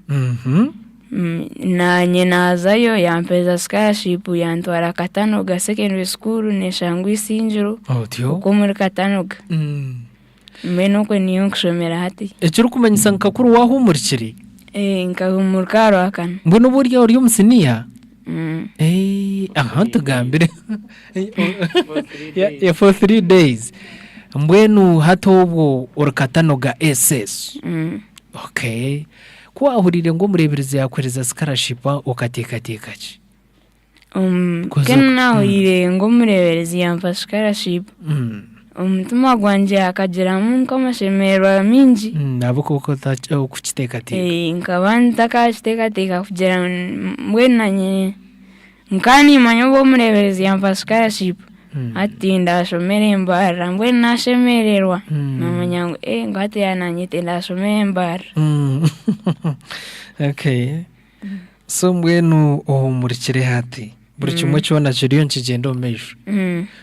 Naanye naazayo yampeereza scholarship yantwara Katanoga secondary school neshangwa Isingiro Otyo. okwo omuri Katanoga. Mbwenu okwe niyo nkushomera hati. Ekirikumanyisa nka kuri waahumurikire? Nkahumurika aha Rwakana. Mbwenu obu ori ori omu siniya? Aha tugambire. Yeah, for 3 days. Mbwenu hati obwo ori Katanoga SS. Okay. Ku waahuriire ngu omureeberezi yaakuheereza scholarship okateekateeka ki? Kuza Mbwenu naahuriire ngu omureeberezi yampa scholarship, omutima gwangye hakagiramu nk'amashemererwa mingi. Ahabw'okuba okaba otakiteekateeka. Nkaba ntakakiteekateeka kugira ngu mbwenu naanye nkaba niimanya obu omureeberezi yampa scholarship hati ndashomera Mbarara mbwenu nashemererwa namanya ngu ngu hati naanye ndashomera Mbarara. Okay. So mbwenu ohumurikire hati buri kimwe kyona kiriyo nikigyenda omu maisho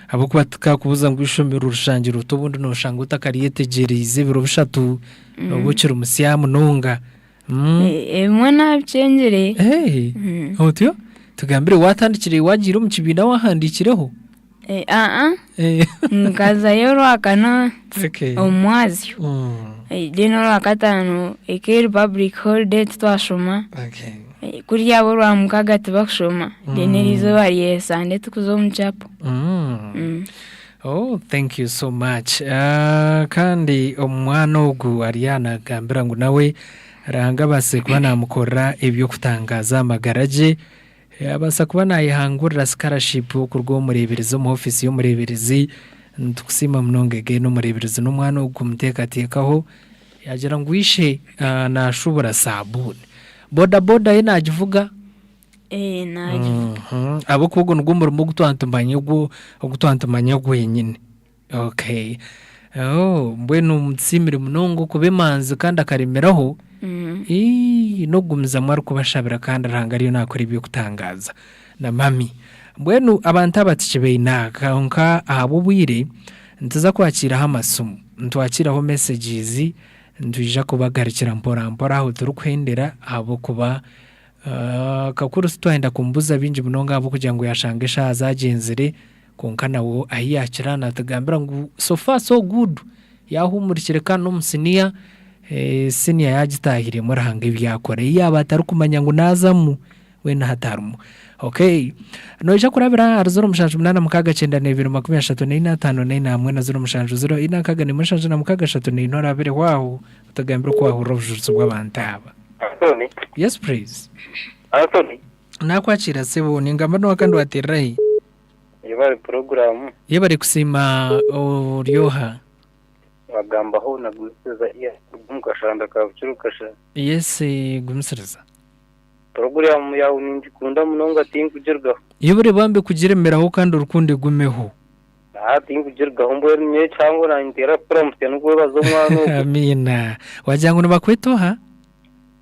ahabw'okuba tikakubuuza ngu eishomero orishangire ota obundi nooshanga otakaryetegyereize ebiro bishatu nooba okiri musya munonga. Ebimwe nabikyengire. Otyo? Tugambire waatandikire waagiire omu kibiina waahandiikireho? Aa, nkazayo orwakana omu mwazyo, then orwakataano ekaba eri public holiday titwashoma, kuri ryaba orwamukaaga tibakushoma, then eriizooba rya Sande tukuza omu chapel. Oh, thank you so much. Kandi omwana ogu ari aha nagambira ngu nawe Ruhanga abaasize kuba naamukorera eby'okutangaaza aha magara gye. Abaasa kuba naayehangurira scholarship okuruga omu mureeberezi omu ofiisi y'omureeberezi. Nitukusiima munonga again omureeberezi n'omwana ogu kumuteekateekaho. Yaagira ngu ishe naashubura saabuuni. Boda boda ye naagivuga? Naagivuga. Ahabw'okuba ogwo nigwo murimo ogu twaba nitumanya ogu twaba nitumanya gwenyine. Okay. Oh, mbwenu mutusiimire munonga okuba emanzi kandi akaremeraho. Ii, n'okugumizamu arikubashabira kandi Ruhanga ariyo naakora eby'okutangaaza. Na mami. Mbwenu abantu aba tikibaine aha kwonka ahabw'obwire nituza kwakiiraho amasimu, nitwakiiraho messages, nitwija kubagarukira mpora mpora ahu turikuhendera ahabw'okuba kakuru titwayenda kumubuuza bingi munonga ahabw'okugira ngu yaashanga eshaaha zaagyenzire kwonka nawe ahu yaakira naatugambira ngu so far so good yaahuumurikire kandi n'omu siniya, siniya yaagitaahiremu Ruhanga ebi yaakora. Ei yaaba atarikumanya ngu naazamu. Weena hati arimu. Okay. Noija kurabira ahari 0786 94 54 hamwe na 0704 6 76 34 orabireho aho otugambire oku wahurira obujurizi bw'abantu aba. Anthony. Yes please. Anthony. Nakwakira sebo ningamba noha kandi waterera hi? Yebare puroguramu. Yebare kusiima ori oha? Wagambaho na Gumisiriza Ian kuruga omu kashanda ka Bukiro Kashanda. Yes Gumisiriza. Puroguramu yaawe ningikunda munonga tinkugirugaho. Yebare bambi kugiremeraho kandi orukundo egumeho. Haa tinkugirugaho mbwenu nyowe kihango nanye nteera kukuramutsya n'okwebaza omwana ogwo. Amiina. Wagira ngu nibakweta oha?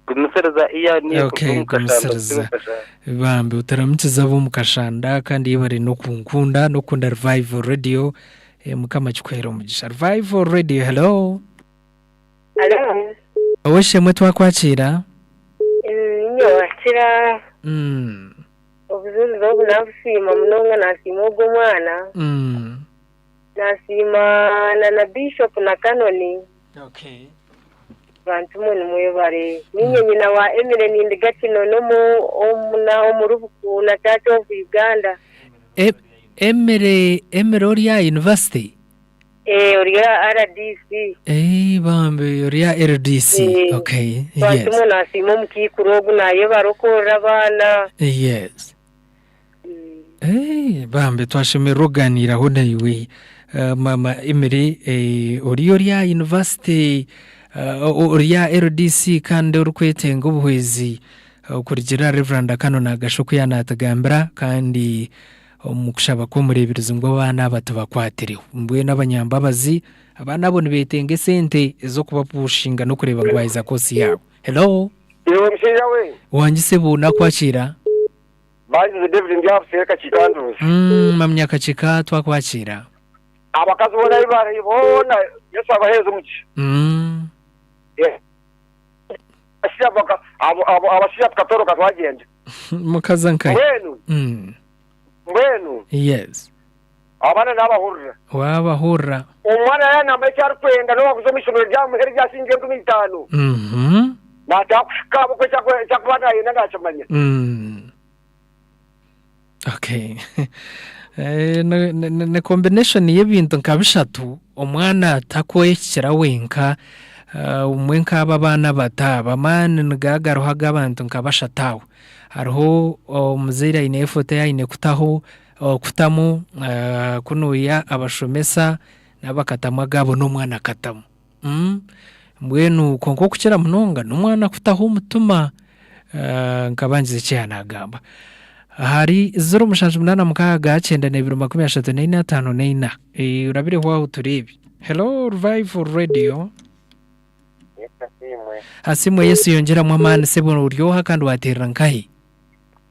Gumisiriza Ian Okay, kuruga omu Kashanda Gumisiriza. Bukiro Kashanda. Bambi otaramukiza ab'omu Kashanda kandi yebare n'okunkunda n'okukunda Revival Radio. Eh, Mukama akikuhere omugisha. Revival Radio, hello. Halo. Ow'eishe-emwe twakwakiira. Ninye wakira Obujurizi obu nabusiima munonga nasiima ogwo omwana nasiima na na Bishop na Canon bantu mwe nimwebare ninye nyina wa Emily nindiga Kinono omuri Bukuuna Church of Uganda. Emily Emily ori aha university? Eh ori aha RDC. Eh bambi ori aha RDC okay yes. Bantu mwe nasiima omukiikuru ogu nayebara okworora abaana. Yes. Eh bambi twashemererwa okuganiiraho naiwe maama Emily oriyo ori aha university ori aha RDC kandi orikwetenga obuhwezi okurugiirira ahari Rev. Canon Agasha oku yaanatugambira kandi Omu kushaba kw'omureeberezi ngu abaana aba tubakwatireho. Mbwenu abanyambabazi, abaana abo nibeetenga esente ez'okubapushinga n'okureeba ngu baaheza koosi yaabo. Hello? Iwe mushaija we! Wangi sebo, nakwakiira. Bangize David ndi aha Buseere Kakiika Nduuzi. Mamya Kakiika twakwakiira. Abakazi boona abu bari boona Yesu abaheereze omugisha. Abashaija tukatoroka twagyenda. Mukaza nkahi? Mbwenu Mbwenu. Yes. Abaana naabahurira. Waabahurira. Omwana yaaba naamanya eki arikwenda n'obu akuza omu ishomero ryamuha eryasingye 5000. Naataaha kuhika ahabw'okuba eki arikuba naayenda naakimanya. Okay. Eh, ni- ni- ni- ni combination y'ebintu nka bishatu omwana takwehikira wenka ah, obumwe nk'aba abaana bato aba amaani nigaba gariho ag'abantu nka bashatu aho Hariho omuzaire aine effort ei aine kutaho kutamu kunuya abashomesa nabo bakatamu agaabo n'omwana akatamu. Mbwenu kwonka okukira munonga n'omwana kutaho omutima nkaba ngize eki yaanagamba. Ahari 0786 92 34 54 orabireho aho tureebe. Hello Revival Radio. Yesu asiimwe. Asiimwe Yesu yongyeramu amaani sebo ori oha kandi wateerera nkahi?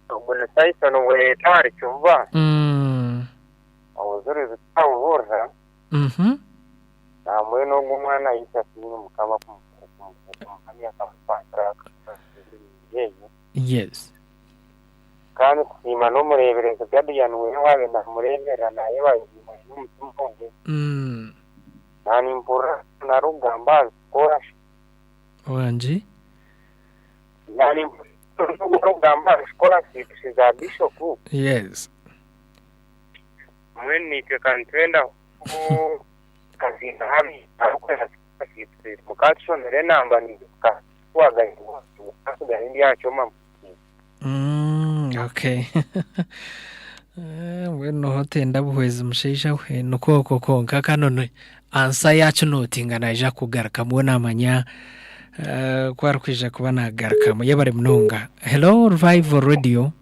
Ogu ni Tyson Bweta ahari Kivuba. Obujurizi twabuhurira nambwenu ogu omwana Yesu asiimwe Mukama kumuhamya akamukwatira akamuha egyo. Yes. Kandi tusiima n'omureeberezi Guardian we owaabaire naamureeberera naayebaza n'omutima ogwe. Naanimpurira narikugamba aha scholarship. Wangi? Naanimpurira orikugamba aha scholarships za Bishop. Yes. Mbwenu naitwe ka nitwenda ku kazinda habi arikuha scholarships mukatushomera enamba naitwe tukatwaganyirwa tukasigara ndi aha kyoma. Mm, okay. Eh, mbwenu noha otenda buhwezi mushaija we nikwo okwo kwonka kano ni ansa yaakinotinga naija kugarukamu we naamanya eh, ku arikwija kuba naagarukamu yebare munonga hello revival radio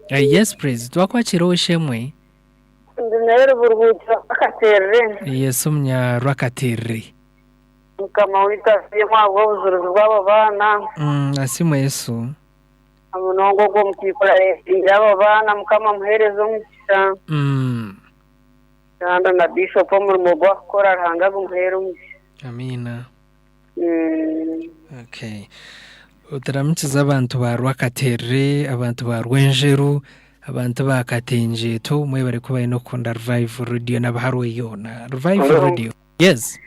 Eh, yes please twakwakira ow'eishe-emwe Ndi Mary Buruhukiro Rwakaterere. Yesu omunya Rwakaterere Mukama waitu asiimwe ahabw'obujurizi bw'abo baana. Asiimwe Yesu. Na munonga ogwo omukiikuru areeteire abo baana Mukama amuheereze omugisha. Kandi na Bishop omurimo ogu arikukora Ruhanga agumuheere omugisha. Amiina. Okay. Oturamukize abantu ba Rwakaterere, abantu ba Rwenjeru, abantu ba Katengyeto, mwebare kuba baine okukunda Revival Radio n'abaharwe yoona. Revival Radio. Yes.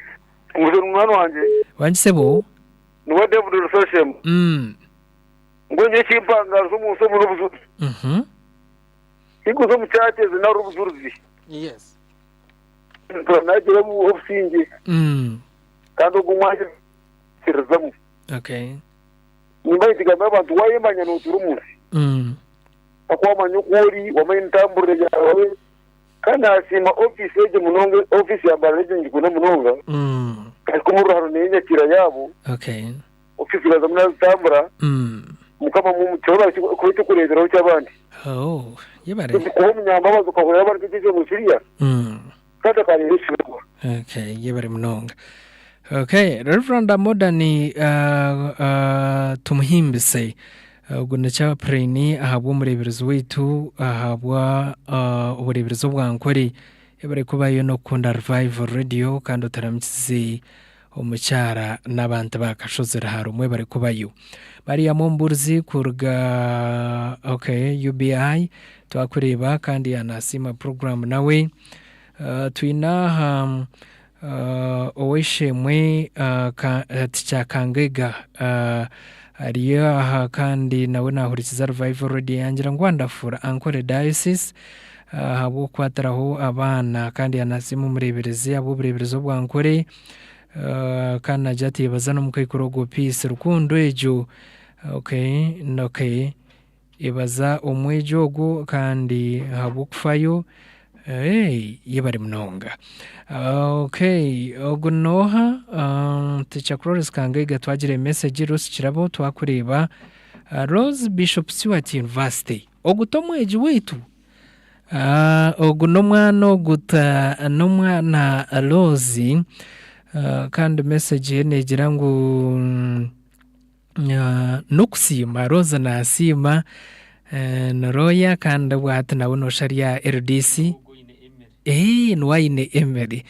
Nguzo ni munywani wangye. Wangi sebo. Niwe David Rusoshemu. Mbwenu nyowe ekimpangaariza omu nsi omu n'obujurizi. Tinkuza omu church ezi nari obujurizi. Yes. Ntura nagira obusingye. Kandi ogwo mwanya nkirizamu. Okay. Nimba ninkigambira abantu wayemanya notuura omu nsi. Oku wamanya oku ori, wamanya emitamburire yaawe. Kandi nasiima ofiisi egyo munonga, ofiisi ya Mbarara egyo ningikunda munonga. Ariko omuri Ruharo neyo enyakira yaabo. Okay. Ofiisi nazamu nazitambura. Mukama amuhe omugisha webare kuba ekyokureeberaho ky'abandi. Oh, yebare. Kuba omunyambabazi okahwera abandi nk'ekyo ngu kiriya. Kandi akareeba ekibirwa. Okay, yebare munonga. Okay, Reverend Modern Tumuhimbise ogu ni chaplain ahabw'omureeberezi waitu ahabwa obureeberezi obwa Nkore. Yebare kubayo n'okukunda Revival Radio kandi otaramukize omukyara n'abantu ba Kashozi Ruharo mwebare kubayo. Mariam Omubuurizi kuruga okay, UBI twakureeba kandi yanasiima program nawe. Twine aha ow'eishe-emwe Teacher Kangega ari aha kandi nawe naahurikiza Revival Radio yangira ngu Wonderful Ankole Diocese ahabw'okukwatiraho abaana kandi yanasiima omureeberezi ahabw'obureeberezi obwa Ankole kandi naagira ati yebaza n'omukaikuru ogwo Peace Rukundo egyo okay, okay. Yebaza omwegi ogwo kandi ahabw'okufayo. Hey, yebare munonga. Okay, ogu nooha? Teacher Cloris Kangaiga twagira emessage, Ruth Kirabo twakureeba. Rose Bishop Stuart University. Ogu t'omwegi waitu? Ogu n'omwana ogu ta n'omwana Rose kandi message ye negira ngu N'okusiima, Rosa naasiima ni lawyer kandi obwa hati nawe nooshusha ari aha LDC. Eeh niwe aine Emily.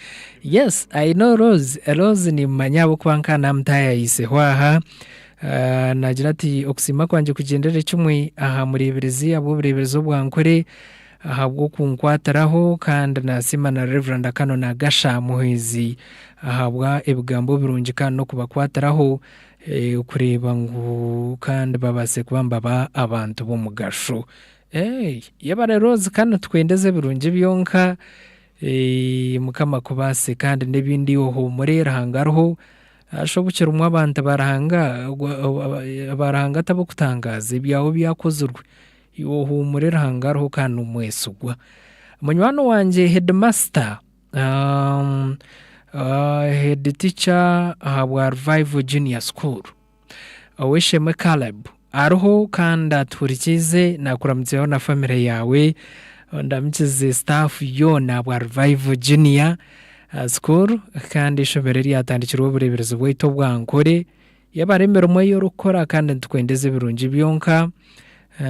Yes I know Rose, Rose nimmumanya ahabw'okuba nka naamutaayayiiseho aha. Naagira ati okusiima kwangye kugyendere kimwe aha mureeberezi ahabw'obureeberezi obu ankore ahabw'okunkwatiraho kandi naasiima na Rev. Canon Agasha Muhwezi ahabwa ebigambo birungi kandi n'okubakwatiraho. Okureeba ngu kandi babaase kuba nibaba abantu b'omugasho. Yebare Rose ka nitukwendeza ebirungi byonka, Mukama akubaase kandi n'ebindi ohuumure Ruhanga ariho. Shusha obu kirimu abantu ba Ruhanga, ba Ruhanga tab'okutangaaza ebyawe byakozirwe. Iwe ohuumure Ruhanga ariho kandi n'omwesigwa. Munywani wangye headmaster. Head teacher ahabwa Revival Junior School, Ow'eishe-emwe Caleb ariho kandi atuhurikiize, naakuramutsyaho na famire yaawe, ondamukize staff yoona ahabwa Revival Junior School kandi eishomero eryatandikirwe obureeberezi bwaitu obwa Nkore. Yebare emirimo ei orikukora kandi nitukwendeza ebirungi byonka.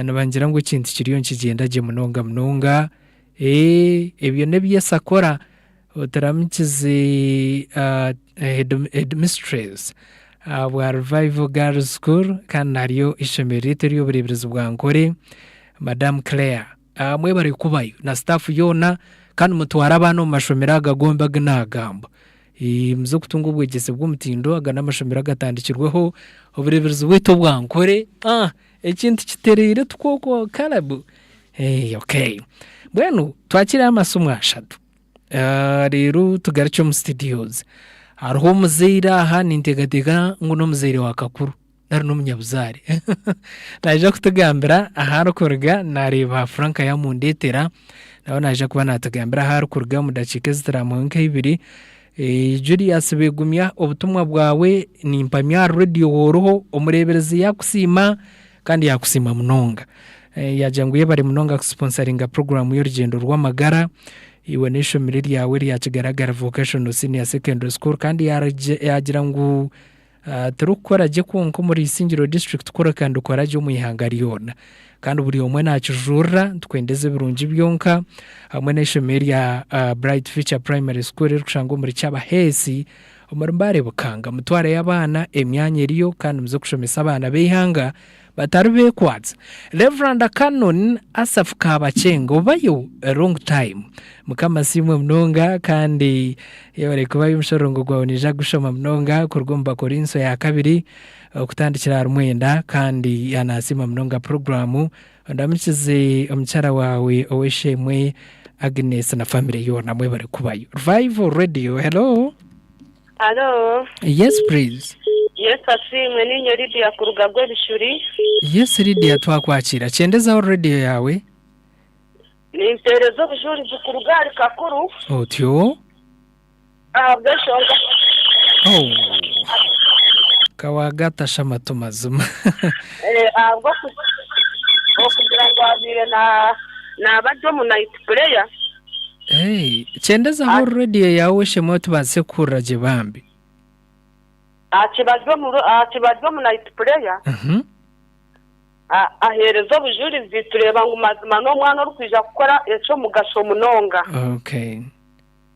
Nibangira ngu ekintu kiriyo nikigyenda gye munonga munonga. Ee, ebyo n'ebi Yesu akora. Oturamukize headmistress bwa Revival Girls School kandi naryo eishomero ryaitu ery'obureeberezi bwa Nkore, Madam Claire. Mwebare kubayo na staff yoona kandi mutware abaana omu mashomero aga gombi agu naagamba. Muze kutunga obwegyese bw'omutindo, aga n'amashomero agatandikirweho obureeberezi bwaitu obwa Nkore. Ekintu kitereire tukwo Caleb. Hey, okay. Mbwenu twakire amasimu ashatu. Reero tugarukye omu studios. Hariho omuzaire aha ninteekateeka ngu n'omuzaire wa Kakuru nari n'omunyabuzaare. Naija kutugambira ahu arikuruga naareeba Frank yaamundeetera nawe naija kuba naatugambira ahu arikuruga omu dakiika ezituramuhe nk'eibiri. Julius Begumya obutumwa bwawe nimpamya aha radio oriho omureeberezi yaakusiima kandi yaakusiima munonga. Yaagira ngu yebare munonga kusiponsaringa puroguraamu y'orugyendo rw'amagara iwe n'eishomero ryawe erya Kigaragara Vocational Senior Secondary School kandi yaagira ngu Turikukora gye kwonka omuri Isingiro district kureka ndikora gye omu ihanga ryona. Kandi buri omwe nakijuurira, nitukwendeza ebirungi byonka hamwe n'eishomero erya Bright Future Primary School erikushangwa omuri Kyabaheesi omuri Mbale Bukanga. Mutwareyo abaana, emyanya eriyo kandi muze kushomesa abaana b'eihanga batari bekwatsa. Rev. Canon Asaph Kabakyenga obayo a long time. Mukama asiimwe munonga kandi yebare kubayo omushororongo gwawe naija kugushoma munonga kuruga omu Bakorinso ya kabiri okutandikira ahari mwenda kandi yanasiima munonga puroguraamu. Ondamukize omukyara waawe ow'eishe-emwe Agnes na famire yoona mwebare kubayo. Revival Radio, hello. Halo. Yes please. Yesu asiimwe ninye Lydia kuruga Gwebishuri. Yes Lydia twakwakira. Kyendezaho radio yawe. Nimpereza obujurizi kuruga ahari Kakuru. Otyo. Ahabw'enshonga. Oh. Kawagatasha amatu mazima. Eh, ahabw'okugira ngu abaire naaba ari omu night prayer. Hey, kyendezaho radio yawe shemwe tubaase kuhurira gye bambi. Akiba ari omu night prayer. Aheereza obujurizi tureeba ngu mazima n'omwana orikwija kukora eky'omugasho munonga. Okay.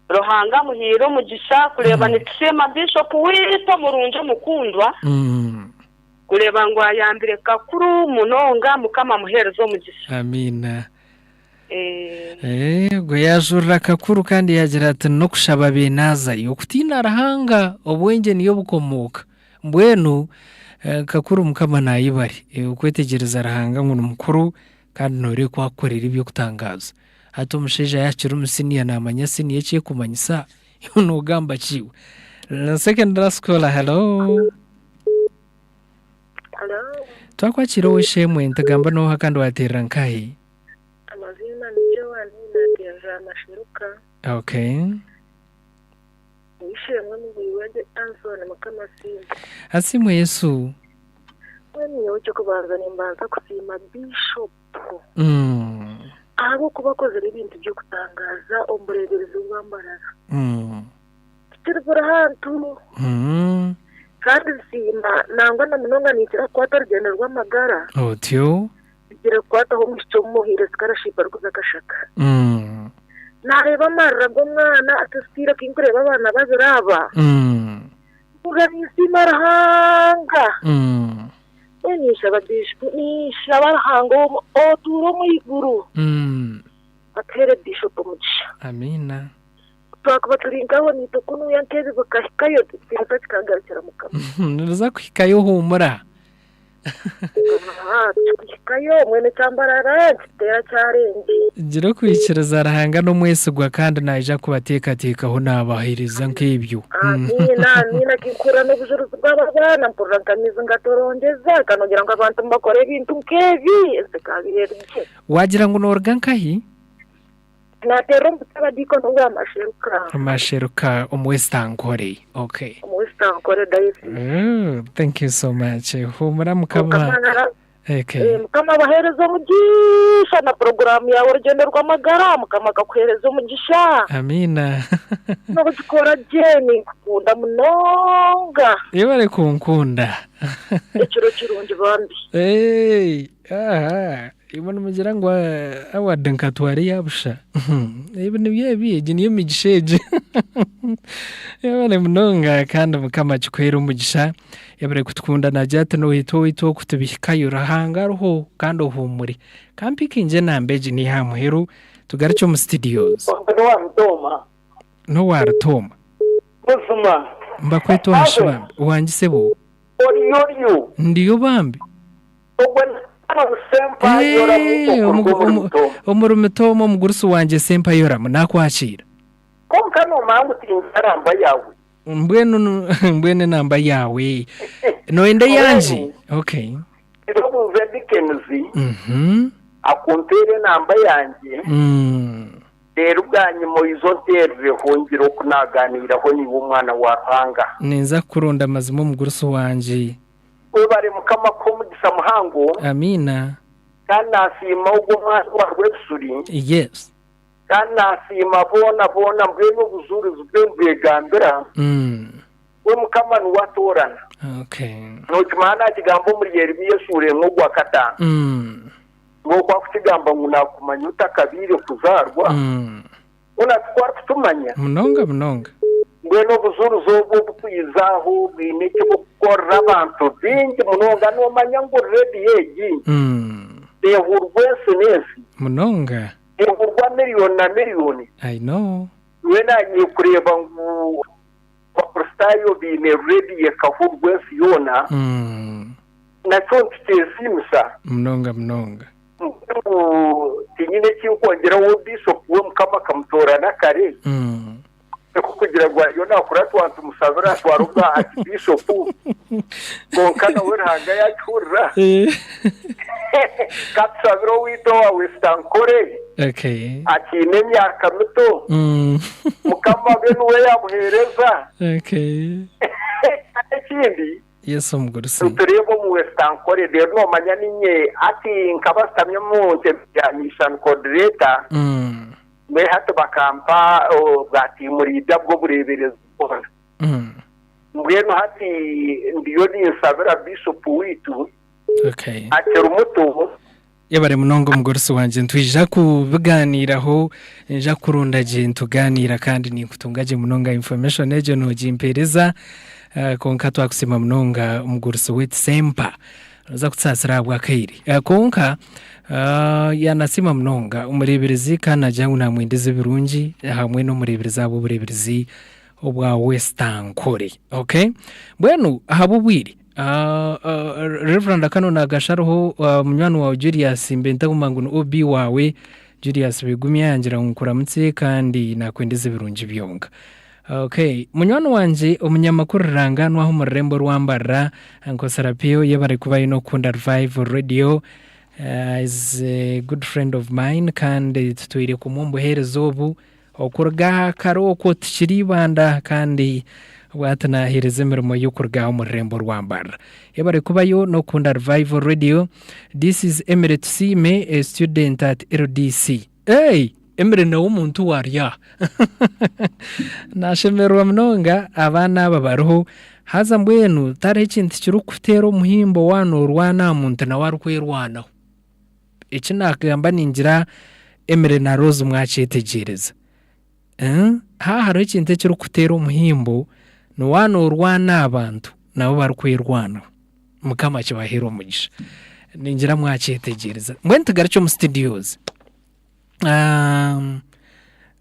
Ruhanga amuhaire omugisha kureeba nitusiima Bishop waitu omurungi omukundwa kureeba ngu ayambire Kakuru munonga Mukama amuheereze omugisha. Amiina. Ogwo yaajurira Kakuru kandi yaagira ati n'okushaba beenaazayo. Okutiina Ruhanga obwengye niyo bukomooka. Mbwenu Kakuru Mukama naayebare okwetegyereza Ruhanga ngu ni mukuru kandi nooreeba ku akukorera eby'okutangaaza. Hati omushaija yaakira omu siniya naamanya siniya eki erikumanyisa? Iwe noogamba ki iwe? Secondary school, hello. Hello. Twakwakiira ow'eishe-emwe nitugamba n'oha kandi waateerera nkahi? Amaziina ni Joan naateerera Masheruka. Okay. Ow'eishe-emwe Mubwirwagye Anson Mukama asiimwe. Asiimwe Yesu. Mbwenu nyowe eky'okubanza nimbanza kusiima Bishop. Ahabw'okuba akozire ebintu by'okutangaaza omu bureeberezi bwa Mbarara. Tikiri buri hantu. Kandi nsiima nangwa na munonga ninkira kukwata orugyendo rw'amagara. Otyo. Nkira kukwataho omwishiki omuhaire sikarashipu arikuza Kashaka. Naareeba amarira g'omwana atasitaire ku nkureeba abaana babiri aba. Mpurira ninsiima Ruhanga. Mbwenu ninshaba Bishop, ninshaba Ruhanga otuura omu iguru atuheere Bishop omugisha. Amiina. Twakuba turi nkaho naitwe kunuya nk'ebi bikahikayo tikibaasa kikagarukira Mukama. Nibiza kuhikayo huumura. Aha, tikikuhikayo mwene Kyambarara nikiteera kyarengye. Gira okwikiriza Ruhanga n'omwesigwa kandi naija kubateekateekaho naabaheereza nk'ebyo. Amiina, amiina kinkuhurira n'obujurizi bw'aba baana mpurira nk'amaizi ngatorongyeza kanogira ngu abantu nibakora ebintu nk'ebi ensi ekaabaire eri gye. Waagira ngu nooruga nkahi? Naateerera omu Butaabadiikoni obwa Masheruka. Masheruka omu West Ankole. Okay. Omu West Ankole Diocese. Thank you so much. Huumura Mukama. Okay. Eh, Mukama abaheereze omugisha na poroguramu yaawe Orugyendo rw'Amagara. Mukama akakuheereza omugisha. Amiina. N'obugikora gye ninkukunda munonga. Yebare kunkunda. Ekiro kirungi bambi. Hey, aha. Imwe nimugira ngu award nkatwara eya busha? Ebi nibyo ebi, egi niyo migisha egi. Yebare munonga kandi Mukama akikuhere omugisha. Yebare kutukunda nagira ati n'owaitu owaitu oku tubihikayo Ruhanga ariho kandi ohuumure. Ka mpikingye enamba egi niiha aha muheru tugarukye omu studios. N'owa Rutooma. N'owa Rutooma. Buzima. Mbakweta oha shi bambi? Owangye sebo. Oriyo oriyo. Ndiyo bambi. Ogwo ni Canon Sempa Yoramu okuruga omuri Mitooma. Omuri Mitooma omugurusi wangye Sempa Yoramu naakwakiira. Kwonka noomanya ngu tingira namba yaawe. Mbwenu mbwenu enamba yaawe nooyenda eyangye? Okay. Nkabuuza Dickens akunteera enamba yangye reero bwanyima oize onteerereho ngire oku naaganiiraho naiwe omwana wa Ruhanga. Ninza kukuronda mazima omugurusi wangye. Webare Mukama akuhe omugisha muhango. Amiina. Kandi nasiima ogwo omwana owa Rwebisuri. Yes. Kandi nasiima boona boona mbwenu obujurizi bwe nibwegambira. We Mukama niwe atoorana. Okay. Nokimanya nakigamba omuri Yeremiya eshuura emwe ogwa kataano. Nk'oku arikukigamba ngu naakumanya otakabaire kuzaarwa, hoona tikwo arikutumanya? Munonga munonga. Mbwenu obujurizi obu oburikwija aho bwine eki burikukorera abantu baingi munonga. Noomanya ngu rediyo egi neehurwa ensi n'ensi? Munonga. Neehurwa miriyoni na miriyoni. I know. Nyowe naanye kureeba ngu Abakristaayo baine rediyo ekahurwa ensi yoona, nakyo nikikyesiimisa. Munonga munonga. Mbwenu tinyine eki nkwongyeraho, Biishopu we Mukama akamutoorana kare, kugira ngu ariyo naakuratwa nitumusabira atware obwa Aakibiishopu, kwonka nawe Ruhanga yaakihurira. Ka tushabire owaitu owa West Ankole. Okay. Akiine emyaka mito. Mukama abe niwe yamuheereza. Okay. Kandi ekindi, Yesu omugurusi. nitureeba omu West Ankole reero noomanya niinye hati nkaba nshutami omu ntebe ya mission coordinator, mbwenu hati bakampa obwa team leader bw'obureeberezi bwona. Mbwenu hati ndiyo ninsabira Bishop waitu Okay. akiri muto. Yebare munonga omugurusi wangye nitwija kubiganiiraho nija kukurunda gye nituganiira kandi ninkutunga gye munonga information egyo nogimpereza eh, kwonka twakusiima munonga omugurusi waitu Sempa noza kutusaasira ahabw'akaire Eh, kwonka ah, yanasiima munonga omureeberezi kandi nagira ngu namwendeza ebirungi hamwe n'omureeberezi ahabw'obureeberezi obwa West Ankole okay mbwenu ahabw'obwire Reverand akano nagasharaho munywani wawe Julius Mbentaguma ngu ni OB wawe Julius Begumya yangira ngu nkuramutse kandi nakwendeza ebirungi byonka. Okay, munywani wangye omunyamakuru ruranganwa omu rurembo rwa Mbarara Uncle Serapio yebare kuba aine okukunda Revival Radio is a good friend of mine kandi tutwire kumwe omu buheereza obu Okuruga kare okwo tikiri ibanda kandi bwati naheereza emirimo ye okuruga omu rurembo rwa Mbarara. Yebare kubayo n'okukunda Revival Radio. This is Emily Tusiime, a student at LDC. Hey! Emily nawe omuntu wari aha. Nashemererwa munonga abaana aba bariho. Haza mbwenu tariho ekintu kirikukuteera omuhimbo waaba norwana aha muntu nawe arikwerwanaho. Eki naagamba ningira Emily na Rose mwakyetegyereza. Haaba hariho ekintu ekirikuteera omuhimbo, ni waaba noorwana aha bantu nabo barikwerwanaho. Mukama akibaheere omugisha. Ningira mwakyetegyereza. Mbwenu tugarukye omu studios.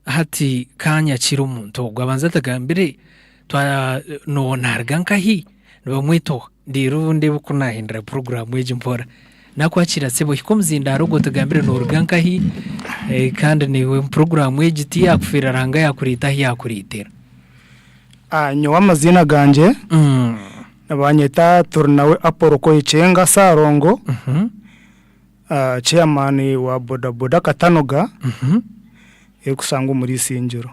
Hati ka nyakire omuntu ogu abanze atugambire naaruga nkahi, nibamweta oha? Reero ndeebe oku naahindura puroguraamu egi mpora. Naakwakiira sebo hika omuzindaaro ogwo otugambire nooruga nkahi kandi naiwe puroguraamu egi tiyaakufeera Ruhanga yaakureeta ahu yaakureetera. Nyowe amaziina gangye nibanyeta Turinawe Apollo Koyekyenga Ssalongo. Chairman wa boda boda Katanoga erikushangwa omuri Isingiro.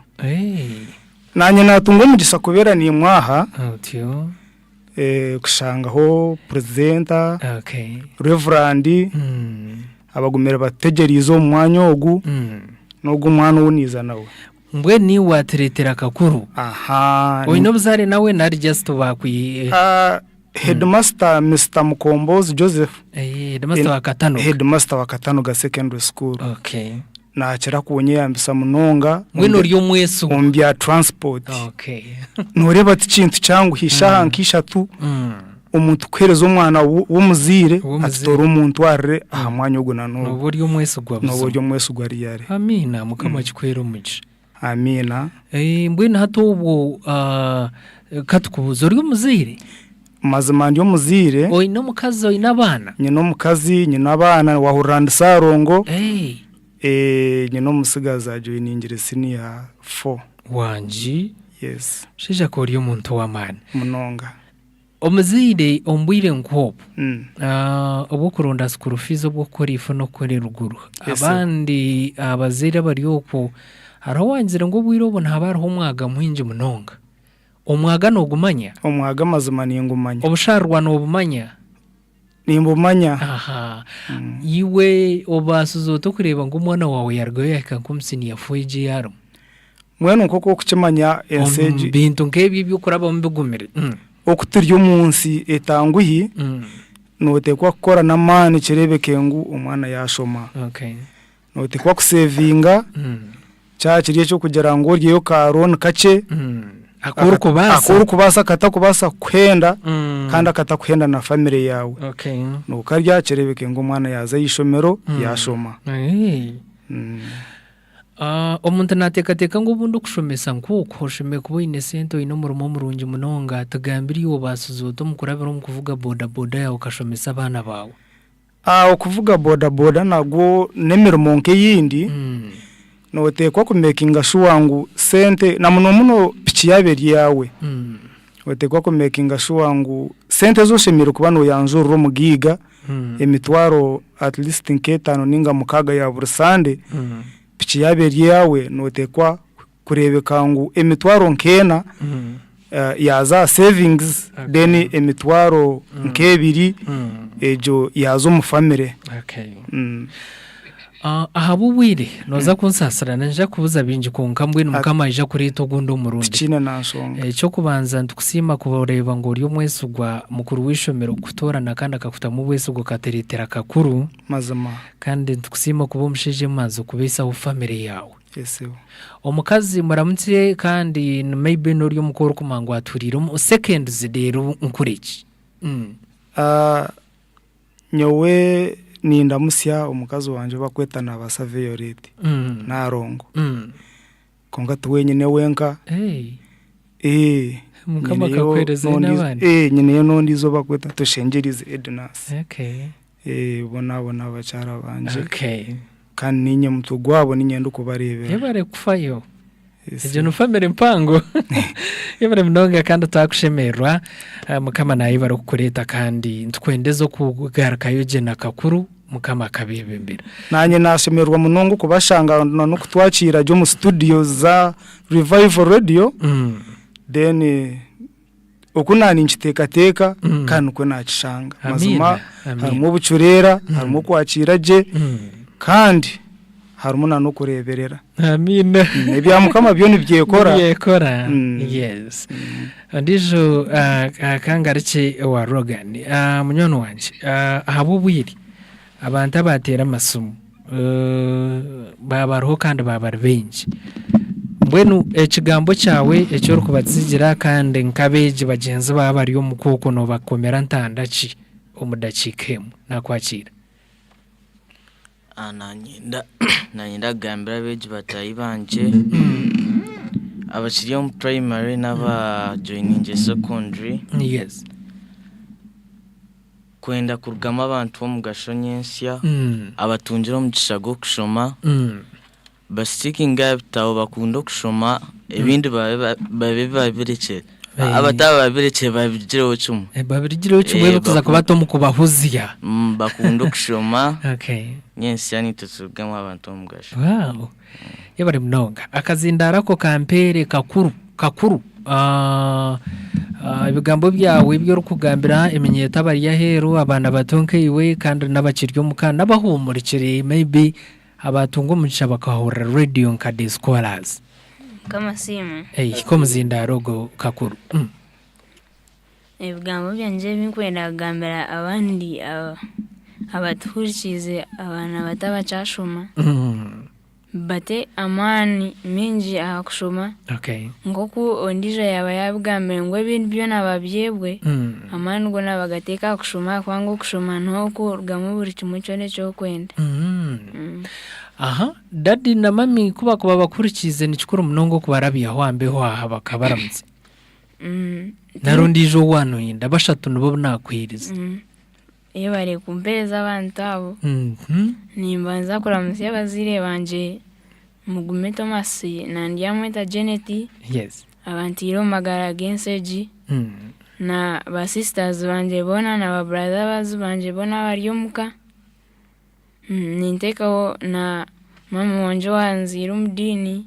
Nanye natunga omugisha kubeera naimwe aha kushangaho presenter, Reverand abagumire batutegyereize omu mwanya ogu n'ogu omwana ou naiza nawe. Mbwenu iwe watureetera akakuru. Oine obuzaare nawe nari just bakwi. Headmaster Mister Mukombozi Joseph. Headmaster wa Katanoga. Headmaster wa Katanoga Secondary School. Okay. Nakira kunyeyambisa munonga. Mbwenu ori omwesigwa. Omu bya transport. Okay. Noreeba ti kintu kyanguhi eshaaha nka ishatu omuntu kuheereza omwana w'omuzaire ati toora omuntwarire aha mwanya ogu na n'ogu. Nooba ori omwesigwa buzima. Nooba ori omwesigwa really. Amiina Mukama akikuheere omugisha. Amiina. Mbwenu hati obwo ka tukubuuze, ori omuzaire? Mazima ndi omuzaire. Oine omukazi, oine abaana? Nyine omukazi, nyine abaana, wahurira ndi Ssalongo. Nyine omutsigazi ajoyiningire siniya fo. Wangi. Yes. Mushaija ka ori omuntu w'amaani. Munonga. Omuzaire omu bwire nk'obu obw'okuronda school fees obw'okukora ifo n'okukora eruguru, abandi abazaire abari okwo hariho owangizire ngu obwire obu nihaba hariho omwaga mwingi munonga. Omwaga noogumanya? Omwaga amazima ningumanya. Obusharirwa noobumanya? Nimbumanya. Aha. Iwe obaasize ota okureeba ngu omwana waawe yaarugayo yaahika nk'omu siniya fo egi ei arimu? Mbwenu nk'oku orikukimanya ensi Omu egi. bintu nk'ebyo eby'okurabamu bigumire. Oku turi omu nsi etanguhi, Nooteekwa kukora n'amaani kireebeke ngu omwana yaashoma. Okay. Nooteekwa kusevinga kyaba kiri eky'okugira ngu oryeyo ka loan kakye Aku orikubaasa. aku orikubaasa akatakubaasa kukuhenda kandi akatakuhenda na famire yaawe. Okay. Nookarya kireebeke ngu omwana yaaza aha ishomero yaashoma. Hey. Ah, omuntu naateekateeka ngu obundi okushomesa nk'okwo oshemereire kuba oine sente oine omurimo murungi munonga. Tugambire iwe obaasize ota omu kurabira omu kuvuga bodaboda yaawe okashomesa abaana baawe? Ah, okuvuga bodaboda nagwo n'emirimo nk'eyindi, nooteekwa kumekinga shuwa ngu sente na muno muno piki yaaba eri eyaawe, nooteekwa kumekinga shuwa ngu sente ezi oshemereire kuba nooyanjurira omugaiga, emitwaro at least nk'etaano ninga mukaaga ya buri sande, piki yaaba eri eyaawe nooteekwa kureebeka ngu emitwaro nk'ena yaaza aha savings then emitwaro nk'ebiri egyo yaaza omu famire. Okay. Ahabw'obwire nooza kunsaasira niinyija kubuuza bingi kwonka mbwenu Mukama aija kureeta ogundi omurundi. Tikiine na nshonga. Eky'okubanza nitukusiima kureeba ngu ori omwesigwa mukuru w'eishomero kukutoorana kandi akakutamu obwesigwa okatereetera kakuru. Mazima. Kandi nitukusiima kuba omushaija emanzi okubaisaho famire yaawe. Yes. Omukazi muramutsye kandi maybe n'ori omuka orikumanya ngu aturiire omu seconds reero nkureki. Ah, Nyowe nindamutsya omukazi wangye ou barikweta Nabasa Violet Narongo. Kwonka ti wenyine wenka. Eh, Mukama nyineyo akakuheereza n'ondi- n'abandi? eh, nyineyo n'ondiijo ou barikweta Tushengyerize Ednas. Okay. Eh, bo n'abo n'abakyara bangye. Okay. Kandi niinye mutwe gwabo niinye ndikubareeberera. Yebare kufayo. Egyo ni family mpango. Yebare munonga kandi twakushemererwa. Ah, Mukama nayebare okukureeta kandi nitukwendeza okugarukayo gye na kakuru Mukama akabebembera. Naanye nashemererwa munonga okubashanga na n'okutwakiira gye omu studio za Revival Radio then oku naaninkiteekateeka kandi nikwo naakishanga. Mazima harimu obucureera, harimu okwakiira gye kandi harimu na n'okureeberera. Amiina. Ebya Mukama byo nibyekora. Nibyekora. Yes. Ondiijo kangarukye owa Rogan. Munywani wangye, ahabw'obwire abantu abateera amasimu baabariho kandi baabari baingi. Mbwenu ekigambo kyawe eki orikubatsigira kandi nk'abeegi bagyenzi baawe abari omu ka okwo noobakomera ntanda ki omu dakiika emwe? Naakwakiira. Nanyenda kugambira abeegi bataahi bangye abakiri omu purayimare n'aba joyiningiire sekondari kwenda kurugamu abantu b'omugasho nyentsya abatungire omugisha gw'okushoma basitikinge aha bitabo bakunde okushoma ebindi babe babirekire abataba babirekire babigireho kimwe. Babigireho kimwe ebirikuza kubata omu kubahuzya. Bakunde okushoma nyentsya naitwe turugemu abantu b'omugasho. Wow! Yebare munonga. Akazindaaro ako kampeere kakuru kakuru. Ebigambo byawe ebi orikugambira eminyeeto abari aheeru, abaana bato nkaiwe kandi n'abakiri omuka n'abahuumurikire maybe abatunga omugisha bakahurira rediyo nka Day Scholars. Mukama asiimwe. Hika omuzindaaro ogwo kakuru. Ebigambo byangye ebi ndikwenda kugambira abandi abatuhurikiize abaana bato abakyashoma, bate amaani maingi aha kushoma nk'oku ondiijo yaaba yaabigambire ngu ebindi byona babyebwe, amaani goona bagateeke aha kushoma ahabw'okuba okushoma niho kurugamu buri kimwe kyona eki orikwenda. Aha, dadi na mami ku bakuba bakuhurikiize ni kikuru munonga okubarabyaho aha mbeho aha bakabaramutsa. Nari ondiijo ou waanoyenda, bashatu nibo bu naakuheereza. Yebare kumpereza abantu abo. Nimbanza kuramutsya abazaire bangye Mugume Thomas na Ndyamweta Janet abanteire omu magara g'ensi egi na ba sisters bangye boona na ba brothers bangye boona abari omuka. Ninteekaho na maama wangye owanzaire omu diini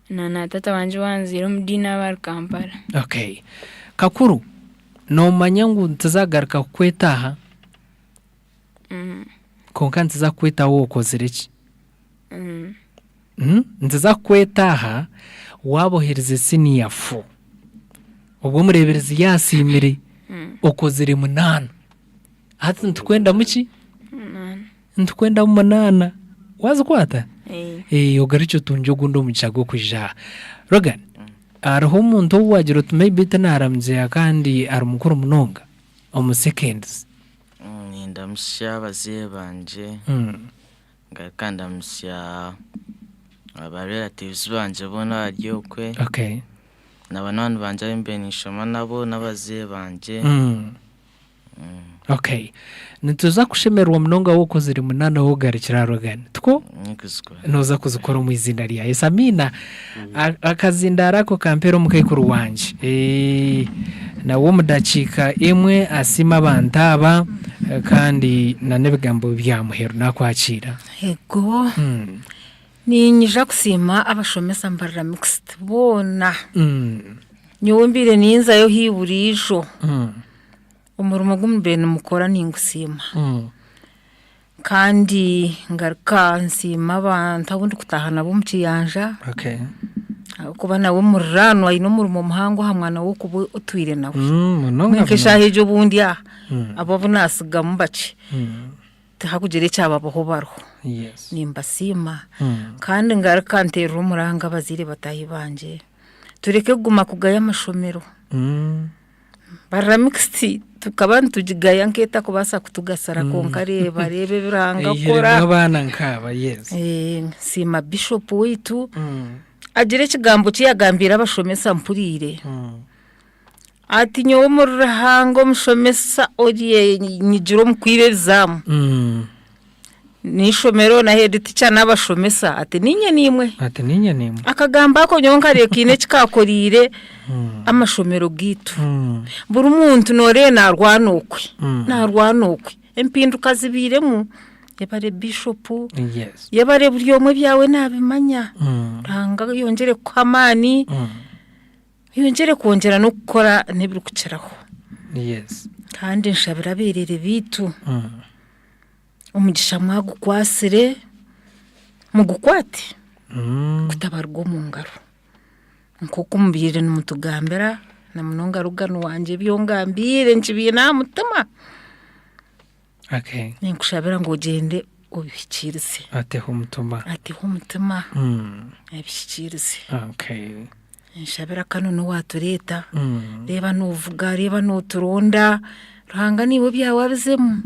na taata wangye owanzaire omu diini abari Kampala. Okay. Kakuru, noomanya ngu ntizagaruka kukweta aha, kwonka ntiza kukweta waaba okozire ki? Ntiza kukweta aha waaba oherize siniya fo, obwo omureeberezi yaasiimire okozire munaana. Hati nitukwendamu ki? Nitukwendamu munaana. Waazikwata? Eh, ogarukye otungye ogundi omugisha gw'okwija aha. Rogan, hariho omuntu ou waagira oti maybe tinaaramuzeeha kandi ari mukuru munonga omu seconds? Nindamutsya abazaire bangye, ngaruka ndamutsya aba relatives bangye boona abari okwe, na banywani bangye abu mbaire ninshoma nabo n'abazaire bangye. Okay. Nituza kushemererwa munonga waaba okozire munaana wogarukire aha Rogan. Tikwo? Nooza kuzikora omu iziina rya Yesu. Amiina. Akazindaaro ako kampeera omukaikuru wangye. Eh, nawe omu dakiika emwe asiime abantu aba kandi na n'ebigambo bya muheru naakwakiira. Ego. Niinyija kusiima abashomesa Mbarara Mixed boona. Nyowe mbaire ninzayo haihi buriijo. Omurimo ogu mubaire nimukora ningusiima. Kandi ngaruka nsiima abantu abu ndikutaaha nabo omu kiyanja, ahabw'okuba nawe muriraanwa aine omurimo muhango aha mwana we okuba otwire nawe. Munonga Nk'eshaaha egyo obundi aha, abo abu naatsigamu bakye, tihakugira ekyababaho bariho. Nimbasiima. Kandi ngaruka nteerera omuranga abazaire bataahi bangye, tureke kuguma kugaya amashomero. Mbarara Mixed tukaba nitugigaya nk'etakubaasa kutugasira kwonka reeba reeba ebi Ruhanga akora. Eihiremu abaana nkaaba yes. Nsiima Bishop waitu agira ekigambo ki yagambiire abashomesa mpuriire ati nyowe omuri Ruhanga omushomesa oryenyigira omu kwiba ebizaamu N'eishomero na head teacher n'abashomesa ati niinye niimwe. Ati niinye niimwe. Akagamba ako nyowe nkareeba kaine eki kaakoreire amashomero gaitu. Buri muntu nooreeba naarwana okwe, naarwana okwe. Empinduka zibairemu, yebare Bishop, yebare buri omwe ebyawe naabimanya. Ruhanga ayongyere kukuha amaani, ayongyere kwongyera n'okukora n'ebirikukiraho. Kandi nshabire abeerere baitu. Omugisha mwagukwatsire, mugukwate gutabaruga omu ngaro. Nk'oku mubaire nimutugambira na munonga Rugano wangye ebi ongambiire nkibiine aha mutima. Ninkushabira ngu ogyende obihikiirize. Ateho omutima. Ateho omutima abihikiirize. Nshabira kanu n'owaatureeta, reeba noovuga, reeba nooturonda, Ruhanga niiwe ebyawe abizemu,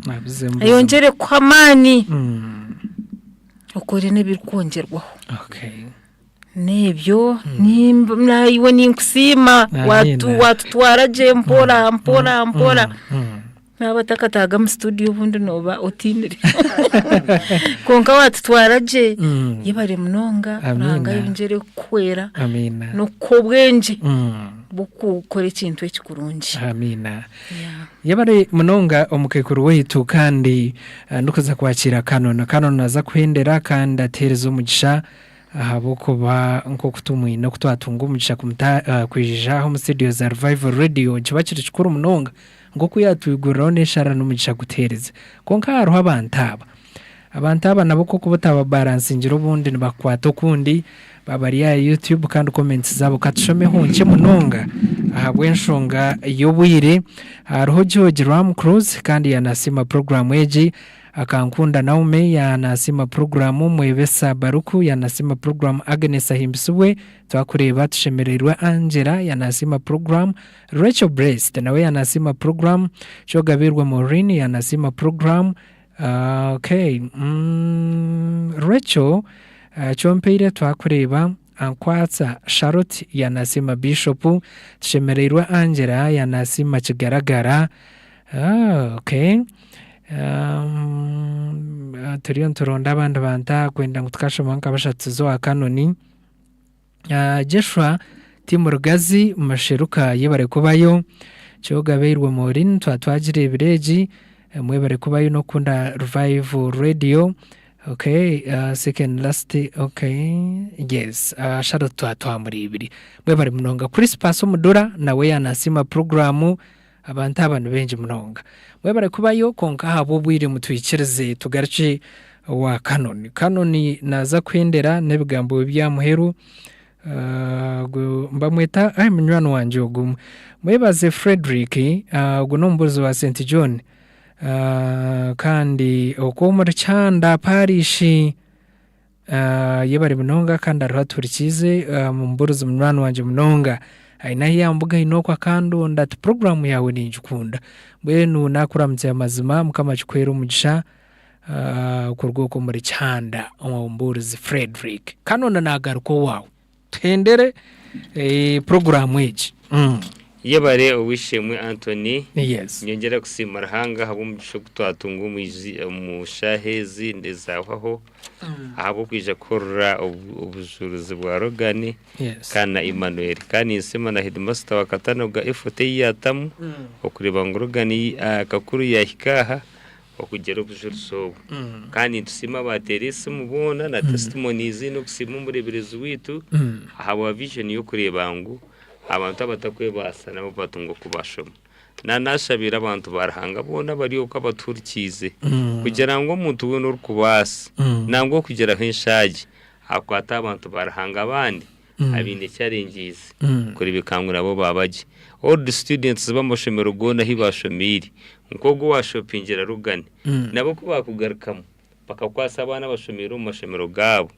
ayongyere kukuha amaani, okore n'ebirikwongyerwaho. N'ebyo naiwe ninkusiima waatutwara gye mpora mpora mpora. Naaba otakataaga omu situdiyo obundi nooba otiinire kwonka waatutwara gye yebare munonga Ruhanga ayongyere kukuhwera n'okukuha obwengye bw'okukora ekintu eki kurungi. Amiina. Yebare munonga omukaikuru waitu kandi ndikuza kwakiira Canon. Canon naaza kuhendera kandi atuheereze omugisha Ahabw'okuba nk'oku tumwine oku twatunga omugisha kwija aha omu studio za Revival Radio nikiba kiri kikuru munonga nk'oku yaatwiguriraho n'eshaara n'omugisha kutuheereza. Kwonka hariho abantu aba. Abantu aba nabo ku orikuba otababaransingira obundi nibakukwata okundi baaba bari aha YouTube kandi comments zaabo katushomeho nkye munonga ahabw'enshonga y'obwire. Hariho George Ramcruz kandi yaanasiima puroguraamu egi. Akankunda Naume yanasiima puroguraamu Mwebesa Baruku yanasiima puroguraamu Agnes Ahimbisibwe Twakureeba Tushemereirwe Angela yanasiima puroguraamu Rachel Blessed nawe yanasiima puroguraamu Kyogabeirwe Maureen yanasiima puroguraamu Okay Rachel Kyompeire Twakureeba Ankwatsa Charlotte yanasiima Bishop Tushemereirwe Angela yanasiima Kigaragara Okay. Turiyo nituronda abandi bantu aha kwenda ngu tukashoma nka bashatu tuze owa Kanoni. Joshua Tim Rugazi Masheruka yebare kubayo. Kyogabeirwe Maureen twaba twagireebire egi. Mwebare kubayo n'okukunda Revival Radio. Okay, second last, okay, yes, Charlotte twaba twamureebire. Mwebare munonga. Crispus Omudura nawe yaanasiima puroguraamu. Abantu aba ni baingi munonga. Mwebare kubayo kwonka ahabw'obwire mutwikirize tugarukye owa Canon. Canon naaza kuhendera n'ebigambo bya muheru. Ogu mbamweta ai munywani wangye ogu. Mwebaze Fredrick, ogu n'omubuurizi wa St John. Ah, kandi okwo omuri Kyanda parishi ah, yebare munonga kandi ariho atuhurikiize ah, mumbuurizi munywani wangye munonga aine ahu yambugaine okwo akandonda ati puroguraamu yaawe ningikunda mbwenu naakuramutsya mazima mukama akikuheere omugisha ah, kuruga okwo omuri Kyanda omumbuurizi Fredrick. Kanona naagaruka owaawe. Tuhendere puroguraamu egi. Yebare ow'eishe-emwe Anthony. Yes. Nyongyera kusiima Ruhanga ahabw'omugisha ogu twatunga omu shaaha ezi ezahwaho ahabw'okwija kuhurira obujurizi bwa Logan Yes. kandi na Emmanuel. Kandi ninsiima na headmaster wa Katanoga effort ei yaatamu okureeba ngu Logan Kakuru yaahika aha. okugira obujurizi obu. Kandi nitusiima abaateera esimu boona na testimonies n'okusiima omureeberezi waitu ahabwa vision y'okureeba ngu abantu abatakwebaasa nabo batunga oku baashoma. Na naashabira abantu ba Ruhanga boona abari okwo abatuhurikiize kugira ngu omuntu weena orikubaasa nangwa okugiraho enshaagi akwate abantu ba Ruhanga abandi abaine challenges kureebeka ngu nabo baaba gye. Old students b'amashomero goona ahu baashomeire nk'ogwo owaashopingira Logan nabo ku baakugarukamu bakakwatsa abaana abashomeire omu mashomero gaabo,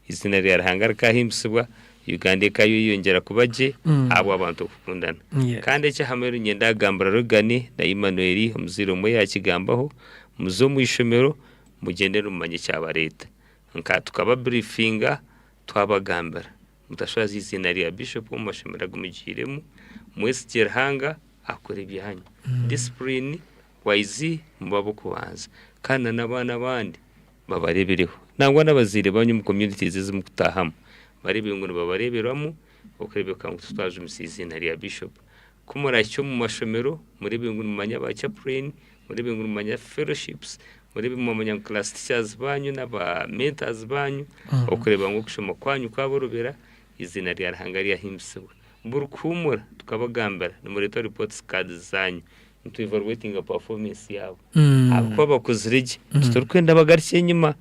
eiziina rya Ruhanga rikaahimbisibwa, Uganda ekaayeyongyera kuba gye ahabw'abantu okukundana. Kandi eky'aha muheru niinyenda kugambira Logan na Emmanuel, omuzaire omwe yaakigambaho, muze omu ishomero mugyende nimumanya ekyabareeta. Nka tukababuriifinga Twabagambira, mutashwaza eiziina rya Bishop omu mashomero agu mugiiremu, mwesigye Ruhanga akore ebyanyu. Discipline wise mube ab'okubanza kandi na n'abaana abandi babareebereho. Nangwa n'abazaire banyu omu communities ezi mukutaahamu bareebe ngu nibabareeberamu okureebeka ngu titwajumisa eiziina rya Bishop. Ku murahikye omu mashomero mureebe ngu nimumanya ba chaplain, mureebe ngu nimumanya fellowships, mureebe ngu mwamanya ngu class teachers baanyu n'aba mentors baanyu okureeba ngu okushoma kwanyu kwaborobera, eiziina rya Ruhanga ryahimbisibwa. Buri kuhuumura tukabagambira nimureeta reports cards zaanyu nitu evaluatinga performance yaabo. Ahabw'okuba bakozire gye titurikwenda bagarukye enyima.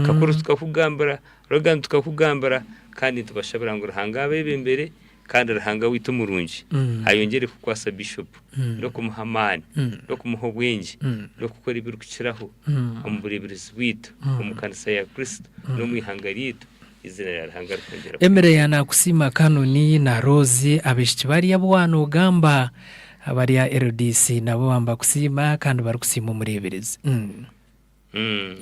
Kakuru tukakugambira, Logan tukakugambira kandi nitubashabira ngu Ruhanga abeebembere Kandi Ruhanga waitu omurungi ayongyere kukwasa Bishop n'okumuha amaani n'okumuha obwengye n'okukora ebirikukiraho omu bureeberezi bwaitu omu kanisa ya Kristo n'omu ihanga ryaitu eiziina rya Ruhanga rikongyera Emere ya Nakusiima Kanoni na Rose abaishiki bariya abu waanogamba abari aha LDC nabo bambakusiima kandi barikusiima omureeberezi.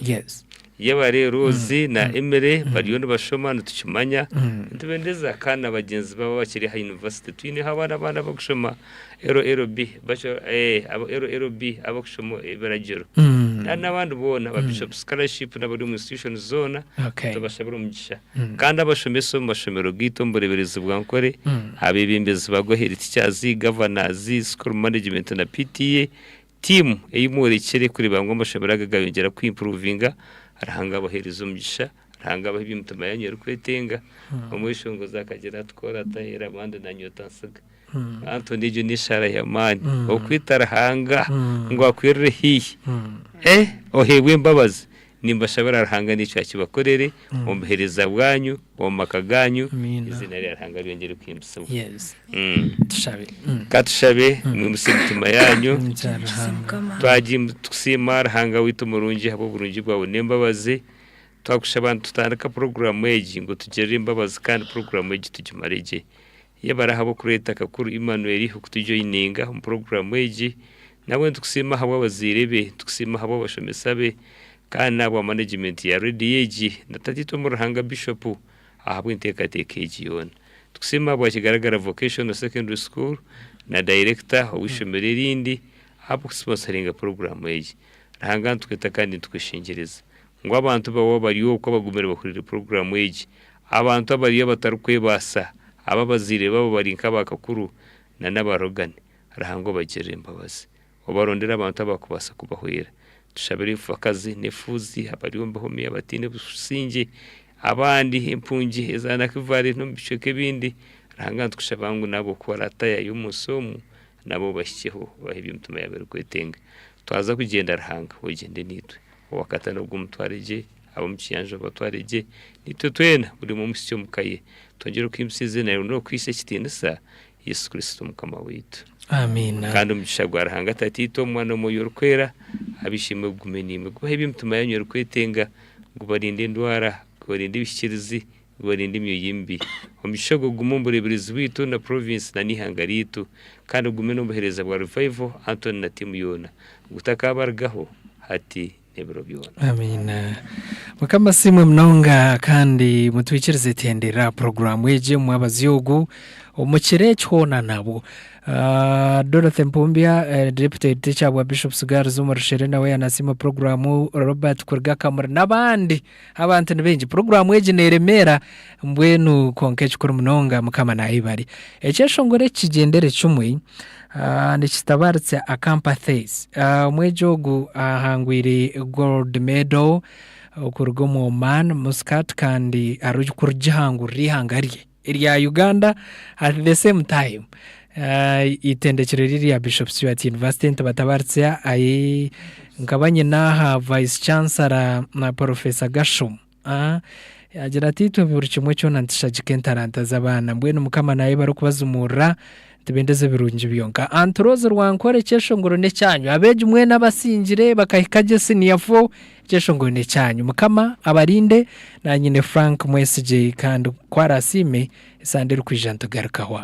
Yes. Yebare Rose na Emily bariyo nibashoma nitukimanya nitubendeza kandi na bagyenzi babo abakiri aha university twineho abaana abandi abarikushoma LLB bachelor eh aba LLB abarikushoma ebiragiro kandi n'abandi boona aba Bishop scholarship n'abari omu institutions zoona Okay. nitubashabira omugisha kandi abashomesa omu mashomero gaitu omu bureeberezi bwa Nkore abeebembezi ba Goheri teachers, governors, school management na PTA Tiimu ei mworekire kureeba ngu amashomero aga gayongyera ku impuruvinga, Ruhanga abaheereze omugisha, Ruhanga abahe ebi emitima yanyu erikwetenga. Omweshongozi akagira ati, Ku oratahera abandi nanye otansiga. Anthony egyo n'eshaara y'amaani. Okwita Ruhanga ngu akwirire haihi, eh oheebwe embabazi. Nimbashabira Ruhanga n'ekyo akibakorere omu buheereza bwanyu, omu maka ganyu, eiziina rya Ruhanga ryongyere kuhimbisibwa. Yes. Tushabe. Ka tushabe, mwimutsye emitima yanyu. Twagimu tukusiima Ruhanga waitu murungi ahabw'oburungi bwawe n'embabazi. Twakushaba nitutandika puroguraamu egi ngu otugirire embabazi kandi puroguraamu egi tugimare gye. Yebare ahabw'okureeta Kakuru Emmanuel okutujoyininga omu puroguraamu egi. Nabwe nitukusiima ahabw'abazaire be, nitukusiima ahabw'abashomesa be kandi n'ahabwa manegimenti ya rediyo egi na tataitwe omuri Ruhanga Bishop ahabw'enteekateeka egi yoona. Nitukusiima ahabwa Kigaragara Vocational Secondary School na dayirekita ow'eishomero erindi ahabw'okusiponsaringa puroguraamu egi. Ruhanga nitukweta kandi nitukweshengyereza ngu abantu bawe abari okwo abagumire bahurire puroguraamu egi, abantu abariyo abatarikwebaasa, abu abazaire baabo bari nk'aba Kakuru na n'aba Logan, Ruhanga obagirire embabazi. Obarondere abantu abakubaasa kubahwera. Tushabire enfakazi n'efuuzi abari omu bihome abataine busingye, abandi empungi eza Nakivale n'omu bicweka ebindi. Ruhanga nitukushaba ngu nabo ku baraataayaaya omu nsi omu, nabo obahikyeho obahe ebi emitima yaabo erikwetenga. Twaza kugyenda Ruhanga, ogyende naitwe. Owakatano ogwo omutware gye, ab'omu kiyanja obatware gye, naitwe twena buri omwe omuhitsye omu ka ye. Twongyere kuhimbisa eiziina ryawe n'okukuhaisa ekitiinisa, Yesu Kristo Mukama waitu. Amiina. Kandi omugisha gwa Ruhanga Tataitwe, Omwana, Omwoyo Orikwera Ab'eishe-emwe gugume naimwe, gubahe ebi emitima yaanyu erikwetenga, gubarinde endwara, gubarinde ebihikiirizi, gubarinde emyoyo emibi. Omugisha ogwo gugume omu bureeberezi bwaitu na province na n'eihanga ryaitu, kandi gugume n'omu buheereza bwa Revival, Antony na tiimu yoona. Gutakaabarugaho hati n'ebiro byona. Amiina. Mukama asiimwe munonga kandi mutwikirize tendera puroguraamu egi omu mwabazyo ogu omu kiro eki hoona nabwo. Ah, Dorothy Mpumbya eh, Deputy Head Teacher wa Bishops Girls omu Rushere nawe yanasiima puroguraamu, Robert kuruga Kamuri n'abandi. Abantu ni baingi. Puroguraamu egi neeremeera mbwenu kwonka ekikuru munonga Mukama naayebare. Ekyeshongoro eki kigyendere kimwe ah, nikitabaaritsya Acampathes. Ah, omwegi ogu ahangwire gold medal okuruga omu Oman, Muscat kandi arikugihangurira eihanga rye erya Uganda at the same time. Ah, eitendekero eri erya Bishop Stuart University nitubatabaaritsya ahi nkaba nyine aha Vice Chancellor na Professor Gashum. Ah, yaagira ati itwe buri kimwe kyona nitushagika entaranta z'abaana mbwenu Mukama naayebare okubazumuurira nitubendeza ebirungi byonka. Aunt Rose Rwankore ekyeshongoro n'ekyanyu abeegi mwena abasingire bakahika gye senior four Ekyeshongoro n'ekyanyu. Mukama abarinde. Naanye ni Frank Mwesigye kandi ku araasiime esande erikwija nitugaruka aho.